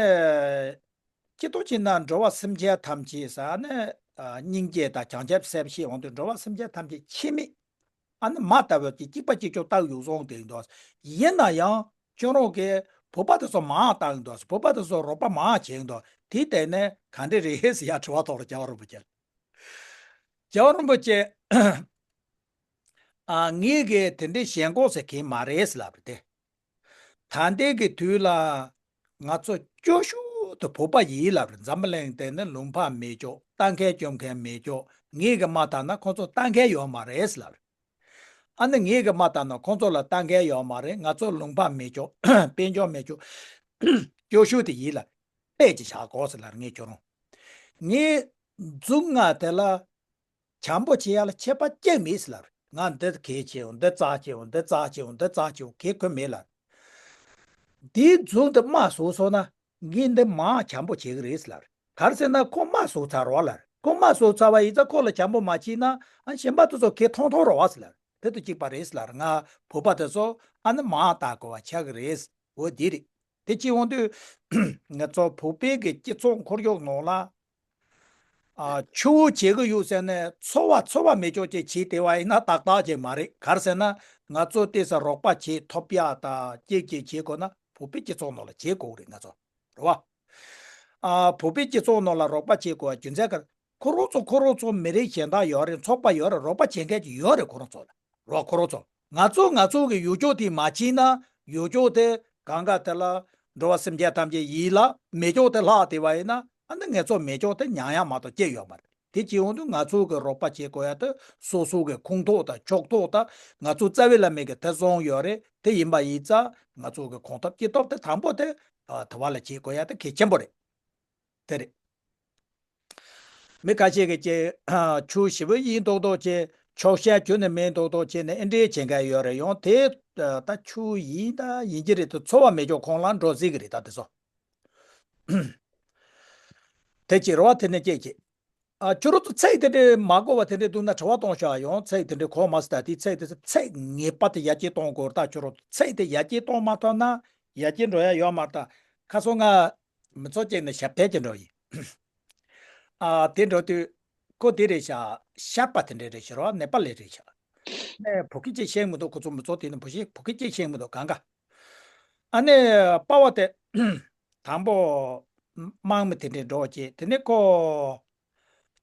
སྤྱི་ལྟོ་བྱས་ན་འགྲོ་བ་སེམས་ཅན་ཐམས་ཅད་ཟེར་ཨ་ནི་ཨ་སྙིང་རྗེ་དང་བྱང་ཆུབ་སེམས་བསྐྱེད་འོང་དུས་འགྲོ་བ་སེམས་ཅན་ཐམས་ཅད་ཁྱད་མེད། ཨ་ནི་མ་ལྟ་བུ་གཅིག་གཅིག་པ་གཅིག་ཆོག་ལྟ་ཡོད་སོང་དེ་འདུག་ཡིན་ན་ཡང་ཁྱོད་རང་གིས་བོད་པ་དེ་ཚོ་མང་བཏང་འདུག་བོད་པ་དེ་ཚོ་རོགས་པ་མང་བྱེད་འདུག་དེ་ལྟས་ནས་ག་འདྲ་རེད་ཟེར་ཡ་དྲི་བ་ཐོག་ལ་རྒྱལ་བ་རིན་པོ་ཆེ། རྒྱལ་བ་རིན་པོ་ཆེ། ཨ་ངས་གི་དེ་འདྲའི་ཞེན་ཁོག་ཟེར་མཁན་མ་རེད་ལབ་རེད་དེ། ད་ལྟའི་གི་དུས་ལ་ང་ཚོ་སྐྱོ་ཤོས་དེ་བོད་པ་ཡིན་ལབ་རེད། འཛམ་བུ་གླིང་སྟེང་ནས་ལུང་པ་མེད་ཀྱོག་ལྟ་མཁན་སྐྱོ་མཁན་མེད་ཀྱོག་ངས་གི་མ་ལྟ་ན་ཁོ་ཚོ་ལྟ་མཁན་ཡོད་མ་རེད་ལབ་རེད། ཨ་ནི་ངས་གི་མ་ལྟ་ན་ཁོ་ཚོ་ལ་ལྟ་མཁན་ཡོད་མ་རེད། ང་ཚོ་ལུང་པ་མེད་ཀྱོག་དཔལ་འབྱོར་མེད་ཀྱོག་སྐྱོ་ཤོས་དེ་ཡིན་ལབ། དཔེ་ཅིག་བཞག་གོ་ཟེར་ལབ་རེད་ངས་ཁྱོད་རང་། ངས་མཛུབ་ང་དེ་ལ། བྱམས་པོ་བྱེད་ཡ་ལ་ཁྱད་པར་ཅིག་མེད་ཟེར་ལབ་རེད། ང་འདི་གལ་ཆེ་འོང་། འདི་རྩ་ཆེ་འོང་། འདི་རྩ་ཆེ་འོང་། འདི་རྩ་ཆེ་འོང་། གལ་ཁོ་མེད་ལབ། དེའི་མཛུབ་དེ་རྨ་ཟུག་སོང་ན་ངས་འདི་མར་བྱམས་པོ་བྱེད་ཀྱི་རེད་ལབ། ག་རེ་ཟེར་ན་ཁོ་རྨ་ཟུག་ཚར་བ་ལབ། ཁོ་རྨ་ཟུག་ཚར་བ་ཡིན་ཙང་ཁོ་ལ་བྱམས་པོ་མ་བྱས་ན་ཨ་གཞན་པ་དེ་ཚོ་ཁེ་ཐོང་ཐོང་རོ་བ་ཟེར་ལབ། དེ་དང་གཅིག་པ་རེད་ལབ། ང་བོད་པ་དེ་ཚོ་ཨ་ནི་མར་བལྟ་དགོས་པ་ཆགས་ཀྱི་རེད། འོ་དེ་རེད། དེ་བྱེད་འོང་དུས་ང་ཚོ་བོད་པའི་གི་སྤྱི་ཚོགས་ཁོར་ཡུག་ནང་ལ། ཨ་ཆུ་བོ་བྱེད་ཀྱི་ཡོད་ཟེར་ནས་ཚོར་བ་ཚོར་བ་མེད་ཅོག་ཅིག་བྱས་བསྡད་པ་ཡིན་ན་ཏག་ཏག་ཅིག་མ་རེད། ག་རེ་ཟེར་ན་ང་ཚོ་ལྟས་ས་རོགས་པ་བྱེད་ཐོབ་ཡག་དང་ཅིག་ཅིག་བྱེད་དགོས་ན་བོད་པའི་སྤྱི་ཚོགས་ནང་ལ་བྱེད་དགོས་རེད་ང་ཚོ། རེད་བ། ཨ་བོད་པའི་སྤྱི་ཚོགས་ནང་ལ་རོགས་པ་བྱེད་དགོས་པ་རྒྱུ་མཚན་ག་རེ། ཁོ་རང་ཚོ་ཁོ་རང་ཚོ་མི་རིགས་གཞན་དག་ཡོད་རེད། ཚོགས་པ་ཡོད་རེད། རོགས་པ་བྱེད་མཁན་ཅིག་ཡོད་རེད་ཁོ་རང་ཚོ་ལ། རོགས་ཁོ་རང་ཚོ། ང་ཚོ་ང་ཚོ་གི་ཡུལ་ཕྱོགས་དེ་མ་ཕྱིན་ན་ཡུལ་ཕྱོགས་དེ་གང་ག་དེ་ལ་འགྲོ་བ་སེམས་ཅན་ཐམས་ཅད་ཡིད་ལ་མེ་སྒྱོགས་དེ་ལྷག་བསྡད་པ་ཡིན་ན་ཨ་ནི་ངེད་ཚོ་མེ་སྒྱོགས་དེ་མྱང་ཡག་མ་གཏོགས་སྐྱེ་ཡོད་མ་རེད། དེ་བྱེད་ཡོང་དུས་ང་ཚོ་གི་རོགས་པ་བྱེད་དགོས་ཡ་དེ་སོ་སོ་གི་ཁོངས་གཏོགས་དང་ཕྱོགས་གཏོགས་དང་ང་ཚོ་རྩ་བའི་བླ་མའི་གི་དེ་བཟང་ཡོད་རེད། དེ་ཡིན་པ་ཡིན་ཙང་ང་ཚོ་གི་གོམ་སྟབས་སྐྱེ་སྟོབས་དེ་དང་པོ་དེ་དེ་བ་ལ་བྱེད་དགོས་ཡ་དེ་གལ་ཆེན་པོ་རེད། དེ་རེད། མི་ཁ་ཤས་ཀྱིས་ཀྱེ། ཆུ་ཞེ་པོ་ཡིན་མདོག་མདོག་བྱས། ཆོག་ཤེས་ཁྱོན་ནས་མེད་མདོག་མདོག་བྱས་ནས་ཨེ་འདྲའི་བྱེད་མཁན་ཡོད་རེད། ཡང་དེ་ད་ཆུ་ཡིན་ད་ཡིན་གྱི་རེད་དེ་ཚོར་བ་མེད་ཀྱོག་ཁོང་ལ་འགྲོ་སྲིད་ཀྱི་རེད་ད་དེ་ཚོ། དེ་ཅི་རེད་བ་དེ་ནས་ཅེས་ཀྱི། ཨ་ཁྱོད་རང་ཚོ་ཚིག་དེ་འདྲའི་མ་གོ་བ་དེ་འདྲའི་འདུག་ན་དྲི་བ་གཏོང་ཤག་ཡང་ཚིག་དེ་འདྲའི་གོ་མ་སོང་ད་དེ་ཚིག་དེ་ཚིག་ངེས་པར་དུ་ཡར་རྒྱས་གཏོང་དགོས་རེད་ད་ཁྱོད་རང་ཚོ་ཚིག་དེ་ཡར་རྒྱས་གཏོང་མ་ཐུབ་ན་ཡར་རྒྱས་འགྲོ་ཡ་ཡོད་མ་རེད་ད། ཁ་སང་ང་མི་ཚོགས་ཅིག་ནས་ཞབས་བརྟན་ཅིག་འགྲོ་ཡིན། ཨ་དེ་འགྲོ་དུས་ཁོ་དེ་རེད་ཤག་ཤར་པ་དེ་འདྲ་རེད་ཤག་རོ་ནེ་པ་ལི་རེད་ཤག་ནས་བོད་སྐད་ཅིག་ཤེས་མི་འདུག་ཁོ་ཚོ་མི་ཚོགས་དེ་ནས་བོད་སྐད་བོད་སྐད་ཅིག་ཤེས་མི་འདུག་གང་ག་ཨ་ནི་པ་བ་དེ་དང་པོ་དམག་མི་དེ་འདྲས་འགྲོ་བྱས་དེ་ནས་ཁོ་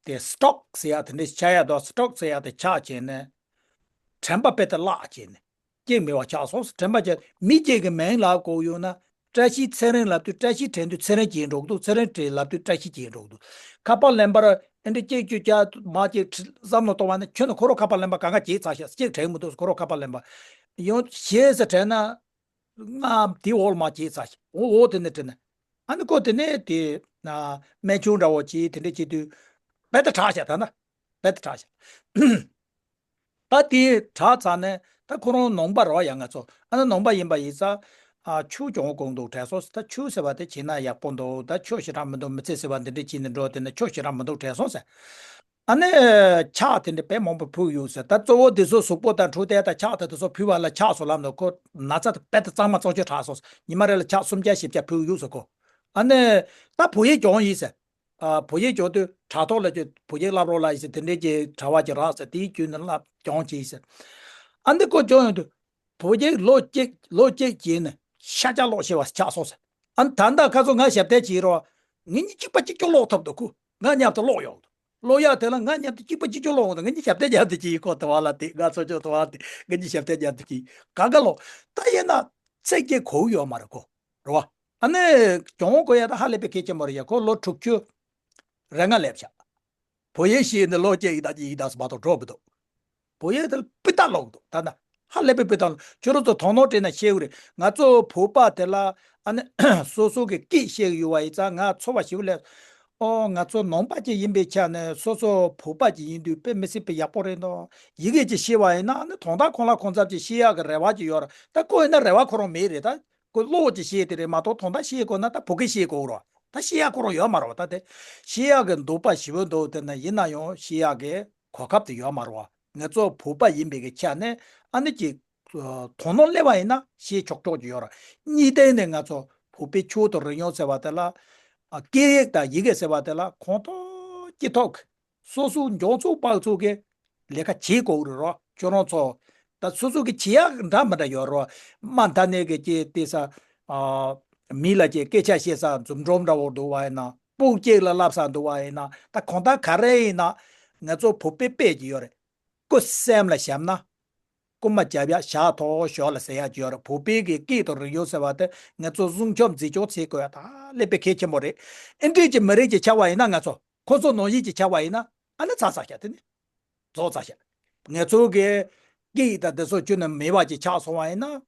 དེ་སི་ཊོག་ཟེར་ཡག་དེ་འདྲས་ཆགས་ཡག་འདུག་སི་ཊོག་ཟེར་ཡག་དེ་ཆགས་བྱས་ནས་དྲན་པ་དཔེ་དེ་བརླག་བྱས་ནས་སྐྱེ་མེད་པ་ཆགས་སོང་། དྲན་པ་ཅན་མི་སྐྱེ་གི་མིང་ལབ་དགོས་ཡོད་ན། བཀྲ་ཤིས་ཚེ་རིང་ལབ་དུས་བཀྲ་ཤིས་དྲན་དུས་ཚེ་རིང་སྐྱེས་འགྲོ་གི་འདུག་ཚེ་རིང་བྲིས་ལབ་དུས་བཀྲ་ཤིས་སྐྱེས་འགྲོ་གི་འདུག་ཁ་པར་ལེན་པར་ཨེ་འདྲ་སྐྱེ་རྒྱུ་ཀྱ་མ་སྐྱེ་བསམ་བློ་གཏོང་བ་ནི་ཁྱོད་ནི་ཁོ་རང་ཁ་པར་ལེན་པ་གང་ག་བྱེད་ཚར་ཤག་ཅེས་དྲན་མི་འདུག་ཁོ་རང་ཁ་པར་ལེན་པ་ཡང་བྱས་ཟེར་དྲན་ན། ང་དེ་འོག་ལ་མ་བྱས་ཚར་ཤག་འོ་འོ་དེ་ནི་དྲན་ན། ཨ་ནི་ཁོ་དེ་ནས་དེ་ན་སྨན་ཆུང་འདྲ་བོ་བྱས་དེ་འདྲ་བྱེད་དུས་རྦད་དེ་དྲག་ཤག་ད་ན་རྦད་དེ་དྲག་ཤག་ད་དེ་དྲག་ཚར་ནས་ད་ཁོ་རང་ནང་པ་རེད་བ་ཡ་ང་ཚོ་ཨ་ནི་ནང་པ་ཡིན་པ་ཡིན་ཙང་ཨ་ཆུ་གྱོང་གོང་འདུག་དྲན་སོང་ཟེར། ད་ཆུ་ཟེར་བ་དེ་བྱིན་ན་ཡག་པོ་འདུག་ད་ཆུ་ཞེ་དྲག་མི་འདུག་མི་ཚེ་ཟེར་བ་འདི་འདྲ་བྱིན་ནས་འགྲོ་དེ་ནས་ཆུ་ཞེ་དྲག་མི་འདུག་དྲན་སོང་ཟེར། ཨ་ནི་ཕྱག་དེ་འདྲ་དཔེ་མང་པོ་ཕུལ་ཡོད་ཟེར། ད་གཙོ་བོ་དེ་ཚོ་གཟུགས་པོ་དང་འཁྲུ་ལྟས་དང་ཕྱག་དེ་དེ་ཚོ་ཕུལ་བ་ལ་ཆགས་སོང་ལབ་འདུག་ཁོ་ན་ཚ་དེ་དཔེ་དེ་གཙང་མ་གཙང་ཆོད་དྲག་སོང་ཟེར། ཉི་མ་རེ་ལ་ཕྱག་སུམ་བརྒྱ་བཞི་བརྒྱ་ཕུལ་ཡོད་ཟེར་ཁོ། ཨ་ནི་ད་བུ་ཡས་གྱོང་ཡིན་ཟེར། ཨ་བུ་ཡས་གྱོང་དུས་དྲ་ཐོག་ལ་ཅིག་བུ་ཡས་བསླབ་རོགས་ལ་ཡིན་ཟེར། དེ་འདྲས་ཀྱི་དྲ་བ་ཅིག་རག་ཟེར། དེའི་བརྒྱུད་ནས་བསླབ་གྱོང་ཅིག་ཡིན་ཟེར། ཨ་འདི་ཁོ་གྱོང་ཡོང་དུས་བུ་ཡས་ལོ་གཅིག་ལོ་གཅིག་བྱས་ནས་ཤ་རྒྱགས་ལོག་ཤེས་པ་ཆགས་སོང་ཟེར། ཨ་ནི་ད་ལྟ་ཁ་སང་ང་ཞབས་བརྟན་བྱས་རོགས། ངེད་གཉིས་གཅིག་པ་གཅིག་རྐྱང་ལོག་ཐུབ་འདུག་ཁོ་ང་མཉམ་དུ་ལོག་ཡོང་འདུག་ལོག་ཡག་དེ་ལ་ང་མཉམ་དུ་གཅིག་པ་གཅིག་རྐྱང་ལོག་འདུག་ངེད་གཉིས་ཞབས་བརྟན་རྒྱག་འདུག་ཅིག་ཡིན་ཁོ་དེ་བ་ལ་དེ་ང་ཚོ་ཅོག་དེ་བ་ལ་དེ་ངེད་གཉིས་ཞབས་བརྟན་རྒྱག་འདུག་ཅིག་ག་ག་ལོག་ད་ཡིན་ན་ཚེ་སྐྱེ་གོ་ཡོད་མ་རེད་ཁོ། རེད་བ། ཨ་ནི་གྱོང་གོ་ཡ་ད་ཧ་ལས་པའི་གལ་ཆེན་པོ་རེད་ཡ། ཁོ་ལོ་དྲུག་ཅུ་རེ་ལྔ་སླེབས་ཤག་བུ་ཡས་ཤེས་ནི་ལོ་སྐྱེ་ཡི་ད་ཅི་ཡི་ད་སུ་མ་གཏོགས་འགྲོ་མི་འདུག་བུ་ཡས་དེ་ལ་སྤུས་དག་ལོག་འདུག་ད་ན་ཧ་ལས་པའི་སྤུས་དག་ལོག་ཁྱོད་རང་ཚོ་དོ་སྣང་སྤྲད་ན་ཤེས་གི་རེད། ང་ཚོ་བོད་པ་དེ་ལ་ཨ་ནི་སོ་སོ་གི་སྐད་བཤད་གི་ཡོད་བ་ཡིན་ཙང་ང་ཚོར་བ་ཞིག་ལས། ཨོ་ང་ཚོ་ནང་པ་ཅིག་ཡིན་པའི་ཆ་ནས་སོ་སོ་བོད་པ་ཅིག་ཡིན་དུས་དཔེ་མི་སྲིད་པའི་ཡག་པོ་རེད་འདུག་ཡི་གེ་ཅིག་ཤེས་པ་ཡིན་ན་ཨ་ནི་དོན་དག་ཁོང་ལ་ཁོང་ཚབ་ཅིག་ཤེས་ཡག་གི་རེ་བ་ཅིག་ཡོད་རེད། ད་ཁོ་ཡིན་ན་རེ་བ་ཁོ་རང་མེད་རེད་ད། ཁོ་ཀློག་ཅིག་ཤེས་དེ་རེད་མ་གཏོགས་དོན་དག་ཤེས་དགོས་ན་ད་བོད་སྐད་ཤེས་དགོས་རོ། ད་ཤེས་ཡག་ཁོ་རང་ཡོད་མ་རེད་བ། ད་དེ་ཤེས་ཡག་གི་འདོད་པ་ཞེ་པོ་འདུག་དེ་ན་ཡིན་ན་ཡང་ཤེས་ཡག་གི་གོ་སྐབས་དེ་ཡོད་མ་རེད་བ། ང་ཚོ་བོད་པ་ཡིན་པའི་གི་ཆ་ནས་ཨ་ནི་ཅིག་དོ་སྣང་སླེབས་པ་ཡིན་ན་ཤེས་ཆོག་ཆོག་ཅིག་ཡོད་རེད། གཉིས་ལྡན་ནས་ང་ཚོ་བོད་པའི་ཆོས་དང་རིག་གཞུང་ཟེར་བ་དེ་ལ་ཨ་སྐད་ཡིག་དང་ཡི་གེ་ཟེར་བ་དེ་ལ་ཁོང་ཐོག་ཅི་ཐོག་གི་སོ་སོ་མགྱོགས་ཚོགས་དཔག་ཚོགས་ཀྱི་ལས་ཀ་བྱེད་དགོས་རེད་རོ། ཁྱོད་རང་ཚོ་ད་སོ་སོ་གི་བྱེད་ཡག་འདྲ་མི་འདྲ་ཡོད་རོ། མ་ད་ནས་གི་ཅེ་དེ་ས་ཨ་མི་ལ་ཅེ་སྐད་ཆ་བཤད་ས་འཛུམ་སྒྲོམ་འདྲ་བོ་འདུག་བ་ཡིན་ན་སྤུ་གཅིག་ལ་ལབ་ས་འདུག་བ་ཡིན་ན་ད་གང་ལྟར་ག་རེ་ཡིན་ན་ང་ཚོ་བོད་པའི་དཔེ་ཅིག་ཡོད་རེད། སྐུ་སེམས་ལ་བཞག་ན། རྐུན་མ་རྒྱབ་ཡག་ཞག་ཐོག་ཞོག་ལ་ཟེར་ཡག་ཅིག་ཡོད་རེད། བོད་པའི་གི་སྐད་དང་རིག་གཞུང་ཟེར་བ་དེ་ང་ཚོ་སྲུང་སྐྱོབ་འཛིན་སྐྱོང་བྱེད་དགོས་ཡག་ད་ལས་དཔེ་གལ་ཆེན་པོ་རེད། ཨེ་འདྲས་ཀྱི་མི་རིགས་ཀྱི་ཆགས་པ་ཡིན་ན་ང་ཚོ་ཁོ་ཚོ་ནང་བཞིན་གྱི་ཆགས་པ་ཡིན་ན་ཨ་ནི་ཚར་ཚར་ཤག་དེ་ནི་རྫོགས་ཚར་ཤག་ང་ཚོ་གི་སྐད་ཡིག་དང་དེ་ཚོ་ཁྱོན་ནས་མེད་པ་ཅིག་ཆགས་སོང་བ་ཡིན་ན་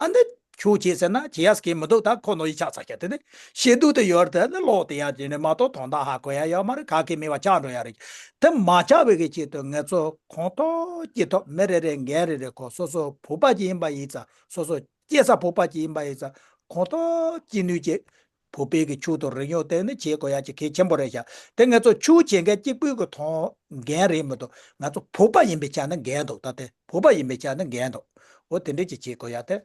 ཨ་ནི་ཆོས་བྱེད་ཟེར་ན་བྱེད་ཡག་གི་མི་འདུག་ད་ཁོ་ནང་བཞིན་ཆགས་ཚར་ཤག་དེ་ནི་ཤེས་སྡུག་དེ་ཡོད་རེད། དེ་ནི་ཀློག་དེ་ཡག་དེ་ནི་མ་གཏོགས་དོན་དག་ཧ་གོ་ཡག་ཡོད་མ་རེད། ག་གེ་མེད་པ་ཆགས་འགྲོ་ཡག་རེད། དེ་མ་ཆགས་པའི་གི་ཆེད་དུ་ང་ཚོ་ཁོང་ཐོག་ཅི་ཐོག་མི་རེ་རེ་འགན་རེ་རེ་ཁོ་སོ་སོ་བོད་པ་ཅིག་ཡིན་པ་ཡིན་ཙང་སོ་སོ་སྐྱེས་ས་བོད་པ་ཅིག་ཡིན་པ་ཡིན་ཙང་ གང་ལྟར་ཅི་ནུས་ཀྱིས་བོད་པའི་གི་ཆོས་དང་རིག་གཞུང་དེ་ནི་བྱེད་དགོས་ཡ་ཅིག་གལ་ཆེན་པོ་རེད་ཤག་དེ་ང་ཚོ་ཆོས་བྱེད་མཁན་གཅིག་པུའི་གི་མཐོང་འགན་རེད་མི་འདུག་ང་ཚོ་བོད་པ་ཡིན་པའི་ཆ་ནས་འགན་འདུག་ད་དེ་བོད་པ་ཡིན་པའི་ཆ་ནས་འགན་འདུག་འོ་དེ་འདྲས་ཅིག་བྱེད་དགོས་ཡ་དེ།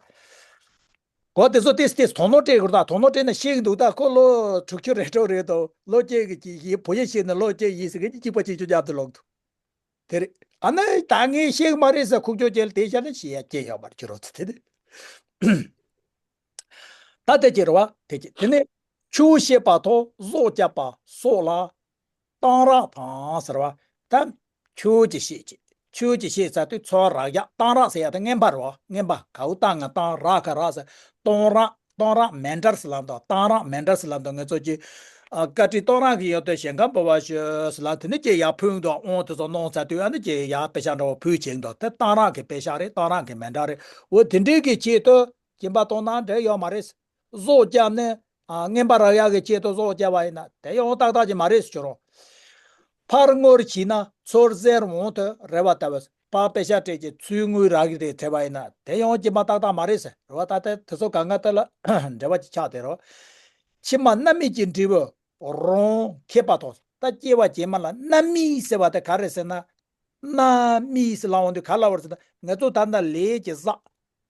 གོ་དེ་ཚོ་ཏིས་ཏིས་དོ་སྣང་སྤྲད་དགོས། ད་དོ་སྣང་སྤྲད་ན་ཤེས་ཀྱི་འདུག་ད་ཁོ་ལོ་དྲུག་ཅུ་རེ་དྲུག་རེད་དོ། ལོ་གཅིག་གི་གཅིག་ཡིན། བོད་ཡིག་ཤེས་ན་ལོ་གཅིག་ཡིན་ཟེར་མཁན་གྱི་གཅིག་པ་གཅིག་ཆུ་རྒྱབ་ཏུ་ལོག་འདུག་དེ་རེད། ཨ་ནི་ད་ངས་ཤེས་ཀྱི་མ་རེད་ཟེར་ཁུག་ཀྱོག་ཅན་ལ་དེ་བཞག་ན་ཤེས་ཡ་སྐྱེ་ཡོད་མ་རེད། ཁྱོད་རང་ཚོ་དེ་རེད། ད་དེ་ཅི་རེད་བ། དེ་ཅི་དེ་ནས་ཆོས་བཤད་པ་དང་བཟོ་བརྒྱབ་པ་སོགས་ལ། གཏང་རག་དང་ཟེར་བ། ད་ཆོས་ཀྱི་བཤད་ཅིག་ཆོས་ཀྱི་བཤད་ཚར་དུས་ཚོ་རག་ཡག་གཏང་རག་ཟེར་ཡག་དེ་རྔན་པ་རེད་བ། རྔན་པ་གའུ་གཏང་ང་གཏང་རག་ག་རག་ཟེར། གཏང་རག་གཏང་རག་མཎྜལ་ཟེར་ལབ་འདུག་གཏང་རག་མཎྜལ་ཟེར་ལབ་འདུག་ང་ཚོ་ཀྱི་ཨ་བཀའ་དྲིན་གཏང་རག་གི་ཡོད་དེ་ཞིང་ཁམས་འབུལ་བ་ཞུ་ཟེར་ལབ། དེ་ནི་ཀྱི་ཡག་ཕུལ་འདུག་དབང་དེ་ཚོ་གནང་ཚར་དུས་ཨ་ནི་ཀྱི་ཡག་པེ་ཤ་འདྲ་བོ་ཕུལ་བྱེད་འདུག་དེ་གཏང་རག་གི་པེ་ཤ་རེད། གཏང་རག་གི་མཎྜལ་རེད། འོ་དེ་འདྲའི་གི་ཆེད་དུ་སྦྱིན་པ་གཏོང་ན་འགྲིག་ཡོད་མ་རེད། བཟོ་བརྒྱབ་ནས་ཨ་རྔན་པ་རག་ཡག་གི་ཆེད་དུ་བཟོ་བརྒྱབ་པ་ཡིན་ན་དེ་ཡང་ཏག་ཏག་ཅིག་མ་རེད་ཟེར་རོ། ཕར་བསྔོར་བྱས་ན་ཚུར་གསེར་འོང་དུ་རེ་བ་ལྟ་བུ། ཕར་པེ་ཤ་སྤྲད་ཀྱི་ཚུར་དངུལ་རག་གི་རེད་དྲན་པ་ཡིན་ན་དེ་ཡང་སྦྱིན་པ་ཏག་ཏག་མ་རེད་ཟེར་རོ། ད་ལྟ་དེ་ཚོ་གང་ག་དེ་ལ་འབྲེལ་བ་ཅིག་ཆགས་བསྡད་རོ། ཕྱི་མ་རྣམ་སྨིན་གྱི་འབྲས་བུ་རང་ཁེགས་པ་དང་། ད་སྐྱེ་བ་རྗེས་མ་ལ་རྣམ་སྨིན་ཟེར་བ་དེ་ག་རེ་ཟེར་ན། རྣམ་སྨིན་ཟེར་ལབ་འོང་དུས་ག་ལབ་པ་རེད་ཟེར་ན། ང་ཚོ་ད་ལྟ་ལས་ཀྱི་བསགས།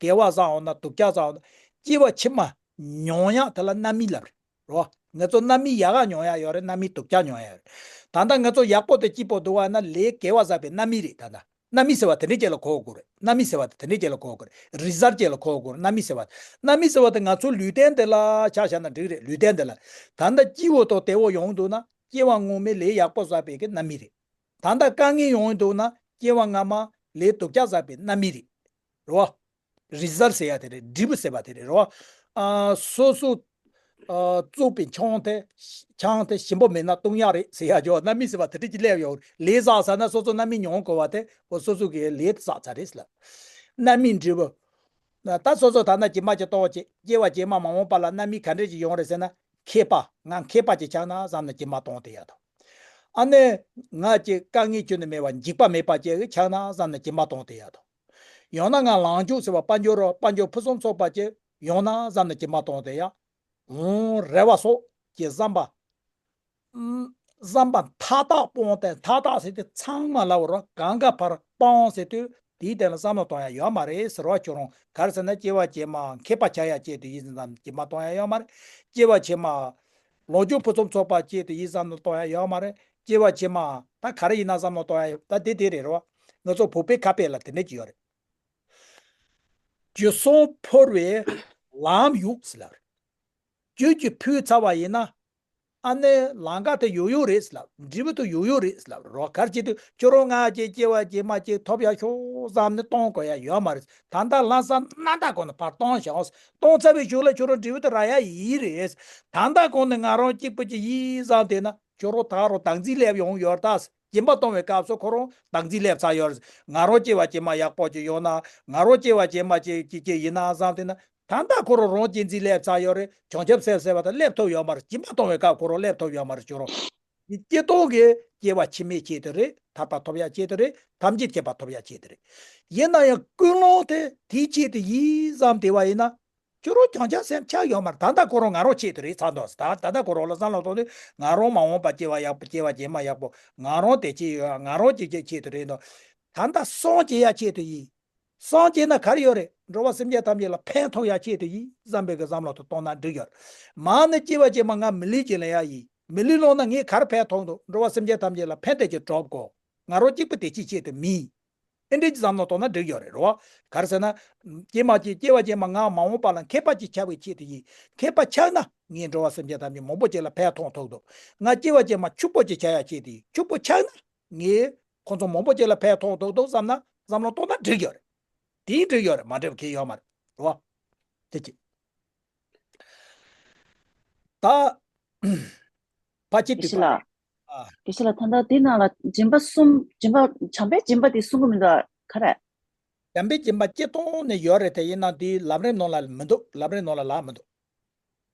དགེ་བ་བསགས་འོང་ན་སྡུག་ཅག་བསགས་འོང་ན། སྐྱེ་བ་ཕྱི་མ་མྱོང་ཡག་དེ་ལ་རྣམ་སྨིན་ལབ་རེད་རོ། ང་ཚོ་རྣམ་སྨིན་ཡག་ག་མྱོང་ཡག་ཡོད་རེད། རྣམ་སྨིན་སྡུག་ཅག་མྱོང་ཡག་ཡོད་རེད། ད་ལྟ་ང་ཚོ་ཡག་པོ་དེ་སྐྱིད་པོ་འདུག་བ་ན་ལས་དགེ་བ་བསགས་པའི་རྣམ་སྨིན་རེད། ད་ལྟ་རྣམ་སྨིན་ཟེར་བ་དེ་འདྲའི་རྐྱེན་ལ་གོ་དགོས་རེད། རྣམ་སྨིན་ཟེར་བ་དེ་དེ་འདྲའི་རྐྱེན་ལ་གོ་དགོས་རེད། རི་གཟར་རྐྱེན་ལ་གོ་དགོས་རེད། རྣམ་སྨིན་ཟེར་བ་དེ། རྣམ་སྨིན་ཟེར་བ་དེ་ང་ཚོ་ལུས་རྟེན་དེ་ལ་ཆ་བཞག་ན་འགྲིག་རེད། ལུས་རྟེན་དེ་ལ། ད་ལྟ་སྐྱིད་པོ་དང་བདེ་བོ་ཡོང་འདུག་ན་སྐྱེ་བ་སྔོན་མའི་ལས་ཡག་པོ་བསགས་པའི་གི་རྣམ་སྨིན་རེད། ད་ལྟ་དཀའ་ངལ་ཡོང་འདུག་ན་སྐྱེ་བ་སྔ་མ་ལས་སྡུག་ཅག་བསགས་པའི་རྣམ་སྨིན་རེད། རེད་བ། རི་གཟར་ཟེར་ཡ་དེ་རེད། འབྲས་བུ་ཟེར་བ་དེ་རེད། རེད་བ། ཨ་སོ་སོ་ཨ་བཙུགས་པའི་ཆང་དེ། ཆང་དེ་ཞིམ་པོ་མེད་ན་བཏུང་ཡག་རེད་ཟེར་ཡ་ཅོ་རྣམ་སྨིན་ཟེར་བ་དེ་འདྲ་ཅིག་སླེབས་ཡོང་། ལས་བསགས་ཟ་ན་སོ་སོ་རྣམ་སྨིན་མྱོང་དགོས་པ་དེ་འོ་སོ་སོ་གི་ལས་དེ་བསགས་ཚར་རེད་ཟེར་ལ། རྣམ་སྨིན་འབྲས་བུ། ད་སོ་སོ་ད་ལྟ་སྦྱིན་པ་ཅིག་གཏོང་བ་ཅིག་སྐྱེ་བ་རྗེས་མ་མ་འོངས་པ་ལ་རྣམ་སྨིན་ག་འདྲ་ཅིག་ཡོང་རེད་ཟེར་ན། མཁས་པ། ང་མཁས་པ་ཅིག་ཆགས་ན་བསམ་ནས་སྦྱིན་པ་གཏོང་བསྡད་ཡ་དང་། ཨ་ནི་ང་ཅིག་དཀའ་ངལ་ཁྱོན་ནས་མེད་པ་འཇིགས་པ་མེད་པ་ཅིག་ཆགས་ན་བསམ་ནས་སྦྱིན་པ་གཏོང་བསྡད་ཡ་དང་། ཡང་ན་ང་ལངས་ཕྱོགས་ཟེར་བ་དཔལ་འབྱོར་རོ་དཔལ་འབྱོར་ཕུན་སུམ་ཚོགས་པ་ཅིག་ཡོང་ན་བསམ་ནས་སྦྱིན་པ་གཏོང་བསྡད་ཡ། འོང་རེ་བ་སོགས་ཀྱི་བསམ་པ། ཨུམ། བསམ་པ་མཐའ་དག་སྤངས་ཏེ། མཐའ་དག་ཟེར་དུས་ཚང་མ་ལབ་རོ། གང་ག་བར་སྤངས་ཟེར་དུས་དེའི་སྟེང་ལ་བསམ་བློ་གཏོང་ཡ་ཡོད་མ་རེད་ཟེར་བ་ཁྱོད་རང་། ག་རེ་ཟེར་ན་སྐྱེ་བ་རྗེས་མ་མཁས་པ་ཆགས་ཡ་ཆེད་དུ་ཡིན་ཙང་སྦྱིན་པ་གཏོང་ཡ་ཡོད་མ་རེད། སྐྱེ་བ་ཕྱི་མ་ལོངས་སྤྱོད་ཕུན་སུམ་ཚོགས་པ་ཆེད་དུ་ཡིན་ཙང་གཏོང་ཡ་ཡོད་མ་རེད། སྐྱེ་བ་ཕྱི་མ་ད་ག་རེ་ཡིན་ན་བསམ་བློ་གཏོང་ཡ་ཡོད། ད་དེ་དེ་རེད་རོ། ང་ཚོ་བོད་པའི་ཁ་དཔེ་ལ་དེ་འདྲ་ཅིག་ཡོད་རེད། རྒྱུ་གསུམ་ཕུར་བའི་ལམ་ཡུག་ཟེར་ལབ་རེད། རྒྱུ་ཅིག་ཕུལ་ཚར་བ་ཡིན་ན། ཨ་ནི་ལམ་ཁ་དེ་ཡོད་ཡོད་རེད་ཟེར་ལབ། འབྲས་བུ་དེ་ཡོད་ཡོད་རེད་ཟེར་ལབ་རོ། ག་རེ་བྱེད་དུས་ཁྱོད་རང་ང་ཅིག་སྐྱེ་བ་རྗེས་མ་ཅིག་ཐོབ་ཡ་ཤོག་བསམ་ནས་གཏོང་དགོས་ཡ་ཡོད་མ་རེད། ད་ལྟ་ལམ་སང་གནམ་ལྟར་གོང་ནས་ཕར་གཏོང་བྱུང་། གཏོང་ཚར་བའི་གཞུག་ལ་ཁྱོད་རང་འབྲས་བུ་དེ་རག་ཡ་ཡིན་རེད། ད་ལྟ་གོང་ནས་ང་རང་གཅིག་པུ་ཅིག་ཡིན་བསམ་བསྡད་ན་ཁྱོད་རང་ད་རུང་བདག་འཛིན་སླེབས་ཡོང་ཡོད་ད། སྦྱིན་པ་གཏོང་བའི་སྐབས་སུ་ཁོ་རང་བདག་འཛིན་སླེབས་ཚར་ཡོད་རེད། ང་རང་སྐྱེ་བ་རྗེས་མ་ཡག་པོ་ཅིག་ཡོང་ན། ང་རང་སྐྱེ་བ་རྗེས་མ་ཅིག་ཅིག་ཅིག་ཡིན་ན་བསམ་བསྡད་ན། ད་ལྟ་ཁོ་རང་རང་གཅེས་འཛིན་སླེབས་ཚར་ཡོད་རེད། བྱང་ཆུབ་སེམས་ཟེར་བ་དེ་སླེབས་ཐུབ་ཡོད་མ་རེད། སྦྱིན་པ་གཏོང་བའི་སྐབས་ཁོ་རང་སླེབས་ཐུབ་ཡོད་མ་རེད། ཁྱོད་རང་གི་སྐྱེ་སྟོང་གི་སྐྱེ་བ་ཕྱི་མའི་ཆེད་དུ་རེད། ཐར་པ་ཐོབ་ཡ་ཆེད་དུ་རེད། ཐམས་ཅད་མཁྱེན་པ་ཐོབ་ཡ་ཆེད་དུ་རེད། ཡིན་ན་ཡང་ཀུན་སློང་དེ་དེའི་ཆེད་དུ་ཡིན་བསམ་བསྡད་པ་ཡིན་ན། ཁྱོད་རང་བྱང་ཆུབ་སེམས་ཆགས་ཡོད་མ་རེད། ད་ལྟ་ཁོ་རང་ང་རང་ཆེད་དུ་རེད་ཚར་འདུག་ད་ད་ལྟ་ཁོ་རང་ལ་བསམ་བློ་གཏོང་དུས་ང་རང་མ་འོངས་པ་སྐྱེ་བ་ཡག་པོ་སྐྱེ་བ་རྗེས་མ་ཡག་པོ་ང་རང་དེ་ཆེད་ཡོད། ང་རང་ཅིག་ཅིག་ཆེད་དུ་རེད་འདུག་ད་ལྟ་སངས་རྒྱས་ཡ་ཆེད་དུ་ཡིན། སངས་རྒྱས་ན་ག་རེ་ཡོད་རེད། འགྲོ་བ་སེམས་ཅན་ཐམས་ཅད་ལ་ཕན་ཐོགས་ཡ་ཆེད་དུ་ཡིན་བསམ་པའི་གི་བསམ་བློ་དེ་གཏོང་ན་འགྲིག་ཡོད་རེད། མ་ནི་སྐྱེ་བ་རྗེས་མ་ང་མི་ལུས་ཅིག་ལེན་ཡ་ཡིན། མི་ལུས་ལོན་ན་ངས་ག་རེ་ཕན་ཐོགས་འདུག་འགྲོ་བ་སེམས་ཅན་ཐམས་ཅད་ལ་ཕན་བདེ་ཅིག་སྒྲུབ་དགོས། ང་རང་གཅིག་པུ་དེ་ཅིག་ཆེད་དུ་མིན། ཨེ་འདྲའི་བསམ་བློ་གཏོང་ན་འགྲིག་ཡོད་རེད་རོ། ག་རེ་ཟེར་ན། སྐྱེས་མ་སྐྱེས་སྐྱེ་བ་རྗེས་མ་ང་མ་འོངས་པ་ལ་མཁས་པ་ཅིག་ཆགས་པའི་ཆེད་དུ་ཡིན། མཁས་པ་ཆགས་ན་ངས་འགྲོ་བ་སེམས་ཅན་ཐམས་ཅད་མང་པོ་ཅིག་ལ་ཕན་ཐོགས་ཐུབ་འདུག་ང་སྐྱེ་བ་རྗེས་མ་ཕྱུག་པོ་ཅིག་ཆགས་ཡ་ཆེད་དུ་ཡིན། ཕྱུག་པོ་ཆགས་ན་ངས་ཁོང་ཚོ་མང་པོ་ཅིག་ལ་ཕན་ཐོགས་ཐུབ་འདུག་བསམ་ན་བསམ་བློ་གཏོང་ན་འགྲིག་ཡོད་རེད། དེ་འགྲིག་ཡོད་རེད། མ་འགྲིག་པ་གང་ཡང་ཡོད་མ་རེད་རོ། དེ་ཅི། ད། ཕ་ཆེ་དུས་པ། ཨ། དགེ་བཤེས་ལགས། ད་ལྟ་འདི་ནང་ལ་སྦྱིན་པ་གསུམ། སྦྱིན་པ་བྱམས་པའི་སྦྱིན་པ་དེ་གསུང་གི་མི་འདུག་ག་རེ། བྱམས་པའི་སྦྱིན་པ་སྤྱིར་བཏང་ནས་ཡོད་རེད་དེ། ཡིན་ན་འདི་ལམ་རིམ་ནང་ལ་མི་འདུག་ལམ་རིམ་ནང་ལ་ལབ་མི་འདུག་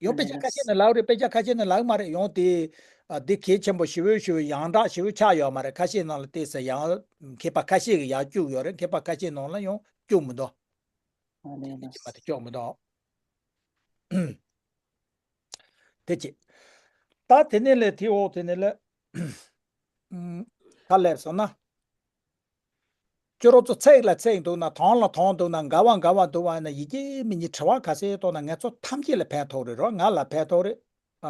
ཡང་དཔེ་ཆ་ཁ་ཤས་ནས་ལབ་རེད། དཔེ་ཆ་ཁ་ཤས་ནས་ལབ་མ་རེད། ཡང་དེ་ཨ་འདི་གལ་ཆེན་པོ་ཞེ་པོ་ཞེ་པོ་ཡང་དག་ཞེ་པོ་ཆགས་ཡོད་མ་རེད། ཁ་ཤས་ནང་ལ་ཏོག་ཙམ་ཡང་མཁས་པ་ཁ་ཤས་ཀྱིས་ཡར་བཅུག་ཡོད་རེད། མཁས་པ་ཁ་ཤས་ནང་ལ་ཡང་བཅུག་མི་འདུག་ཨ་ལས་ལ། སྦྱིན་པ་དེ་བཅུག་མི་འདུག་དེ་གཅིག་ད་དེ་ནས་ལས་དེའི་འོག་དེ་ནས་ལས། ཨམ། ག་ལབ་སོང་ན། ཁྱོད་རང་ཚོ་ཚིག་ལ་ཚིག་འདུག་ན་དོན་ལ་དོན་འདུག་ན་འགལ་བ་འགལ་བ་འདུག་བ་ན་ཡི་གེ་མི་གཉིས་དྲི་བ་ག་ཚོད་གཏོང་ན་ང་ཚོ་ཐམས་ཅད་ལ་ཕན་ཐོགས་རེད་རོ། ང་ལ་ཕན་ཐོགས་རེད།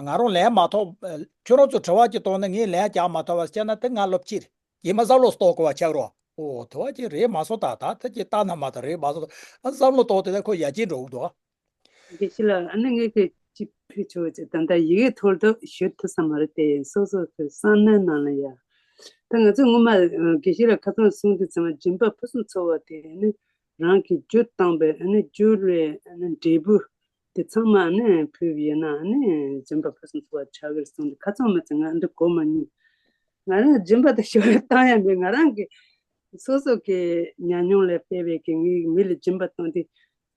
ང་རང་ལན་མ་ཐོགས། ཁྱོད་རང་ཚོ་དྲི་བ་གཅིག་གཏོང་ན་ངས་ལན་རྒྱག་མ་ཐུབ་པ་བྱས་ན་དེ་ང་སློབ་ཕྱིར་ཡེ་མ་བསམ་བློ་གཏོང་དགོས་པ་ཆགས་རོ། ཨོ་དེ་བ་ཅིག་རེད་མ་སོང་ད་ད་དེ་ཅིག་ལྟ་ན་མ་ད་རེད་མ་སོང་ད་བསམ་བློ་གཏོང་དེ་ད་ཁོ་ཡ་གཅིག་འགྲོ་འདུག་དགེ་བཤེས་ལགས་ཨ་ནི་ངས་ཀྱི་ཅི་ཕུལ་ཆོག་ཅིག་ད་ལྟ་ཡི་གེ་ཐོག་ཏུ་ཞུ་ཐུབ་ས་མ་རེད་དེ་སོ་སོ་གི་བསམ་བློའི་ནང་ལ་ཡ། ད་ང་ཚོས་སྔོན་མ་དགེ་བཤེས་ལགས་ཁ་སང་གསུངས་དུས་ཙམ་པ་སྦྱིན་པ་ཕུན་སུམ་ཚོགས་པ་དེ་ནི་རང་གིས་རྒྱུ་བཏང་པའི་ཨ་ནི་རྒྱུ་ལས་ཨ་ནི་འབྲས་བུ་དེ་ཚང་མ་ཨ་ནི་ཕུལ་བ་ཡིན་ན་ཨ་ནི་སྦྱིན་པ་ཕུན་སུམ་ཚོགས་པ་ཆགས་ཀྱི་རེད་གསུངས་དུས་ཁ་སང་མ་ཚད་ང་འདི་གོ་མ་མྱོང་། ང་རང་སྦྱིན་པ་དེ་ཞོར་བཏང་ཡ་མེད། ང་རང་གི་སོ་སོ་གི་ཉམས་མྱོང་ལས་སྤེལ་བའི་གི་ངའི་མི་ལ་སྦྱིན་པ་བཏང་དུས་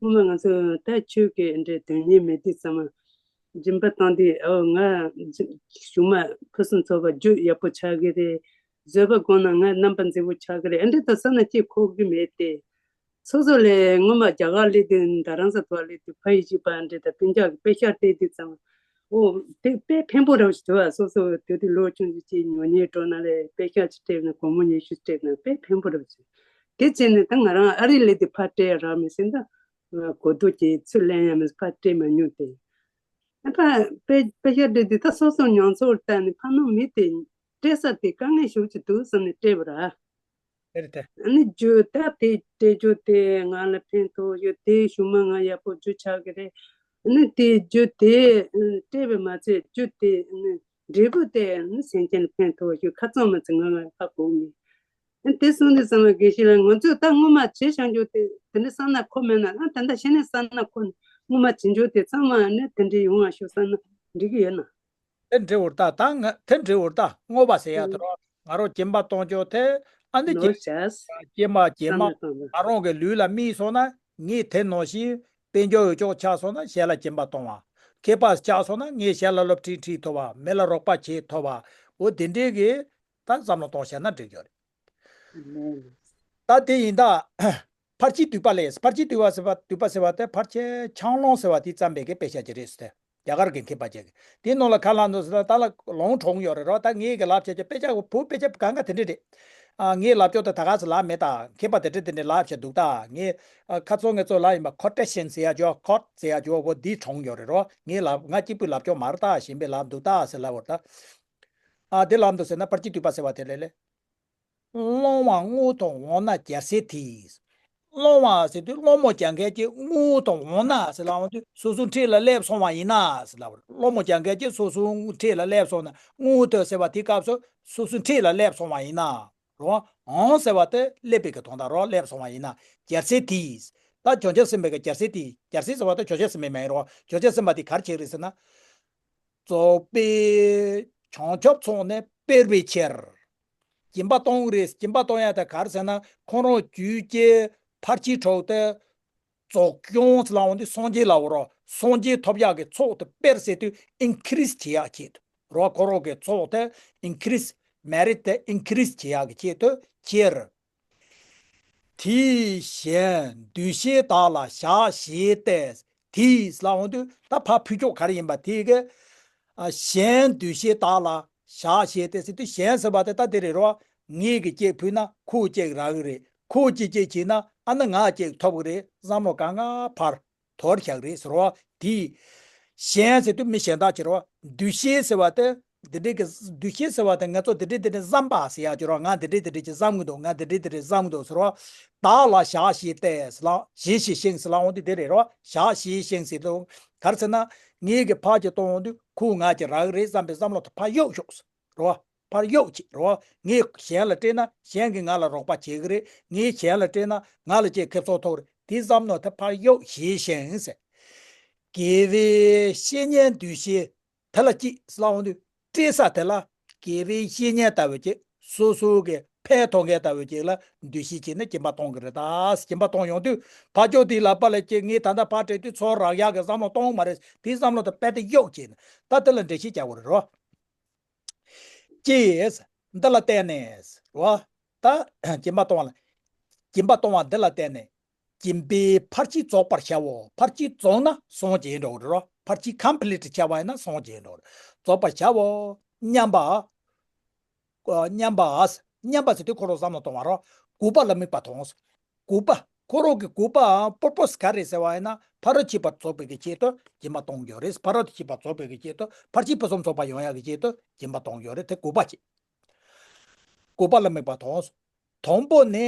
སྔོན་མ་ང་ཚོ་ད་ཆོས་ཀྱི་འདྲའི་དོན་གཉེར་མེད་དུས་ཙམ་པ་སྦྱིན་པ་བཏང་དུས་ཨོ་ང་གཞུག་མ་ཕུན་སུམ་ཚོགས་པ་རྒྱུ་ཡག་པོ་ཆགས་ཀྱི་རེད། བཟོད་པ་བསྒོམས་ན་ང་རྣམ་པ་མཛེས་པོ་ཆགས་ཀྱི་རེད་ཨ་འདྲ་ད་བསམ་ན་ཅི་ཁོག་གི་མེད་དེ། སོ་སོ་ལས་སྔོན་མ་རྒྱ་གར་སླེབས་དུས་རྡ་རམ་ས་ལ་སླེབས་དུས་ཕ་ཡུལ་གཅིག་པ་འདྲ་དང་སྤུན་ཀྱག་གི་དཔེ་ཤག་སྤྲད་དུས་ཙམ་ཨོ་དེ་དཔེ་ཕན་པོ་རབ་ཞིག་འདུག་ཨ། སོ་སོ་དེ་དུས་ལོ་ཆུང་ཆུང་ཅིག་ཉོ་ཉེས་འགྲོ་ན་ལས་དཔེ་ཤག་ཅིག་སྤྲད་ན་སྒོར་མོ་ཉི་ཤུ་སྤྲད་ན་དཔེ་ཕན་པོ་རབ་ཞིག་དེ་བྱས་ནས་ད་ང་རང་ཨ་རི་སླེབས་དུས་ཕར་སྤྲད་ཡ་རག་མེད་ཟེར་ད་གོ་རྟོགས་ཀྱི་ཚུར་ལེན་ཡ་མེད་ཕར་སྤྲད་མ་མྱོང་དེ། ད་དཔེ་དཔེ་ཤག་སྤྲད་དུས་ད་སོ་སོ་མྱོང་ཚོར་ལྟ་ནས་ཕ་ནང་མི་དེ་སྤྲད་ས་དེ་དཀའ་ངལ་ཞེ་པོ་ཅིག་འདུག་བསམ་ནས་སྤྲད་པ་ར། དེར་དེ། ཨ་ནི་རྒྱུ་ད་དེ་སྤྲད་རྒྱུ་དེ་ང་ལ་ཕན་ཐོགས་ཡོད་དེ་གཞུག་མ་ང་ཡག་པོ་རྒྱུ་ཆགས་ཀྱི་རེད། ཨ་ནི་དེ་རྒྱུ་དེ་སྤྲད་པས་མ་ཚད་རྒྱུ་དེ་ཨ་ནི་འབྲས་བུ་དེ་ཨ་ནི་སེམས་ཅན་ལ་ཕན་ཐོགས་ཡོད་ཁ་ཚང་མ་ཚད་ང་ལ་ཧ་གོ་ངེས། ཨ་ནི་དེ་སོང་དུས་ཙམ་པ་དགེ་བཤེས་ལགས་ང་ཚོས་ད་སྔོན་མ་བྱས་བཞག་རྒྱུ་དེ་དེ་འདྲ་བསམ་ན་ཁོ་མེད་ན་ཨ་ད་ལྟ་གཞི་ནས་བསམ་ན་ཁོ་སྔོན་མ་བྱེད་རྒྱུ་དེ་ཚང་མ་ཨ་ནི་དེ་འདྲ་ཡོང་བ་ཤོག་བསམ་ན་འགྲིག་གི་ཡོད་ན། དེ་འདྲ་བོར་ད་ད་ང་དེ་འདྲ་བོར་ད་བསྔོ་བ་ཟེར་ཡ་དེ་རོ་ང་རོ་སྦྱིན་པ་གཏོང་ཆོག་དེ་ཨ་འདི་ནོར་སྐྱེ་བྱས། སྐྱེ་མ་སྐྱེ་མ་བསམ་བློ་གཏོང་བ། ང་རང་གི་ལུས་ལ་རྨིས་སོང་ན་ངས་དེ་ནང་བཞིན་དཔལ་འབྱོར་འོས་ཆོག་ཆགས་སོང་ན་གཞན་ལ་སྦྱིན་པ་གཏོང་བ། མཁས་པ་ཆགས་སོང་ན་ངས་གཞན་ལ་སློབ་ཁྲིད་ཁྲིད་ཐུབ་བ་མི་ལ་རོགས་པ་བྱེད་ཐུབ་བ་འོ་དེ་འདྲའི་གི་ད་བསམ་བློ་གཏོང་བྱས་ན་འགྲིག་ཡོད་རེད། ད་དེ་ཡིན་ད། ཕར་ཕྱིན་བསྡུས་པ་ལས། ཕར་ཕྱིན་བསྡུས་པ་ཟེར་བ་བསྡུས་པ་ཟེར་བ་དེ་ཕར་ཕྱིན་འཆང་ལོང་ཟེར་བ་དེ་བརྩམས་པའི་གི་དཔེ་ཆ་ཅིག་རེད་ཟེར་ཏེ། རྒྱ་གར་གི་མཁས་པ་ཅིག་གིས། དེའི་ནང་ལ་ག་ལབ་འདུག་ཟེར་ན་ད་ལ་ལོང་གྲོང་ཡོད་རེད་རོ། ད་ངས་གི་ལབ་བྱས་ཀྱི་དཔེ་ཆ་གི་བུ་དཔེ་ཆ་གང་ག་དེ་འདྲས་རེད། ཨ་ངས་ལབ་ཀྱོག་དེ་ད་ག་ཚོད་ལབ་མེད་ད། མཁས་པ་དེ་འདྲས་དེ་འདྲས་ལབ་བྱས་འདུག་ད། ངས་ཨ་ཁ་ཚོན་ངས་ཚོ་ལབ་ཡིན་པ་ཁོ་ཊེ་ཤན་ཟེར་ཡ་ཅོ་ཁོ་ཊ་ཟེར་ཡ་ཅོ་བོ་འདིའི་གྲོང་ཡོད་རེད་རོ། ངས་ལབ་ང་གཅིག་པུས་ལབ་ཀྱོག་མ་རེད་ད་གཞན་པས་ལབ་འདུག་ད་ཟེར་ལབ་བར་ད། ཨ་དེ་ལབ་འདུག་ཟེར་ན་ཕར་ཕྱིན་བསྡུས་པ་ཟེར་བ་དེ་ལས་ལས། སློང་བ་སྔོ་དང་འོང་ན་རྒྱལ་སྲས་དེས། སློང་བ་ཟེར་དུས་སློང་མོ་རྒྱག་མཁན་གྱི་སྔོ་དང་འོང་ན་ཟེར་ལབ་འོང་དུས་སོ་སོའི་འཁྲིས་ལ་སླེབས་སོང་བ་ཡིན་ན་ཟེར་ལབ། སློང་མོ་རྒྱག་མཁན་གྱི་སོ་སོའི་འཁྲིས་ལ་སླེབས་སོང་ན་སྔོ་དེ་ཟེར་བ་དེའི་སྐབས་སུ་སོ་སོའི་འཁྲིས་ལ་སླེབས་སོང་བ་ཡིན་ན་རོ། འོང་ཟེར་བ་དེ་སླེབས་པའི་གི་དོན་དག་རོ་སླེབས་སོང་བ་ཡིན་ན་རྒྱལ་སྲས་དེས། ད་བྱང་ཆུབ་སེམས་དཔའི་གི་རྒྱལ་སྲས་དེས་རྒྱལ་སྲས་ཟེར་བ་དེ་བྱང་ཆུབ་སེམས་དཔའ་མ་ཡིན་རོ། བྱང་ཆུབ་སེམས་དཔའ་དེ་ག་རེ་བྱེད་ཀྱི་རེད་ཟེར་ན། རྫོགས་པའི་བྱང་ཆུབ་ཚོགས་ནི་སྤེལ་བའི་ཕྱིར། སྦྱིན་པ་གཏོང་གི་རེད། སྦྱིན་པ་གཏོང་ཡ་དེ་ག་རེ་ཟེར་ན་ཁོང་རང་རྒྱུད་ཀྱི་ཕར་ཕྱིན་དྲུག་དེ་རྫོགས་སྐྱོང་ཟེར་ལབ་འོང་དུས་སངས་རྒྱས་ལབ་འོང་རོགས། སངས་རྒྱས་ཐོབ་ཡག་གི་ཚོགས་དེ་སྤེལ་ཟེར་དུས་ཨིན་ཁི་རིས་བྱེད་ཡག་ཆེད་དུ་རོགས། ཁོ་རང་གི་ཚོགས་དེ་ཨིན་ཁི་རིས་མེ་རིཊ་དེ་ཨིན་ཁི་རིས་བྱེད་ཡག་གི་ཆེད་དུ་ཕྱིར། དེས་གཞན་འདུ་ཤེས་དག་ལ་ཞག་བཞེས་ཏེ། དེས་ལབ་འོང་དུས་ད་ཕར་ཕུད་ཀྱོག་ག་རེ་ཡིན་པ་དེ་གི། ཨ་གཞན་འདུ་ཤེས་དག་ལ་ཞག་བཞེས་ཏེ་ཟེར་དུས་གཞན་ཟེར་བ་དེ་ད་དེ་རེད་རོ། ངས་གི་གཅིག་ཕུད་ན་ཁོས་གཅིག་རག་གི་རེད། ཁོས་གཅིག་གཅིག་བྱས་ན་ཨ་ནི་ང་གཅིག་ཐོབ་གི་རེད་བསམ་བློ་གང་ག་ཕར། དོར་བཞག་རེད་ཟེར་བ་དེ། གཞན་ཟེར་དུས་མི་གཞན་དག་ཅིག་རེད་བ། འདུ་ཤེས་ཟེར་བ་དེ། འདི་འདྲའི་གི་འདུ་ཤེས་ཟེར་བ་དེ་ང་ཚོ་འདི་འདྲའི་འདི་འདྲའི་བསམ་པ་ཟེར་ཡག་ཅིག་རེད་བ། ང་འདི་འདྲའི་འདི་འདྲའི་ཅིག་བསམ་གི་འདུག་ང་འདི་འདྲའི་འདི་འདྲའི་བསམ་གི་འདུག་ཟེར་བ། བདག་ལ་ཞག་བཞེས་ཏེ་ཟེར་ལ་བཞེས་ཤིང་ཟེར་ལ་འོང་དུས་དེ་རེད་རེད་བ། ཞག་བཞེས་ཤིང་ཟེར་དུས་ག་རེ་ཟེར་ན། ངས་གི་ཕར་ཅིག་གཏོང་འོང་དུས་ཁོས་ང་ཅིག་རག་གི་རེད་བསམ་པའི་བསམ་བློ་དེ་ཕར་གཡུག་ཤོག་ཟེར། རོ། ཕར་གཡུག་བྱེད་རོ། ངས་གཞན་ལ་སྤྲད་ན་གཞན་གྱིས་ང་ལ་རོགས་པ་བྱེད་ཀྱི་རེད། ངས་གཞན་ལ་སྤྲད་ན་ང་ལ་ཅིག་ཁེ་བཟང་ཐོབ་རེད། དེའི་བསམ་བློ་དེ་ཕར་གཡུག་བྱས་ཤིང་ཟེར། དགེ་བའི་བཤེས་གཉེན་འདུ་ཤེས་དེ་ལ་ཅིག་ལབ་འོང་དུས་སྤྲད་ས་དེ་ལ་དགེ་བའི་བཤེས་གཉེན་ལྟ་བུ་ཅིག་སོ་སོ་གི་ཕན་ཐོགས་མཁན་ལྟ་བུ་ཅིག་ལ་འདུ་ཤེས་བྱས་ནས་སྦྱིན་པ་གཏོང་གི་རེད་ད། སྦྱིན་པ་གཏོང་ཡོང་དུས་ཕར་ཕྱོགས་དེའི་ལག་པ་ལ་ཅིག་ངས་ད་ལྟ་ཕར་སྤྲད་དུས་ཚུར་རག་ཡག་གི་བསམ་བློ་གཏོང་མ་རེད། དེའི་བསམ་བློ་དེ་དཔེ་དེ་གཡུག་བྱས་ནས་ད་དེ་ལ་འགྲེལ་བཤད་རྒྱག་དགོས་རེད་རོ། ཅེས། འདི་ལ་བརྟེན་ནས་རོ། ད་སྦྱིན་པ་གཏོང་བ་ལ། སྦྱིན་པ་གཏོང་བ་འདི་ལ་བརྟེན་ནས། སྦྱིན་པའི་ཕར་ཕྱིན་རྫོགས་པར་བྱའོ། ཕར་ཕྱིན་རྫོགས་ན་སངས་རྒྱས་འགྲོ་གི་རེད་རོ། ཕར་ཕྱིན་ཀམ་པི་ལི་ཊི་བྱས་པ་ཡིན་ན་སངས་རྒྱས་འགྲོ་གི་རེད། རྫོགས་པར་བྱའོ། མཉམ་པ། མཉམ་པ། མཉམ་པ་ཟེར་དུས་ཁོ་རང་བསམ་བློ་གཏོང་བ་རོ། དགུ་པ་ལ་དམིགས་པ་དང་། དགུ་པ། ཁོ་རང་གི་དགུ་པའམ་པར་པོ་སི་ག་རེ་ཟེར་བ་ཡིན་ན། ཕ་རོལ་ཕྱིན་པ་རྫོགས་པའི་གི་ཆེད་དུ་སྦྱིན་པ་གཏོང་རྒྱུ་རེད། ཕ་རོལ་ཕྱིན་པ་རྫོགས་པའི་གི་ཆེད་དུ། ཕར་ཕྱིན་ཕུན་སུམ་ཚོགས་པ་ཡོང་ཡག་གི་ཆེད་དུ་སྦྱིན་པ་གཏོང་རྒྱུ་རེད། དེ་དགུ་པ་བྱེད། དགུ་པ་ལ་དམིགས་པ་དང་། དང་པོ་ནི།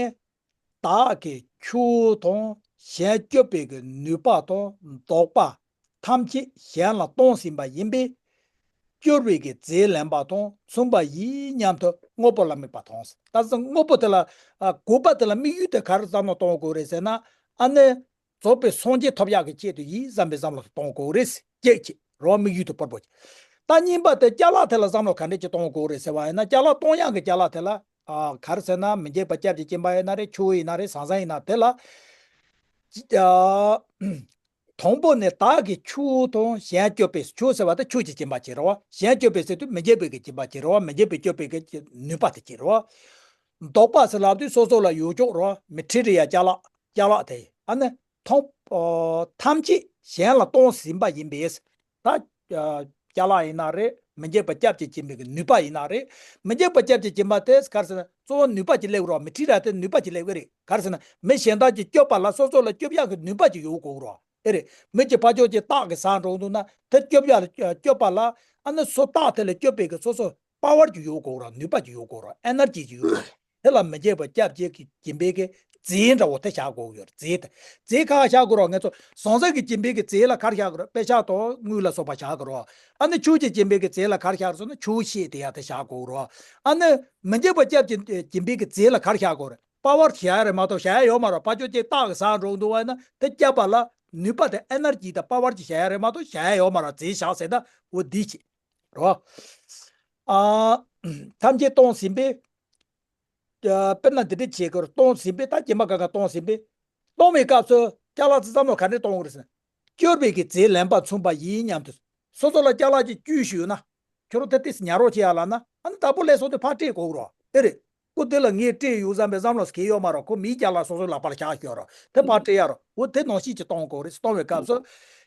བདག་གི་ཆོས་དང་གཞན་སྐྱོབ་པའི་གི་ནུས་པ་དང་བདོག་པ་ཐམས་ཅད་གཞན་ལ་གཏོང་ཟིན་པ་ཡིན་པས། སྐྱོབ་པའི་གི་རྫས་ལེན་པ་དང་མཚུངས་པ་ཡིན་སྙམ་དུ་དངོས་པོ་ལ་དམིགས་པ་དང་། ད་དངོས་པོ་དེ་ལ། ཨ། དགུ་པ་དེ་ལ་དམིགས་ཡུལ་དེ་ག་རེ་བསམ་བློ་གཏོང་དགོས་རེད་ཟེར་ན། ཨ་ནི། རྫོགས་པའི་སངས་རྒྱས་ཐོབ་ཡག་གི་ཆེད་དུ་ཡིན་བསམ་པའི་བསམ་བློ་གཏོང་དགོས་རེད། གཅིག་བྱེད་རོ། དམིགས་ཡུལ་དེ་པར་པོ་བྱེད། ད་གཉིས་པ་དེ་ཅ་ལག་དེ་ལ་བསམ་བློ་ག་འདྲ་ཅིག་གཏོང་དགོས་རེད་ཟེར་བ་ཡིན་ན། ཅ་ལག་གཏོང་ཡག་གི་ཅ་ལག་དེ་ལ། ཨ། ག་རེ་ཟེར་ན། མི་འཇིགས་པ་སྐྱབས་ཀྱི་སྦྱིན་པ་ཡིན་ན་རེད། ཆུ་ཡིན་ན་རེད། ཟང་ཟིང་ཡིན་ན་དེ་ལ། ཨ། དང་པོ་ནི་བདག་གི་ཆོས་དང་གཞན་སྐྱོབ་པའི། ཆོས་ཟེར་བ་དེ་ཆོས་ཀྱི་སྦྱིན་པ་བྱེད་རོ། གཞན་སྐྱོབ་པའི་ཟེར་དུས་མི་འཇིགས་པའི་གི་སྦྱིན་པ་བྱེད་རོ། མི་འཇིགས་པའི་སྐྱོབ་པའི་གི་ནུས་པ་དེ་བྱེད་རོ། བདོག་པ་ཟེར་ལབ་དུས་སོ་སོ་ལ་ཡོད་ཆོག་རོ། མི་ཁྲི་རི་ཡ་ཅ་ལག་ཅ་ལག་དེ། ཨ་ནི་ཐོབ། ཨོ། ཐམས་ཅད་གཞན་ལ་གཏོང་ཟིན་པ་ཡིན་པས། ད། ཨ། ཅ་ལག་ཡིན་ན་རེད། མི་འཇིགས་པ་སྐྱབས་ཀྱི་སྦྱིན་པའི་གི་ནུས་པ་ཡིན་ན་རེད། མི་འཇིགས་པ་སྐྱབས་ཀྱི་སྦྱིན་པ་དེ་ག་རེ་ཟེར་ན། གཙོ་བོ་ནུས་པ་ཅིག་སླེབས་རོགས། མི་ཁྲི་ར་དེ་ནུས་པ་ཅིག་སླེབས་ཀྱི་རེད། ག་རེ་ཟེར་ན། མི་གཞན་དག་ཅིག་སྐྱོབ་པ་ལ་སོ་སོ་ལ་སྐྱོབ་ཡག་གི་ནུས་པ་ཅིག་ཡོད་དགོས་རོགས། ཨེ་རེད། མི་གཅིག་ཕར་ཕྱོགས་ཅིག་སྟག་གིས་ཟ་འགྲོ་འདུག་ན། དེ་སྐྱོབ་ཡག་ལ་སྐྱོབ་པ་ལ། ཨ་ནི་སོ་སྟག་དེ་ལ་སྐྱོབ་པའི་གི་སོ་སོ་པ་ཝར་ཅིག་ཡོད་དགོས་རོགས། ནུས་པ་ཅིག་ཡོད་དགོས་རོགས། ཨེ་ནར་ཇི་ཅིག་ཡོད་དགོས། དེ་ལ་མི་འཇིགས་པ་སྐྱབས་ཀྱི་སྦྱིན་པའི་གི་རྫས་འདྲ་བོ་དེ་བཞག་དགོས་ཡོད། རྫས་དེ། རྫས་ག་བཞག་དགོས་རོགས། ང་ཚོ་ཟང་ཟིང་གི་སྦྱིན་པའི་གི་རྫས་ལ་ག་རེ་བཞག་དགོས་རོགས། པད་ཤག་དང་དངུལ་ལ་སོགས་པ་བཞག་དགོས་རོགས། ཨ་ནི་ཆོས་ཀྱི་སྦྱིན་པའི་གི་རྫས་ལ་ག་རེ་བཞག་དགོས་ཟེར་ན། ཆོས་བཤད་དེ་ཡ་དེ་བཞག་དགོས་རོགས། ཨ་ནི་མི་འཇིགས་པ་སྐྱབས་ཀྱི་སྦྱིན་པའི་གི་རྫས་ལ་ག་རེ་བཞག་དགོས་རེད། པ་ཝར་བཞག་ཡ་རེད་མ་གཏོགས་བཞག་ཡ་ཡོད་མ་རེད། ཕར་ཕྱོགས་ཅིག་སྟག་གིས་ཟ་འགྲོ་འདུག་བ་ན། དེ་སྐྱོབ་པ་ལ་ནུས་པ་དེ་ཨེ་ནར་ཇི་དང་པ་ཝར་ཅིག་བཞག་ཡ་རེད་མ་གཏོགས་བཞག་ཡ་ཡོད་མ་རེད། རྫས་བཞག་ཟེར་ན་འོ་འདི་བྱེད་རོ། ཨ། ཐམས་ཅད་གཏོང་ཟིན་པས། ཨ། དཔེར་ན་འདི་འདྲ་བྱེད་དགོས་རེད། གཏོང་ཟིན་པས། ད་སྦྱིན་པ་གང་ག་གཏོང་ཟིན་པས། གཏོང་བའི་སྐབས་སུ་ཅ་ལག་ཚོ་བསམ་བློ་ག་འདྲ་གཏོང་དགོས་རེད་ཟེར་ན། སྐྱོབ་པའི་གི་རྫས་ལེན་པ་མཚུངས་པ་ཡིན་སྙམ་དུ། སོ་སོ་ལ་ཅ་ལག་ཅིག་བཅུ་ཞིག་ཡོད་ན། ཁྱོད་རང་དེ་ཏིས་ཉར་རོགས་བྱེད་ཡ་ལབ་ན། ཨ་ནི་དང་པོ་ལས་སོང་དུས་ཕར་སྤྲད་དགོས་རོགས། ཨེ་རེད། ཁོ་དེ་ལ་ངས་སྤྲད་ཡོད་བསམ་པའི་བསམ་བློ་ཟེར་གྱི་ཡོད་མ་རེད། ཁོ་མིའི་ཅ་ལག་སོ་སོའི་ལག་པར་བཞག་ཤོག་རོགས། དེ་ཕར་སྤྲད་ཡ་རོགས། འོ་དེ་ནང་བཞིན་གྱི་གཏོང་དགོས་རེད། གཏོང་བའི་སྐབས་སུ།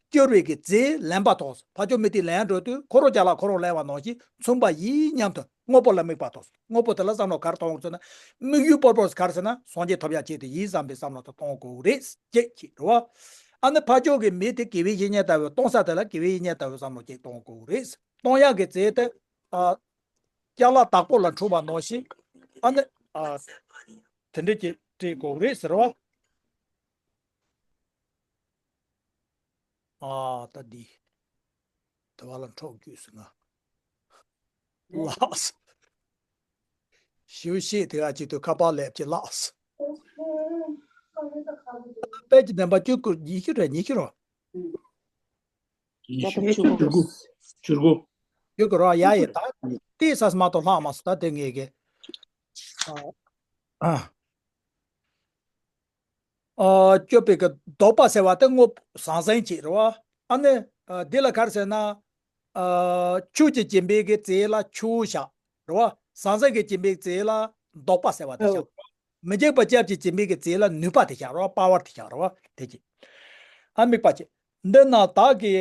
སྐྱོབ་པའི་གི་རྫས་ལེན་པ་དང་། ཕར་ཕྱོགས་མི་དེ་ལེན་འགྲོ་དུས་ཁོ་རང་ཅ་ལག་ཁོ་རང་ལེན་པ་ནང་བཞིན་མཚུངས་པ་ཡིན་སྙམ་དུ་དངོས་པོ་ལ་དམིགས་པ་དང་། དངོས་པོ་དེ་ལ་བསམ་བློ་ག་རེ་གཏོང་དགོས་ཟེར་ན། དམིགས་ཡུལ་པོ་རོ་ག་རེ་ཟེར་ན། སངས་རྒྱས་ཐོབ་ཡག་ཆེད་དུ་ཡིན་བསམ་པའི་བསམ་བློ་དེ་གཏོང་དགོས་རེད། གཅིག་བྱེད་རོ། ཨ་ནི་ཕར་ཕྱོགས་ཀྱི་མི་དེ་དགེ་བའི་བཤེས་གཉེན་ལྟ་བུ། གཏོང་ས་དེ་ལ་དགེ་བའི་བཤེས་གཉེན་ལྟ་བུའི་བསམ་བློ་གཅིག་གཏོང་དགོས་རེད། གཏོང་ཡག་གི་རྫས་དེ། ཨ། ཅ་ལག་བདག་པོ་ལ་འཁྲུངས་པ་ནང་བཞིན། ཨ་ནི། ཨ། དེ་འདྲ་ཅིག་སྤྲད་དགོས་རེད་ཟེར་བ། ཨ། ད་འདི། དེ་བ་ལ་འཕྲོག་རྒྱུས་སུ་ང་། ལགས། ཞིའུ་ཤེས་དེ་ག་ཅིག་ཏུ་ཁ་པར་ལེབ་ཀྱི་ལགས། དཔལ་གྱི་བདེན་པ་བཅུ་དགུ། ཉི་ཤུ་རེད། ཉི་ཤུ་རོ། ཉི་ཤུ། བཅུ་དགུ། བཅུ་དགུ། བཅུ་དགུ་རོ། ཡ་ཡ། ད་དེ་ས་མ་གཏོགས་ལྷག་མ་སོང་། ད་དེ་ངེས་ཀྱི། ཨ། ཨ། ཨ། སྐྱོབ་པའི་གི་བདོག་པ་ཟེར་བ་དེ་དངོས་པོ་ཟང་ཟིང་ཅིག་རེད་བ། ཨ་ནི། ཨ། འདི་ལ་ག་རེ་ཟེར་ན། ཨ། ཆོས་ཀྱི་སྦྱིན་པའི་གི་རྫས་ལ་ཆུ་བཞག་རེད་བ། ཟང་ཟིང་གི་སྦྱིན་པའི་རྫས་ལ་བདོག་པ་ཟེར་བ་དེ་བཞག་རེད་བ། མི་འཇིགས་པ་སྐྱབས་ཀྱི་སྦྱིན་པའི་གི་རྫས་ལ་ནུས་པ་དེ་བཞག་རེད་བ། པ་ཝར་དེ་བཞག་རེད་བ། དེ་ཅིག། ཨ། དམིགས་པ་བྱེད། འདི་ན་བདག་གི་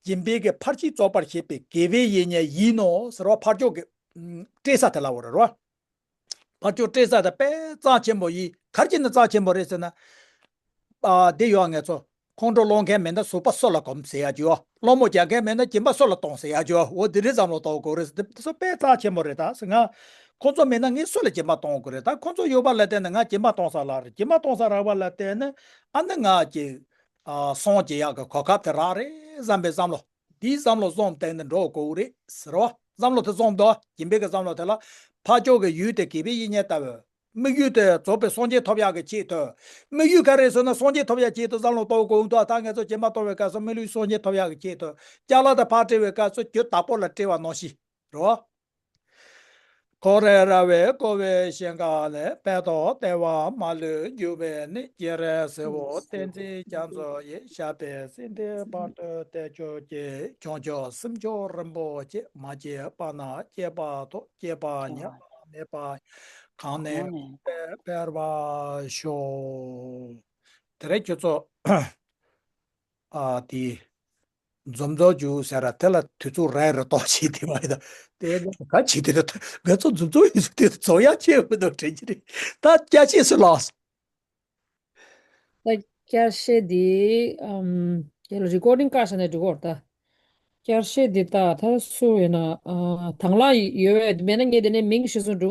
སྦྱིན་པའི་གི་ཕར་ཕྱིན་རྫོགས་པར་བྱེད་པའི་དགེ་བའི་ཡིད་བརྙན་ཡིན་ནོ་ཟེར་བ། ཕར་ཕྱོགས་ཀྱི། ཨ། སྤྲད་ས་དེ་ལ་འོ་རེད་བ། ཕར་ཕྱོགས་སྤྲད་ས་དེ་དཔེ་རྩ་ཆེན་པོ་ཡིན། ག་རེ་བྱས་ནས་རྩ་ཆེན་པོ་རེད་ཟེར་ན། ཨ། འདི་ཡོད། ང་ཚོ་ཁོང་ཁྲོ་སློང་མཁན་མེད་ན་གཟུགས་པོ་སོ་ལ་གོམས་ཟེར་ཡ་ཅིག་ཡོད། སློང་མོ་རྒྱག་མཁན་མེད་ན་སྦྱིན་པ་སོ་ལ་གཏོང་ཟེར་ཡ་ཅིག་ཡོད། འོ་འདི་འདྲའི་བསམ་བློ་གཏོང་དགོས་རེད་ཟེར། འདི་ཚོ་དཔེ་རྩ་ཆེན་པོ་རེད། ད་ཟེར་ང་། ཁོང་ཚོ་མེད་ན་ངས་སུ་ལ་སྦྱིན་པ་གཏོང་དགོས་རེད། ད་ཁོང་ཚོ་ཡོད་པ་ལ་བརྟེན་ནས་ང་སྦྱིན་པ་གཏོང་ས་རག་རེད། སྦྱིན་པ་གཏོང་ས་རག་པ་ལ་བརྟེན་ནས། ཨ་ནི་ང་ཅིག། ཨ། སངས་རྒྱས་ཡག་གི་གོ་སྐབས་དེ་རག་རེད་བསམ་པའི་བསམ་བློ། འདིའི་བསམ་བློ་བཟུང་སྟེང་ནས་འགྲོ་དགོས་རེད་ཟེར་བ། བསམ་བློ་དེ་བཟུང་འདུག། སྦྱིན་པའི་གི་བསམ་བློ་དེ་ལ། ཕར་ཕྱོགས་ཀྱི་ཡུལ་དེ་དགེ་བའི་བཤེས་གཉེན་ལྟ་བུ། དམིགས་ཡུལ་དེ་རྫོགས་པའི་སངས་རྒྱས་ཐོབ་ཡག་གི་ཆེད་དུ། དམིགས་ཡུལ་ག་རེ་ཟེར་ན་སངས་རྒྱས་ཐོབ་ཡག་ཆེད་དུ་བསམ་བློ་གཏོང་དགོས་འདུག། ད་ངས་ཚོ་སྦྱིན་པ་གཏོང་བའི་སྐབས་སུ་དམིགས་ཡུལ་སངས་རྒྱས་ཐོབ་ཡག་གི་ཆེད་དུ། ཅ་ལག་དེ་ཕར་སྤྲད་པའི་སྐབས་སུ་རྒྱུ་བདག་པོ་ལ་སྤྲད་པ་ནང་བཞིན་རོ། འཁོར་རེ་ར་བས་བསྐོར་བའི་ཞིང་ཁམས་ནི། ཕན་འདོགས་བདེ་བ་མ་ལུས་འབྱུང་བའི་གནས། སྤྱན་རས་གཟིགས་དབང་བསྟན་འཛིན་རྒྱ་མཚོ་ཡི། ཞབས་པད་སྲིད་མཐའི་བར་དུ་བརྟན་གྱུར་ཅིག། བྱང་ཆུབ་སེམས་མཆོག་རིན་པོ་ཆེ། མ་སྐྱེས་པ་ན་སྐྱེས་པ་དང་། སྐྱེས་པ་ཉམས་པ་མེད་པ་གང་ནས་ཀྱང་སྤེལ་བར་ཤོག། དེ་རིང་ཁྱོད་ཚོ་ཨ་དེ་འཛོམས་འཛོམས་རྒྱུ་ཟེར་ར་དེ་ལ་དུས་ཚོད་རེ་རེ་ཏོག་བྱས་དེ་མ་ཡིན་ད། དེ་ག་བྱས་དེ་རེད། ང་ཚོ་འཛོམས་འཛོམས་ཡིན་ཟེར་དེ་འཛོམས་ཡག་ཆེ་བོ་འདུག་དྲན་གྱི་རེད། ད་སྐྱ་ཤེས་སུ་ལགས། ད་བསྐྱར་བཤད་འདི། ཨམ། ཡ་ལ་རི་ཀོར་ཌིང་བཀག་བཞག་ནས་འགྲིག་གོ་ད། བསྐྱར་བཤད་འདི་ད་ད་སུ་ཡིན་ན། ཨ། དང་བླངས་ཡོད་པས་མེད་ན་ངས་དེ་ནས་མིང་གཞིར་བཟུང་འགྲོ།